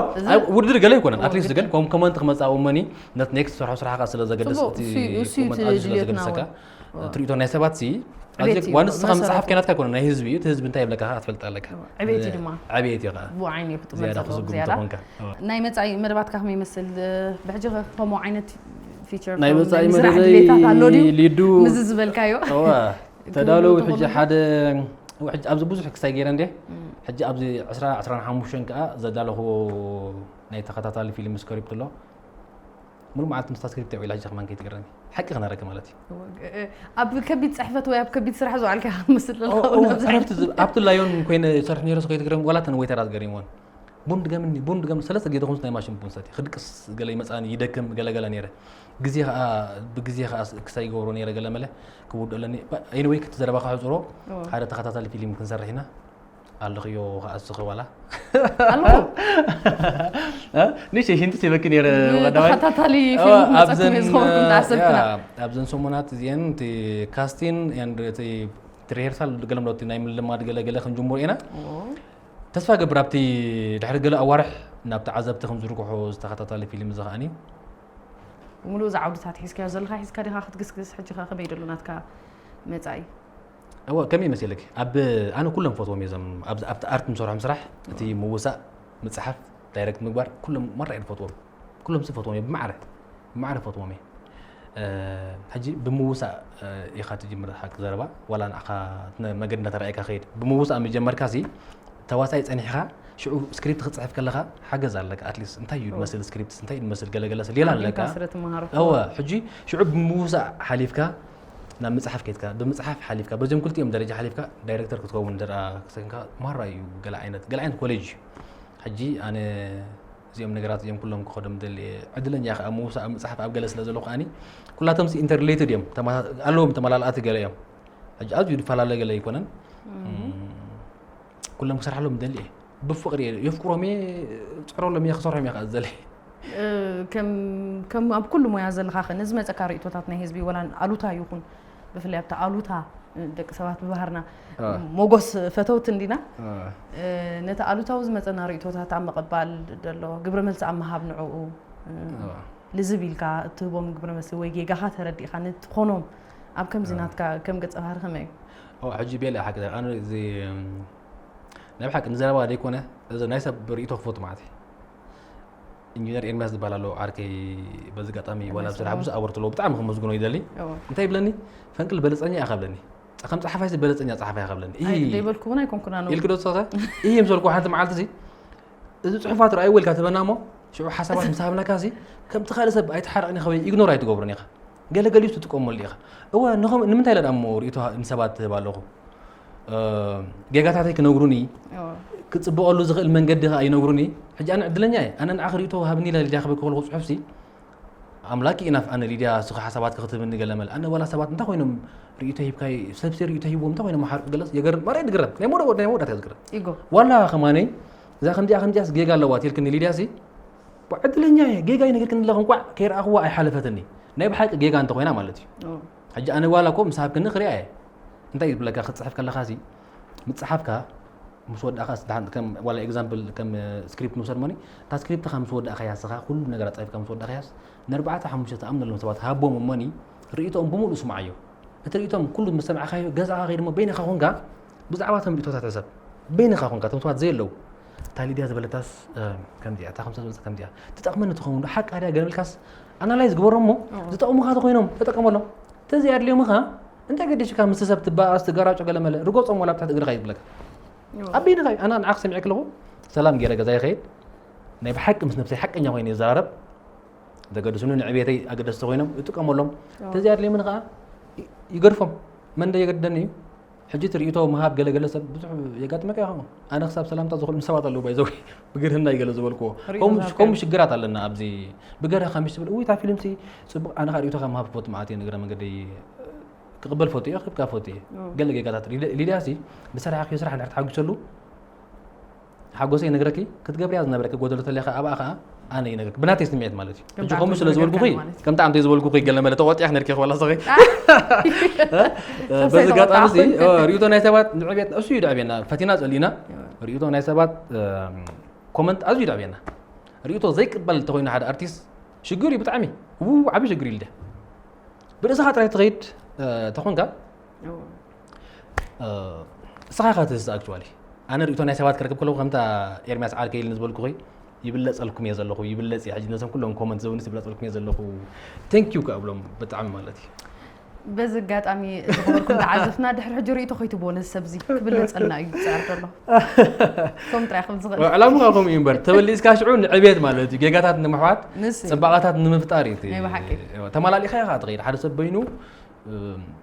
ውድድር ገለ ኣይኮነን ኣትሊስት ግን ኮም- ኮመንት ክመፃ እመኒ ነት ኔክስት ስራሕ ስራሕካ ስለ ዘገድስ ፅቡቕ፣ እቲ እሱ- እሱ ኮመንት እቲ ኣዝዩ ስለ ድልየትና ዘገድሰካ እውን። ትሪእቶ ናይ ሰባት ሲ ዕቤት እዩ፣ ዋን ንስኻ መሰረቱ። መፅሓፍ ከናትካ ኣይኮነን ናይ ህዝቢ እዩ እቲ ህዝቢ እንታይ ይብለካ ክትፈልጥ ኣለካ ዕቤት እዩ ድማ ዕቤት እዩ ከዓ ብኡ ዓይኒ ክጥመር ዝያዳ ዘለዎ ክስጉም ዝያዳ ተኾንካ እወ። ናይ መፃኢ መደባትካ ከመይ ይመስል ብሕጂ ከምኡ ዓይነት ፊቸር ናይ ፊልም መፃኢ ናይ ምስራሕ መደበይ ድሌታት ኣሎ ድዩ ሊዱ ምዚ ዝበልካዮ እወ ክብሉ ተዳለው ተኾኑ ሕጂ እሞ? ሓደ ሕጂ ኣብዚ ብዙሕ ክሳይ ገይረ እንደ እም፣ ሕጂ ኣብዚ ዕስራ ዕስራን ሓሙሽተን ከዓ ዘዳለኹዎ ናይ ተኸታታሊ ፊልም ስክሪፕት ኣሎ ሙሉ መዓልቲ ምስታ ስክሪፕት ውዒላ ሕጂ ከማን ከይትገረኒ ሓቂ ክነረኪ ማለት እዩ እወ፣ እ፣ ኣብ ከቢድ ፅሕፈት ወይ ኣብ ከቢድ ስራሕ ዝውዓልካ ምስል ኦ፣ ኦ፣ ዕረፍቲ ዝ- ኣብቲ ላዮን ኮይነ ይሰርሕ ነይረ ከይትገረም ዋላ ተን ወይተራት ገሪምዎን ቡን ድገምኒ ቡን ድገምኒ ሰለስተ ጌደኹምስ ናይ ማሽን ቡን ሰቲ ክድቅስ ገለ ይመፃኒ ይደክም ገለገለ ነይረ ግዜ ከዓ ብግዜ ከዓ ክሳይ ይገብሮ ነይረ ገለ መለ ክውድኦ ኣለኒ ኤኒወይ ክቲ ዘረባ ክሕፅሮ ሓደ ተኸታታሊ ፊልም ክንሰርሕ ኢና ኣለኽዮ ከዓ እስኺ ዋላ ኣለኹ እ? ንእሽተይ ሽንቲ ሲበኪ ነይረ ቀዳማይ ተኸታታሊ እ፣ ፊልም መፀኩም ኣብዘን እየ ዝኸበርኩም እንዳሰብክና ያ፣ ኣብዘን ሰሙናት እዚአን እቲ ካስቲን and እቲ እቲ ሪሄርሳል ገለምዶ እቲ ናይ ምልማድ ገለገለ ክንጅምሮ ኢና ተስፋ ገብር ኣብቲ ድሕሪ ገለ ኣዋርሕ ናብ ተዓዘብቲ ከም ዝርግሖ ዝተኸታታሊ ፊልም እዚ ከዓኒ ሙሉእ እዛ ዓውድታት ሒዝካዮ ዘለካ ሒዝካ ዲኻ ክትግስግስ ሕጂ ከ ከመይ ደሎ ናትካ መፃኢ እወ፣ ከመይ መሲልክ? ኣብ፣ ኣነ ኩሎም ፈትዎም እየ፣ እዞም ኣብ፣ ኣብቲ ኣርት ንሰርሖም ስራሕ፣ እቲ ምውሳእ፣ ምጽሓፍ፣ ዳይሬክት ምግባር፣ ኩሎም ማራ እየ ዝፈትዎም። ኩሎም ሲ ፈትዎም እየ፣ ብማዕረ፣ ብማዕረ ፈትዎም እየ። እ፣ ሕጂ ብምውሳእ፣ እ፣ ኢኻ ትጅምር፣ ሓቂ ዘረባ፣ ዋላ ንዓኻ እቲ ነ-፣ መገዲ እንዳተረኣየካ ከይድ። ብምውሳእ ምጀመርካ ሲ፣ ተዋሳይ ጸኒሕኻ፣ ሽዑ ስክሪፕት ክትጽሕፍ ከለኻ ሓገዝ ኣለካ። ኣትሊስት እንታይ እዩ ዝመስል ስክሪፕትስ፣ እንታይ እዩ ዝመስል ገለገለስ ሌላ ኣለካ። ኣቐዲምካ ስለ ትመሃሮ። እወ፣ ሕጂ ሽዑ ብምውሳእ ሓሊፍካ ናብ ምጽሓፍ ከይድካ፣ ብምጽሓፍ ሓሊፍካ፣ በዚኦም ክልቲኦም ደረጃ ሓሊፍካ ዳይሬክተር ክትከውን እንተ ደኣ ክሰንካ ማራ እዩ። ገለ ዓይነት፣ ገለ ዓይነት ኮሌጅ እዩ። ሕጂ ኣነ እዚኦም ነገራት እዚኦም ኩሎም ክኸዶም ደሊ እየ። ዕድለኛ እየ ከኣ ምውሳእ ኣብ ምጽሓፍ ኣብ ገለ ስለ ዘለኹ ከኣኒ ኩላቶም ሲ ኢንተርሌትድ እዮም። ተማ-፣ ኣለዎም ተመላልኣቲ ገለ እዮም። ሕጂ ኣዝዩ ዝፈላለ ገለ ኣይኮነን። እም። እም፣ ኩሎም ክሰርሓሎም ደሊ እየ። ብፍቕሪ እየ። የፍቅሮም እየ፣ ጽዕረሎም እየ፣ ክሰርሖም እየ ከኣ ዝደሊ። እ፣ ከም፣ ከም ኣብ ኩሉ ሞያ ዘለኻ ኸ፣ ንዝመጸካ ርእይቶታት ናይ ህዝቢ፣ ወላ ኣሉታ ይኹን፣ ብፍላይ ኣብታ ኣሉታ፣ እ፣ ደቂ ሰባት ብባህርና አ። ሞጎስ ፈተውቲ እንዲና። አ። እ፣ ነቲ ኣሉታዊ ዝመጸና ርእይቶታት ኣብ ምቕባል ደሎ፣ ግብረ መልሲ ኣብ ምሃብ ንዕኡ፣ እ፣ አ። ልዝብ ኢልካ እትህቦም ግብረ መልሲ ወይ ጌጋኻ ተረዲእካ ንትኾኖም ኣብ ከምዚ አ። ናትካ ከም ገጸ ባህሪ ከመይ እዩ? ኦ፣ ሕጂ ቤላ ሓቂ፣ ኣነ እዚ፣ እም፣ ናይ ብሓቂ ንዘረባ ዘይኮነ፣ እዚ ናይ ሰብ ርእይቶ ክፈቱ ማለት እዩ። ኢንጂነር ኤርሚያስ ዝበሃል ኣሎ ዓርከይ፣ በዚ ኣጋጣሚ ዋላ ኣብ ስራሕ ብዙሕ ኣወርት ኣለዎ፣ ብጣዕሚ ከመስግኖ ይደሊ። እዎ። እንታይ ይብለኒ? "ፈንቅል በለጸኛ ኢኻ" ብለኒ። ከም ጸሓፋይ ሲ በለጸኛ ጸሓፋይ ኢኻ ብለኒ። ኣይ፣ ኢሂ። ዘይበልኩ እውን ኣይኮንኩን ኣነ እውን። ኢልክ ዶ ትሰኸ? ኢሂ ምስ በልኩ ሓንቲ መዓልቲ ሲ፣ እዚ ጽሑፋት ረኣይዎ ኢልካ ትበና እሞ፣ ሽዑ ሓሳባት ምስ ሃብናካ ሲ፣ ከምቲ ካልእ ሰብ ኣይትሓርቕን ኢኻ ወይ ኢግኖር ኣይትገብሮን ኢኻ። ገለ ገሊኡ ትጥቀመሉ ኢኻ። እወ፣ ንኸም-፣ ንምንታይ ኢለ ደኣ እሞ ርእይቶ ንሰባት ትህብ ኣለኹ? እ፣ ጌጋታተይ ክነግሩኒ፣ እዎ። ክጽብቐሉ ዝኽእል መንገዲ ከኣ ይነግሩኒ። ሕጂ ኣነ ዕድለኛ እየ። ኣነ ንዓኺ ርእይቶ ሃብኒ ኢለ ሊድያ ክብል ከለኹ ጽሑፍሲ፣ ኣምላክ ኢናፍ ኣነ ሊድያ፣ እስኺ ሓሳባትኪ ክትህብኒ ገለ መለ። ኣነ ዋላ ሰባት እንታይ ኮይኖም ርእይቶ ሂብካይ፣ ሰብሲ ርእይቶ ሂብዎም እንታይ ኮይኖም ሓርቁ ገለስ የገርም፣ ማርያ ይግረም። ናይ መወደ-፣ ናይ መወዳእታ እየ ዝግረም። ይጎ። ዋላ ከማነይ፣ እዛ ከምዚኣ ከምዚኣስ ጌጋ ኣለዋ ትልክኒ ሊድያ ሲ፣ ዋ ዕድለኛ እየ፣ ጌጋ ይነግርክኒ ኣለኹ፣ እንቋዕ ከይረኣኽዋ ኣይሓለፈትኒ። ናይ ብሓቂ ጌጋ እንተኾይና ማለት እዩ። ኦ። ሕጂ ኣነ ዋላ እኮ ምስ ሃብክኒ ክሪኣ እየ። እንታይ እዩ ዝብለካ፣ ክትጽሕፍ ከለኻ ሲ፣ ምጽሓፍካ ምስ ወዳእካ ስ-፣ ደሓን ከም ዋላ ኤግዛምፕል ከም ስክሪፕት ንውሰድ እሞኒ፣ እታ ስክሪፕትኻ ምስ ወዳእካያ ንስኻ ኩሉ ነገር ኣጻፊፍካ ምስ ወዳእካያስ፣ ንኣርባዕተ ሓሙሽተ ትኣምነሎም ሰባት ሃቦም እሞኒ፣ ርእይቶኦም ብምሉእ ስምዓዮ። እቲ ርእይቶም ኩሉ ምስ ሰማዕካዮ፣ ገዛኻ ከይደ እሞ በይንኻ ኮንካ ብዛዕባ እቶም ርእይቶታት ሕሰብ። በይንኻ ኮንካ፣ እቶም ሰባት ዘየለዉ። እታ ሊድያ ዝበለታስ፣ እ፣ ከምዚኣ፣ እታ ከምሳ ዝበለታ ከምዚኣ። ትጠቕመኒ ትኸውን ዶ? ሓቃ ድያ? ገለ ኢልካስ ኣናላይዝ ግበሮም እሞ፣ እዎ። ዝጠቕሙኻ ተኾይኖም ተጠቀመሎም። ተዘይኣድልዮምኻ፣ እንታይ ገዲሽካ ምስ ሰብ ትበኣስ፣ ትገራጮ ገለ መለ፣ ርገጾም ዋላ ኣብ ትሕቲ እግርኻ እዩ ዝብለካ። እዎ። ኣብ በይንኻ እዩ። ኣነ ንዓኽ ሰሚዐ ከለኹ፣ ሰላም ገይረ ገዛ ይኸይድ። ናይ ብሓቂ ምስ ነብሰይ ሓቀኛ ኮይነ ይዘራረብ። ዘገድሱኒ ንዕቤተይ ኣገደስቲ ኮይኖም እጥቀመሎም። እዎ። ተዘይኣድልዮምኒ ከኣ ይ-፣ ይገድፎም። መን ዶ የገድደኒ እዩ? ሕጂ እቲ ርእይቶ ምሃብ ገለ ገለ ሰብ ብዙሕ የጋጥመካ ይኸውን። ኣነ ክሳብ ሰላምታ ዝኽእሉኒ ሰባት ኣለዉ፣ ባይ ዘ ወይ፣ ብግርህና እዩ ገለ ዝበልክዎ። ርእይቶታት ከምኡ፣ ከምኡ ከ? ሽግራት ኣለና ኣብዚ። ብገረኻ ምሽ ትብል፣ "እውይ፣ እታ ፊልምሲ ጽቡቕ፣ ኣነ ኸኣ ርእይቶኻ ምሃብ ክፈቱ መዓት እየ፣ ንእግረ መንገደይ ክቕበል ፈቱ እየ፣ ክህብካ ፈቱ እየ." እዎ። ገለ ጌጋታት ሊድ-፣ ሊድያሲ ብሰራሕክዮ ስራሕ እንድሕር ትሓጒሰሉ፣ ሓጎሰይ ይነግረኪ፣ ክትገብርያ ዝነበረኪ ጎደሎ ተለኻ ኣብኣ ኸኣ ኣነ ይነግረኪ። ብናተይ ስምዒት ማለት እዩ። ከምቲ ሕጂ ከምኡ ኣንተ ስለ ዝበልኩኺ፣ ዝነገርካኒ ማለት እዩ። ከምቲ ኣንተ ዝበልኩኺ ገለ መለ ተቖጢዕክ ነርኪ፣ ዋላ ሰኺ። እ፣ እ፣ በዚ ተሰይተ ኣጋጣሚ ወጣ እዚ፣ ኮይን። እ፣ ርእይቶ ናይ ሰባት ንዕቤት፣ እሱ እዩ ድዕቤና። ፈቲና ጸሊእና፣ እዎ። ርእይቶ ናይ ሰባት፣ እ፣ ኮመንት ኣዝዩ ድዕቤና። ርእይቶ ዘይቅበል እንተኾይኑ ሓደ ኣርቲስት ሽግር እዩ ብጣዕሚ። ው፣ ዓቢ ሽግር እዩ ልደ። ብርእስኻ ጥራይ ትኸይድ፣ እ፣ ተኾንካ፣ እዎ። እ፣ እስኻ ኢኻ ትህስእ ኣክቹዋሊ። ኣነ ርእይቶ ናይ ሰባት ክረክብ ከለኹ ከምታ ኤርምያስ ዓርከይ ኢልኒ ዝበልኩኺ፣ ይብለጸልኩም እየ ዘለኹ፣ ይብለጽ እየ። ሕጂ ነዞም ኩሎም ኮመንት ዘውንስ ይብለጸልኩም እየ ዘለኹ። ቴንክ ዩ ከእብሎም ብጣዕሚ ማለት እዩ። በዚ ኣጋጣሚ ዝኸበርኩም ተዓዘብትና ድሕሪ ሕጂ ርእይቶ ከይትቦ ነዚ ሰብዚ ክብለጸልና እዩ ዝጽዕር ዘሎ። ከም ጥራይ ከም ዝኽእል። ዕላምኻ ከምኡ እዩ እምበር፣ ተበሊጽካ ሽዑ ንዕቤት ማለት እዩ። ጌጋታት ንምሕዋት፣ ንሱ እዩ። ጽባቐታት ንምፍጣር እዩ እቲ ናይ ብሓቂ። ተመላሊእካ ኢኻ ትኸይድ። ሓደ ሰብ በይኑ፣ እ፣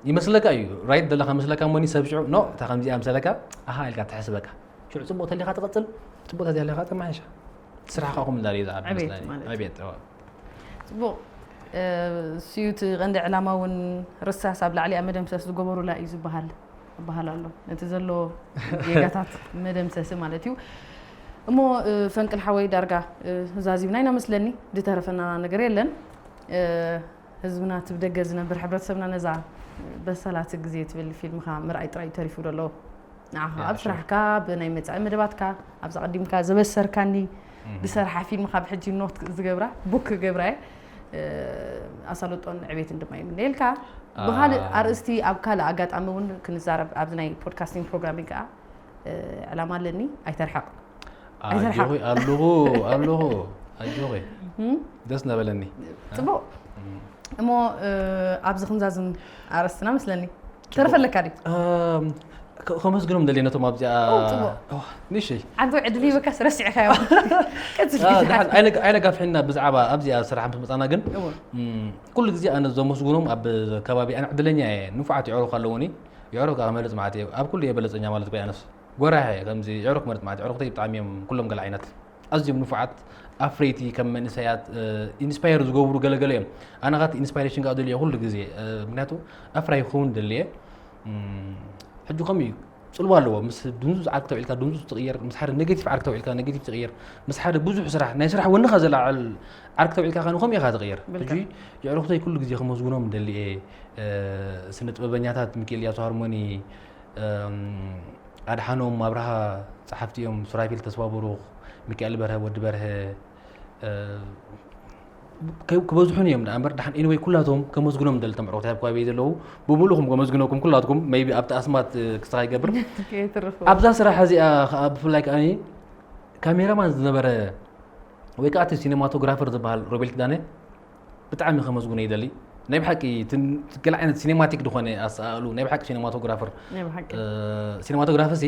ይመስለካ እዩ። ራይት ዘለኻ መስለካ እሞኒ ሰብ ሽዑ፣ ኖ፣ እታ ከምዚኣ ምሰለካ፣ ኣሃ ኢልካ ትሕስበካ። ሽዑ ጽቡቕ ተሊኻ ትቐጽል፣ ጽቡቕ ተዘይሃልኻ ተማሓይሻ። ስራሕኻ ከምኡ እንዳለ እዩ ዝዓቢ ዕቤት መስለኒ። ማለት እዩ። ዕቤት፣ እዋ። ጽቡቕ። እ፣ እሱ እዩ እቲ ቀንዲ ዕላማ እውን ርሳስ ኣብ ላዕሊ ኣብ መደምሰስ ዝገበሩላ እዩ ዝበሃል፣ ዝበሃል ኣሎ። ነቲ ዘሎ ጌጋታት መደምሰሲ ማለት እዩ። እሞ፣ እ፣ ፈንቅል ሓወይ ዳርጋ፣ እ፣ ዛዚምና ኢና መስለኒ፣ ዝተረፈና ነገር የለን። እ፣ ህዝብና እቲ ብደገ ዝነብር ሕብረተሰብና ነዛ በሰላት ግዜ ትብል ፊልምኻ ምርኣይ ጥራይ እዩ ተሪፉ ዘሎ። ንዓኻ ያ፣ ኣብ ሹር። ስራሕካ፣ ብናይ መጻኢ መደባትካ፣ ኣብዚ ኣቐዲምካ ዘበሰርካኒ እህ። ዝሰርሓ ፊልም ካብ ሕጂ ኖት ዝገብራ፣ ቡክ ክገብራ እየ። ኣሳልጦን ዕቤትን ድማ ይምነየልካ። ብኻልእ ኣርእስቲ ኣብ ካልእ ኣጋጣሚ እውን ክንዛረብ ኣብዚ ናይ ፖድካስቲንግ ፕሮግራም ከዓ ዕላማ ኣለኒ። ኣይተርሓቕ ኣይተርሓቕ ኣለኹ ኣለኹ ኣለኹ ኣጆኺ። ደስ ነበለኒ። ፅቡቕ። እሞ ኣብዚ ክንዛዝም ኣርእስትና መስለኒ ተረፈለካ ድዩ? ከመስግኖም ደልየ ነቶም ኣብዚኣ። ጽቡቕ። ንሽይ ዓንተ ዕድል ሂበካ ረሲዕካዮ። ኣይነጋፍሕና ብዛዕባ ኣብዚኣ ስራሕ ምስ መፃና ግን ኩሉ ግዜ ኣነ ዘመስግኖም ኣብ ከባቢ ኣነ ዕድለኛ እየ። ንፉዓት የዕሩኽ ኣለውኒ። የዕሩኽ ከዓ ክመርፅ ማለት እየ። ኣብ ኩሉ እየ በለፀኛ ማለት እኮ ኣነስ ጎራሕ እየ። ከምዚ የዕሩኽ ክመርፅ ማለት የዕሩኽተይ ብጣዕሚ እዮም ኩሎም ገለ ዓይነት ኣዝዮም ንፉዓት ኣፍረይቲ ከም መንእሰያት ኢንስፓየር ዝገብሩ ገለገለ እዮም። ኣነ ኻት ኢንስፓይሬሽን ከዓ ደልየ ኩሉ ግዜ ምክንያቱ ኣፍራይ ክኸውን ደልየ። ሕጂ ከምኡ እዩ። ፅልዋ ኣለዎ። ምስ ድንዙዝ ዓርኪ ተውዒልካ ድንዙዝ ትቕየር፣ ምስ ሓደ ኔጌቲቭ ዓርኪ ተውዒልካ ኔጌቲቭ ትቕየር፣ ምስ ሓደ ብዙሕ ስራሕ ናይ ስራሕ ወንኻ ዘላዕል ዓርኪ ተውዒልካ ከ ንኸምኡ ኢኻ ትቕየር። ሕጂ የዕሩኽተይ ኩሉ ግዜ ከመስግኖም ደሊ እየ። ስነ ጥበበኛታት ሚካኤል ያሱ ሃርሞኒ፣ ኣድሓኖም ኣብርሃ ጸሓፍቲ እዮም፣ ሱራፌል ተስፋ ብሩኽ፣ ሚካኤል በርሀ፣ ወዲ በርሀ፣ ክበዝሑን እዮም ደኣ እምበር ደሓን። ኤኒወይ ኩላቶም ከመስግኖም ደሊ ተምዕሮት ኣብ ከባቢ ዘለዉ ብምሉእኹም ከመስግነኩም ኩላትኩም። ሜይቢ ኣብቲ ኣስማት ክስኻ ይገብር ኣብዛ ስራሕ እዚኣ ከዓ ብፍላይ ከዓ ካሜራማን ዝነበረ ወይ ከዓ እቲ ሲኔማቶግራፈር ዝበሃል ሮቤል ኪዳነ ብጣዕሚ ከመስግኖ ይደሊ። ናይ ብሓቂ ገለ ዓይነት ሲኔማቲክ ዝኾነ ኣሰኣእሉ ናይ ብሓቂ ሲኔማቶግራፈር። ሲኔማቶግራፊ ሲ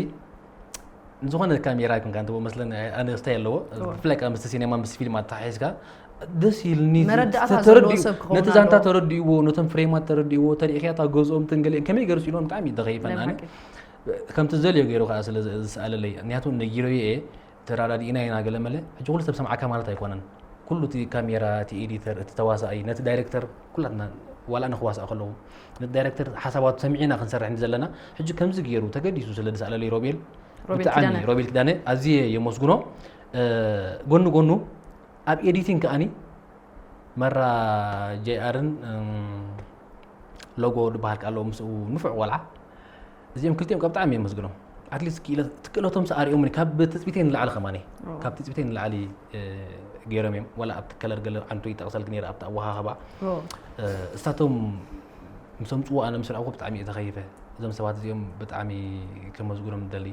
ዝኾነ ካሜራ ይኩን ካንተ መስለኒ ኣነ ስታይ ኣለዎ። ብፍላይ ከዓ ምስቲ ሲኔማ ምስ ፊልም ኣተሓሒዝካ ደስ ኢልኒ። መረዳእታ ዘለዎ ሰብ ክኸውን ነቲ ዛንታ ኣለዎ። ተረዲእዎ፣ ነቶም ፍሬማት ተረዲእዎ፣ ተሪእኽያ እታ ገዝኦም ትንገሊኦም ከመይ ገይሩ ስኢሎም ብጣዕሚ እዩ ተኸይፈኒ ናይ ኣነ። ብሓቂ። ከምቲ ዝደልዮ ገይሩ ከዓ ስለ ዝሰኣለለይ ምክንያቱ ነጊረዮ እየ። ተራዳዲእና ኢና ገለ መለ። ሕጂ ኩሉ ሰብ ሰምዓካ ማለት ኣይኮነን። ኩሉ እቲ ካሜራ፣ እቲ ኤዲተር፣ እቲ ተዋሳኣይ፣ ነቲ ዳይሬክተር ኩላትና ዋላ ንክዋሳእ ከለዉ ነቲ ዳይሬክተር ሓሳባቱ ሰሚዕና ክንሰርሕ እንዲ ዘለና። ሕጂ ከምዚ ገይሩ ተገዲሱ ስለ ዝሰኣለለይ ሮቤል ሮቤል ብጣዕሚ ኪዳነ። ሮቤል ኪዳነ ኣዝየ የመስግኖ። ጎኒ ጎኑ ኣብ ኤዲቲንግ ከኣኒ መራ ጄኣርን ሎጎ ዝበሃል ኣሎ ምስኡ ንፉዕ ቆልዓ እዚኦም ክልቲኦም ካብ ብጣዕሚ የመስግኖም። ኣትሊስት ትክእለቶም ኣርእዮምኒ ካብ ትፅቢተይ ንላዕሊ ከማኒ ካብ ትፅቢተይ ንላዕሊ ገይሮም እዮም። ዋላ ኣብቲ ከለር ገለ ዓንቱ ይጠቕሰልክ ነይረ ኣብቲ ኣወሃህባ እሳቶም ምስ ኣምፅዎ ኣነ ምስ ረኣኹ ብጣዕሚ እየ ተኸይፈ። እዞም ሰባት እዚኦም ብጣዕሚ ከመስግኖም ደሊ።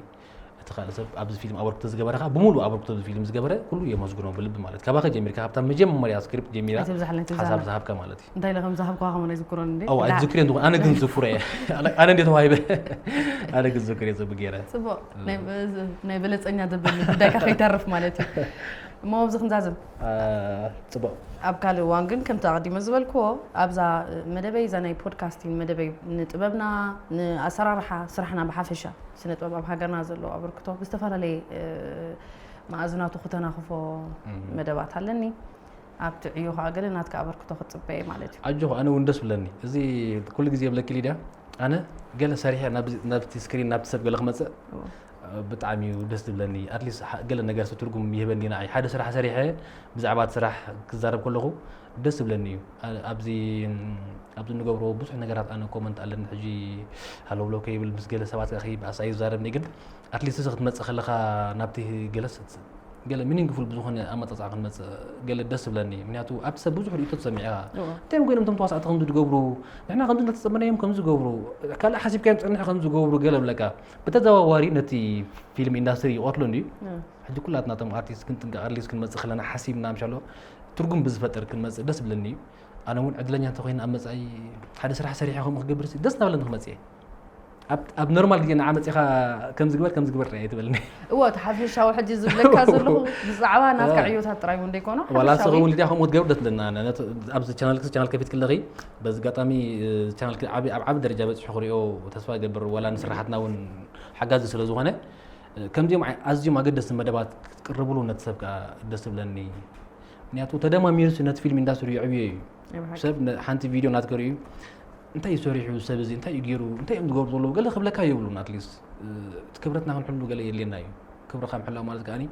እቲ ካልእ ሰብ ኣብዚ ፊልም ኣበርክቶ ዝገበረ ከዓ ብምሉእ ኣበርክቶ እዚ ፊልም ዝገበረ ኩሉ የመስግኖ ብልቢ ማለት ካባኸ ጀሚርካ ካብታ መጀመርያ ስክሪፕት ጀሚራ ኣይትብዛሕለይ፣ ኣይትብዛሕለይ። ሓሳብ ዝሃብካ ማለት እዩ። እንታይ ኢለ ከም ዝሃብኳ ከማን ኣይዝክሮን እንዴ? ኣው ኣይትዝክርዮ እንኳን ኣነ ግን ዝክሮ እየ። ኣነ እንዴ ተዋሂበ ኣነ ግን ዝክር እየ ጽቡቅ ገይረ። ጽቡቅ ናይ በለጸኛ ዘብል ጉዳይካ ከይተርፍ ማለት እዩ። እሞ ኣብዚ ክንዛዝም ጽቡቅ። ኣብ ካልእ እዋን ግን ከምቲ ኣቐዲመ ዝበልክዎ ኣብዛ መደበይ እዛ ናይ ፖድካስቲን መደበይ ንጥበብና ንኣሰራርሓ ስራሕና ብሓፈሻ ስነ ጥበብ ኣብ ሃገርና ዘለዎ ኣበርክቶ ብዝተፈላለየ መኣዝናቱ ክተናኽፎ መደባት ኣለኒ። ኣብቲ ዕዮ ከዓ ገለ ናትካ ኣበርክቶ ክፅበየ ማለት እዩ። ኣጆኹ ኣነ እውን ደስ ብለኒ። እዚ ኩሉ ግዜ የብለኪ ሊድያ ኣነ ገለ ሰሪሐ ናብቲ ስክሪን ናብቲ ሰብ ገለ ክመፅእ ብጣዕሚ እዩ ደስ ዝብለኒ። ኣትሊስት ገለ ነገር ትርጉም ይህበኒ ንዓይ ሓደ ስራሕ ሰሪሐ ብዛዕባ እቲ ስራሕ ክዛረብ ከለኹ ደስ ዝብለኒ እዩ። ኣብዚ ኣብዚ ንገብሮ ብዙሕ ነገራት ኣነ ኮመንት ኣለኒ ሕጂ ሃለውለው ከይብል ምስ ገለ ሰባት ከይበኣስ ኣይዛረብኒ ግን ኣትሊስት ክትመፅእ ከለኻ ናብቲ ገለስ ገለ ሚኒንግፉል ብዝኾነ ኣመፃፅኣ ክንመፅእ ገለ ደስ ዝብለኒ ምክንያቱ ኣብቲ ሰብ ብዙሕ ርእቶ ትሰሚዕ ኢኻ። እንታይ እዮም ኮይኖም እቶም ተዋሳእቲ ከምዚ ዝገብሩ ንሕና ከምዚ እናተፀበናዮም ከምዚ ዝገብሩ ካልእ ሓሲብካዮም ፅንሕ ከምዚ ዝገብሩ ገለ ብለካ ብተዘዋዋሪ ነቲ ፊልም ኢንዳስትሪ ይቐትሎ እንድዩ። ሕጂ ኩላትና እቶም ኣርቲስት ክንጥንቀቕ ኣትሊስት ክንመፅእ ከለና ሓሲብና ምሻሎ ትርጉም ብዝፈጥር ክንመፅእ ደስ ዝብለኒ እዩ። ኣነ እውን ዕድለኛ እንተኮይነ ኣብ መፃኢ ሓደ ስራሕ ሰሪሐ ከምኡ ክገብር ደስ እናበለኒ ክመፅእ እየ። ኣብ ኖርማል ግዜ ንዓ መፂኻ ከም ዝግበር ከም ዝግበር ርኣየ ትበልኒ። እዎ እቲ ሓፈሻዊ ሕጂ ዝብለካ ዘለኹ ብዛዕባ ናትካ ዕዮታት ጥራይ እውን ዘይኮነ ዋላ ሓፈሻዊ ንስኺ እውን ልድያ ከምኡ ትገብር ደስ ዝብለና ኣነ ነቲ ኣብዚ ቻናል ክሲ ቻናል ከፊት ክለኺ በዚ ኣጋጣሚ ቻናል ኣብ ዓቢ ደረጃ በፂሑ ክሪኦ ተስፋ ይገብር ዋላ ንስራሓትና እውን ሓጋዚ ስለ ዝኾነ ከምዚኦም ኣዝዮም ኣገደስቲ መደባት ክትቅርብሉ ነቲ ሰብ ከዓ ደስ ዝብለኒ ምክንያቱ ተደማሚሩሲ ነቲ ፊልም ኢንዳስትሪ የዕብዮ እዩ። ሰብ ሓንቲ ቪድዮ ናትገር እዩ እንታይ እዩ ሰሪሑ ሰብ እዚ እንታይ እዩ ገይሩ እንታይ እዮም ዝገብሩ ዘለዉ ገለ ክብለካ የብሉን ኣትሊስት እቲ ክብረትና ክንሕሉ ገለ የድልየና እዩ። ክብርካ ምሕላው ማለት ከዓኒ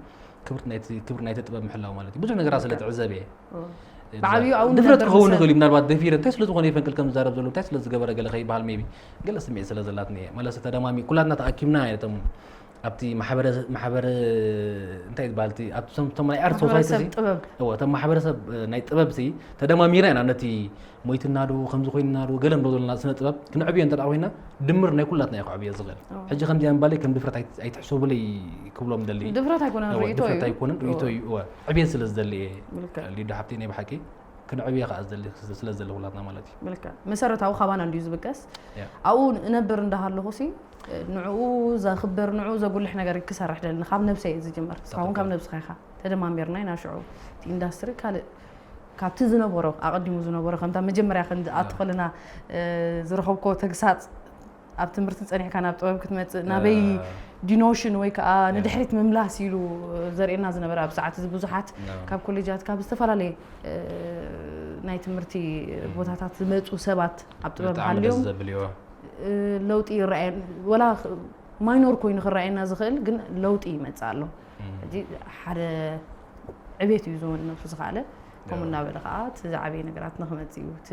ክብሪ ናይቲ ክብሪ ናይቲ ጥበብ ምሕላው ማለት እዩ ብዙሕ ነገራት ስለ ትዕዘብ እየ። ብዓብዩ ኣብኡ ድፍረት ንነብር ክኸውን ንኽእል እዩ ምናልባት ደፊረ እንታይ ስለ ዝኾነ ይፈንቅል ከም ዝዛረብ ዘሎ እንታይ ስለ ዝገበረ ገለ ከይበሃል ሜቢ ገለ ስምዒት ስለ ዘላትኒ እየ መለሰ ተደማሚ ኩላትና ተኣኪብና እየ ነቶም ኣብቲ ማሕበረ ማሕበረ እንታይ ዝበሃል እቲ ኣብቶም ናይ ኣርት ሶሳይቲ ማሕበረሰብ ጥበብ እዎ እቶም ማሕበረሰብ ናይ ጥበብ ሲ ተደማሚርና ኢና ነቲ ሞይትና ዶ ከምዚ ኮይንና ዶ ገለ ንብሎ ዘለና ስነ ጥበብ ክንዕብዮ እንተ ኮይና ድምር ናይ ኩላትና እዩ ክዕብዮ ዝኽእል ሕጂ ከምዚ ኣንባለይ ከም ድፍረት ኣይትሕሰቡለይ ክብሎም ደሊ ድፍረት ኣይኮነን ርእቶ እዩ ኣይኮነን ርእቶ እዩ እወ ዕብየት ስለ ዝደሊ እየ ሊዶ ሓብቲ ናይ ብሓቂ ክንዕብዮ ከዓ ዝደሊ ስለ ዝደሊ ኩላትና ማለት እዩ መሰረታዊ ካባና እንድዩ ዝብገስ ኣብኡ እነብር እንዳሃለኹ ሲ ንዕኡ ዘኽብር ንዕኡ ዘጉልሕ ነገር ክሰርሕ ደለኒ ካብ ነብሰይ ዝጅመር ስኻውን ካብ ነብስኻ ኢኻ ተደማሚርና ኢና ሽዑ እቲ ኢንዳስትሪ ካልእ ካብቲ ዝነበሮ ኣቐዲሙ ዝነበሮ ከምታ መጀመርያ ክንኣትኸልና ዝረኸብኮ ተግሳፅ ኣብ ትምህርቲ ፀኒሕካ ናብ ጥበብ ክትመፅእ ናበይ ዲኖሽን ወይ ከዓ ንድሕሪት ምምላስ ኢሉ ዘርእና ዝነበረ ኣብ ሰዓት እዚ ብዙሓት ካብ ኮሌጃት ካብ ዝተፈላለየ ናይ ትምህርቲ ቦታታት ዝመፁ ሰባት ኣብ ጥበብ ሃልዮም ለውጢ ይረኣየ ወላ ማይኖር ኮይኑ ክረኣየና ዝኽእል ግን ለውጢ ይመፅእ ኣሎ ሕጂ ሓደ ዕቤት እዩ ዝወን ነብሱ ዝኸኣለ ከምኡ እናበለ ከዓ እቲ ዝዓበየ ነገራት ንክመፅእ እዩ እቲ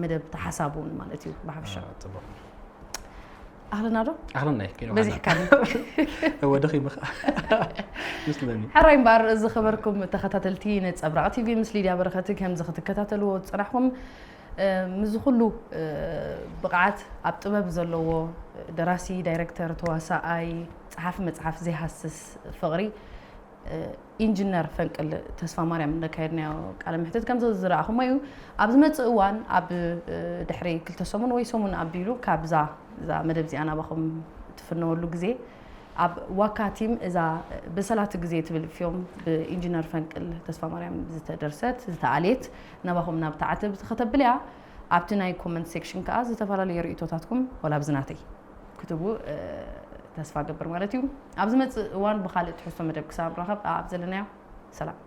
መደብ ተሓሳብ እውን ማለት እዩ ብሓፈሻ ኣህለና ዶ ኣህለና እዩ በዚሕካ ወደኺ ምኻ ይመስለኒ ሕራይ እምበኣር ዝኸበርኩም ተኸታተልቲ ነፀብራቕ ቲቪ ምስ ሊድያ በረኸቲ ከምዚ ክትከታተልዎ ዝፅናሕኩም ምዚ ኩሉ ብቕዓት ኣብ ጥበብ ዘለዎ ደራሲ ዳይረክተር ተዋሳኣይ ፀሓፊ መፅሓፍ ዘይሃስስ ፍቕሪ ኢንጂነር ፈንቅል ተስፋማርያም ዘካየድናዮ ቃለ መሕትት ከምዚ ዝረኣኹሞ እዩ ኣብ ዝመፅእ እዋን ኣብ ድሕሪ ክልተ ሰሙን ወይ ሰሙን ኣቢሉ ካብዛ እዛ መደብ እዚኣ ናባኹም ትፍነወሉ ግዜ ኣብ ዋካ ቲም እዛ በሰላቲ ግዜ ትብል ፊልም ብኢንጂነር ፈንቅል ተስፋማርያም ዝተደርሰት ዝተኣልየት ናባኹም ናብ ተዓትብ ከተብል እያ ኣብቲ ናይ ኮመንት ሴክሽን ከዓ ዝተፈላለዩ ርእቶታትኩም ወላ ብዝናተይ ክትቡ ተስፋ ገብር ማለት እዩ ኣብ ዝመፅእ እዋን ብካልእ ትሕዝቶ መደብ ክሳብ ንራኸብ ኣብ ዘለናዮ ሰላም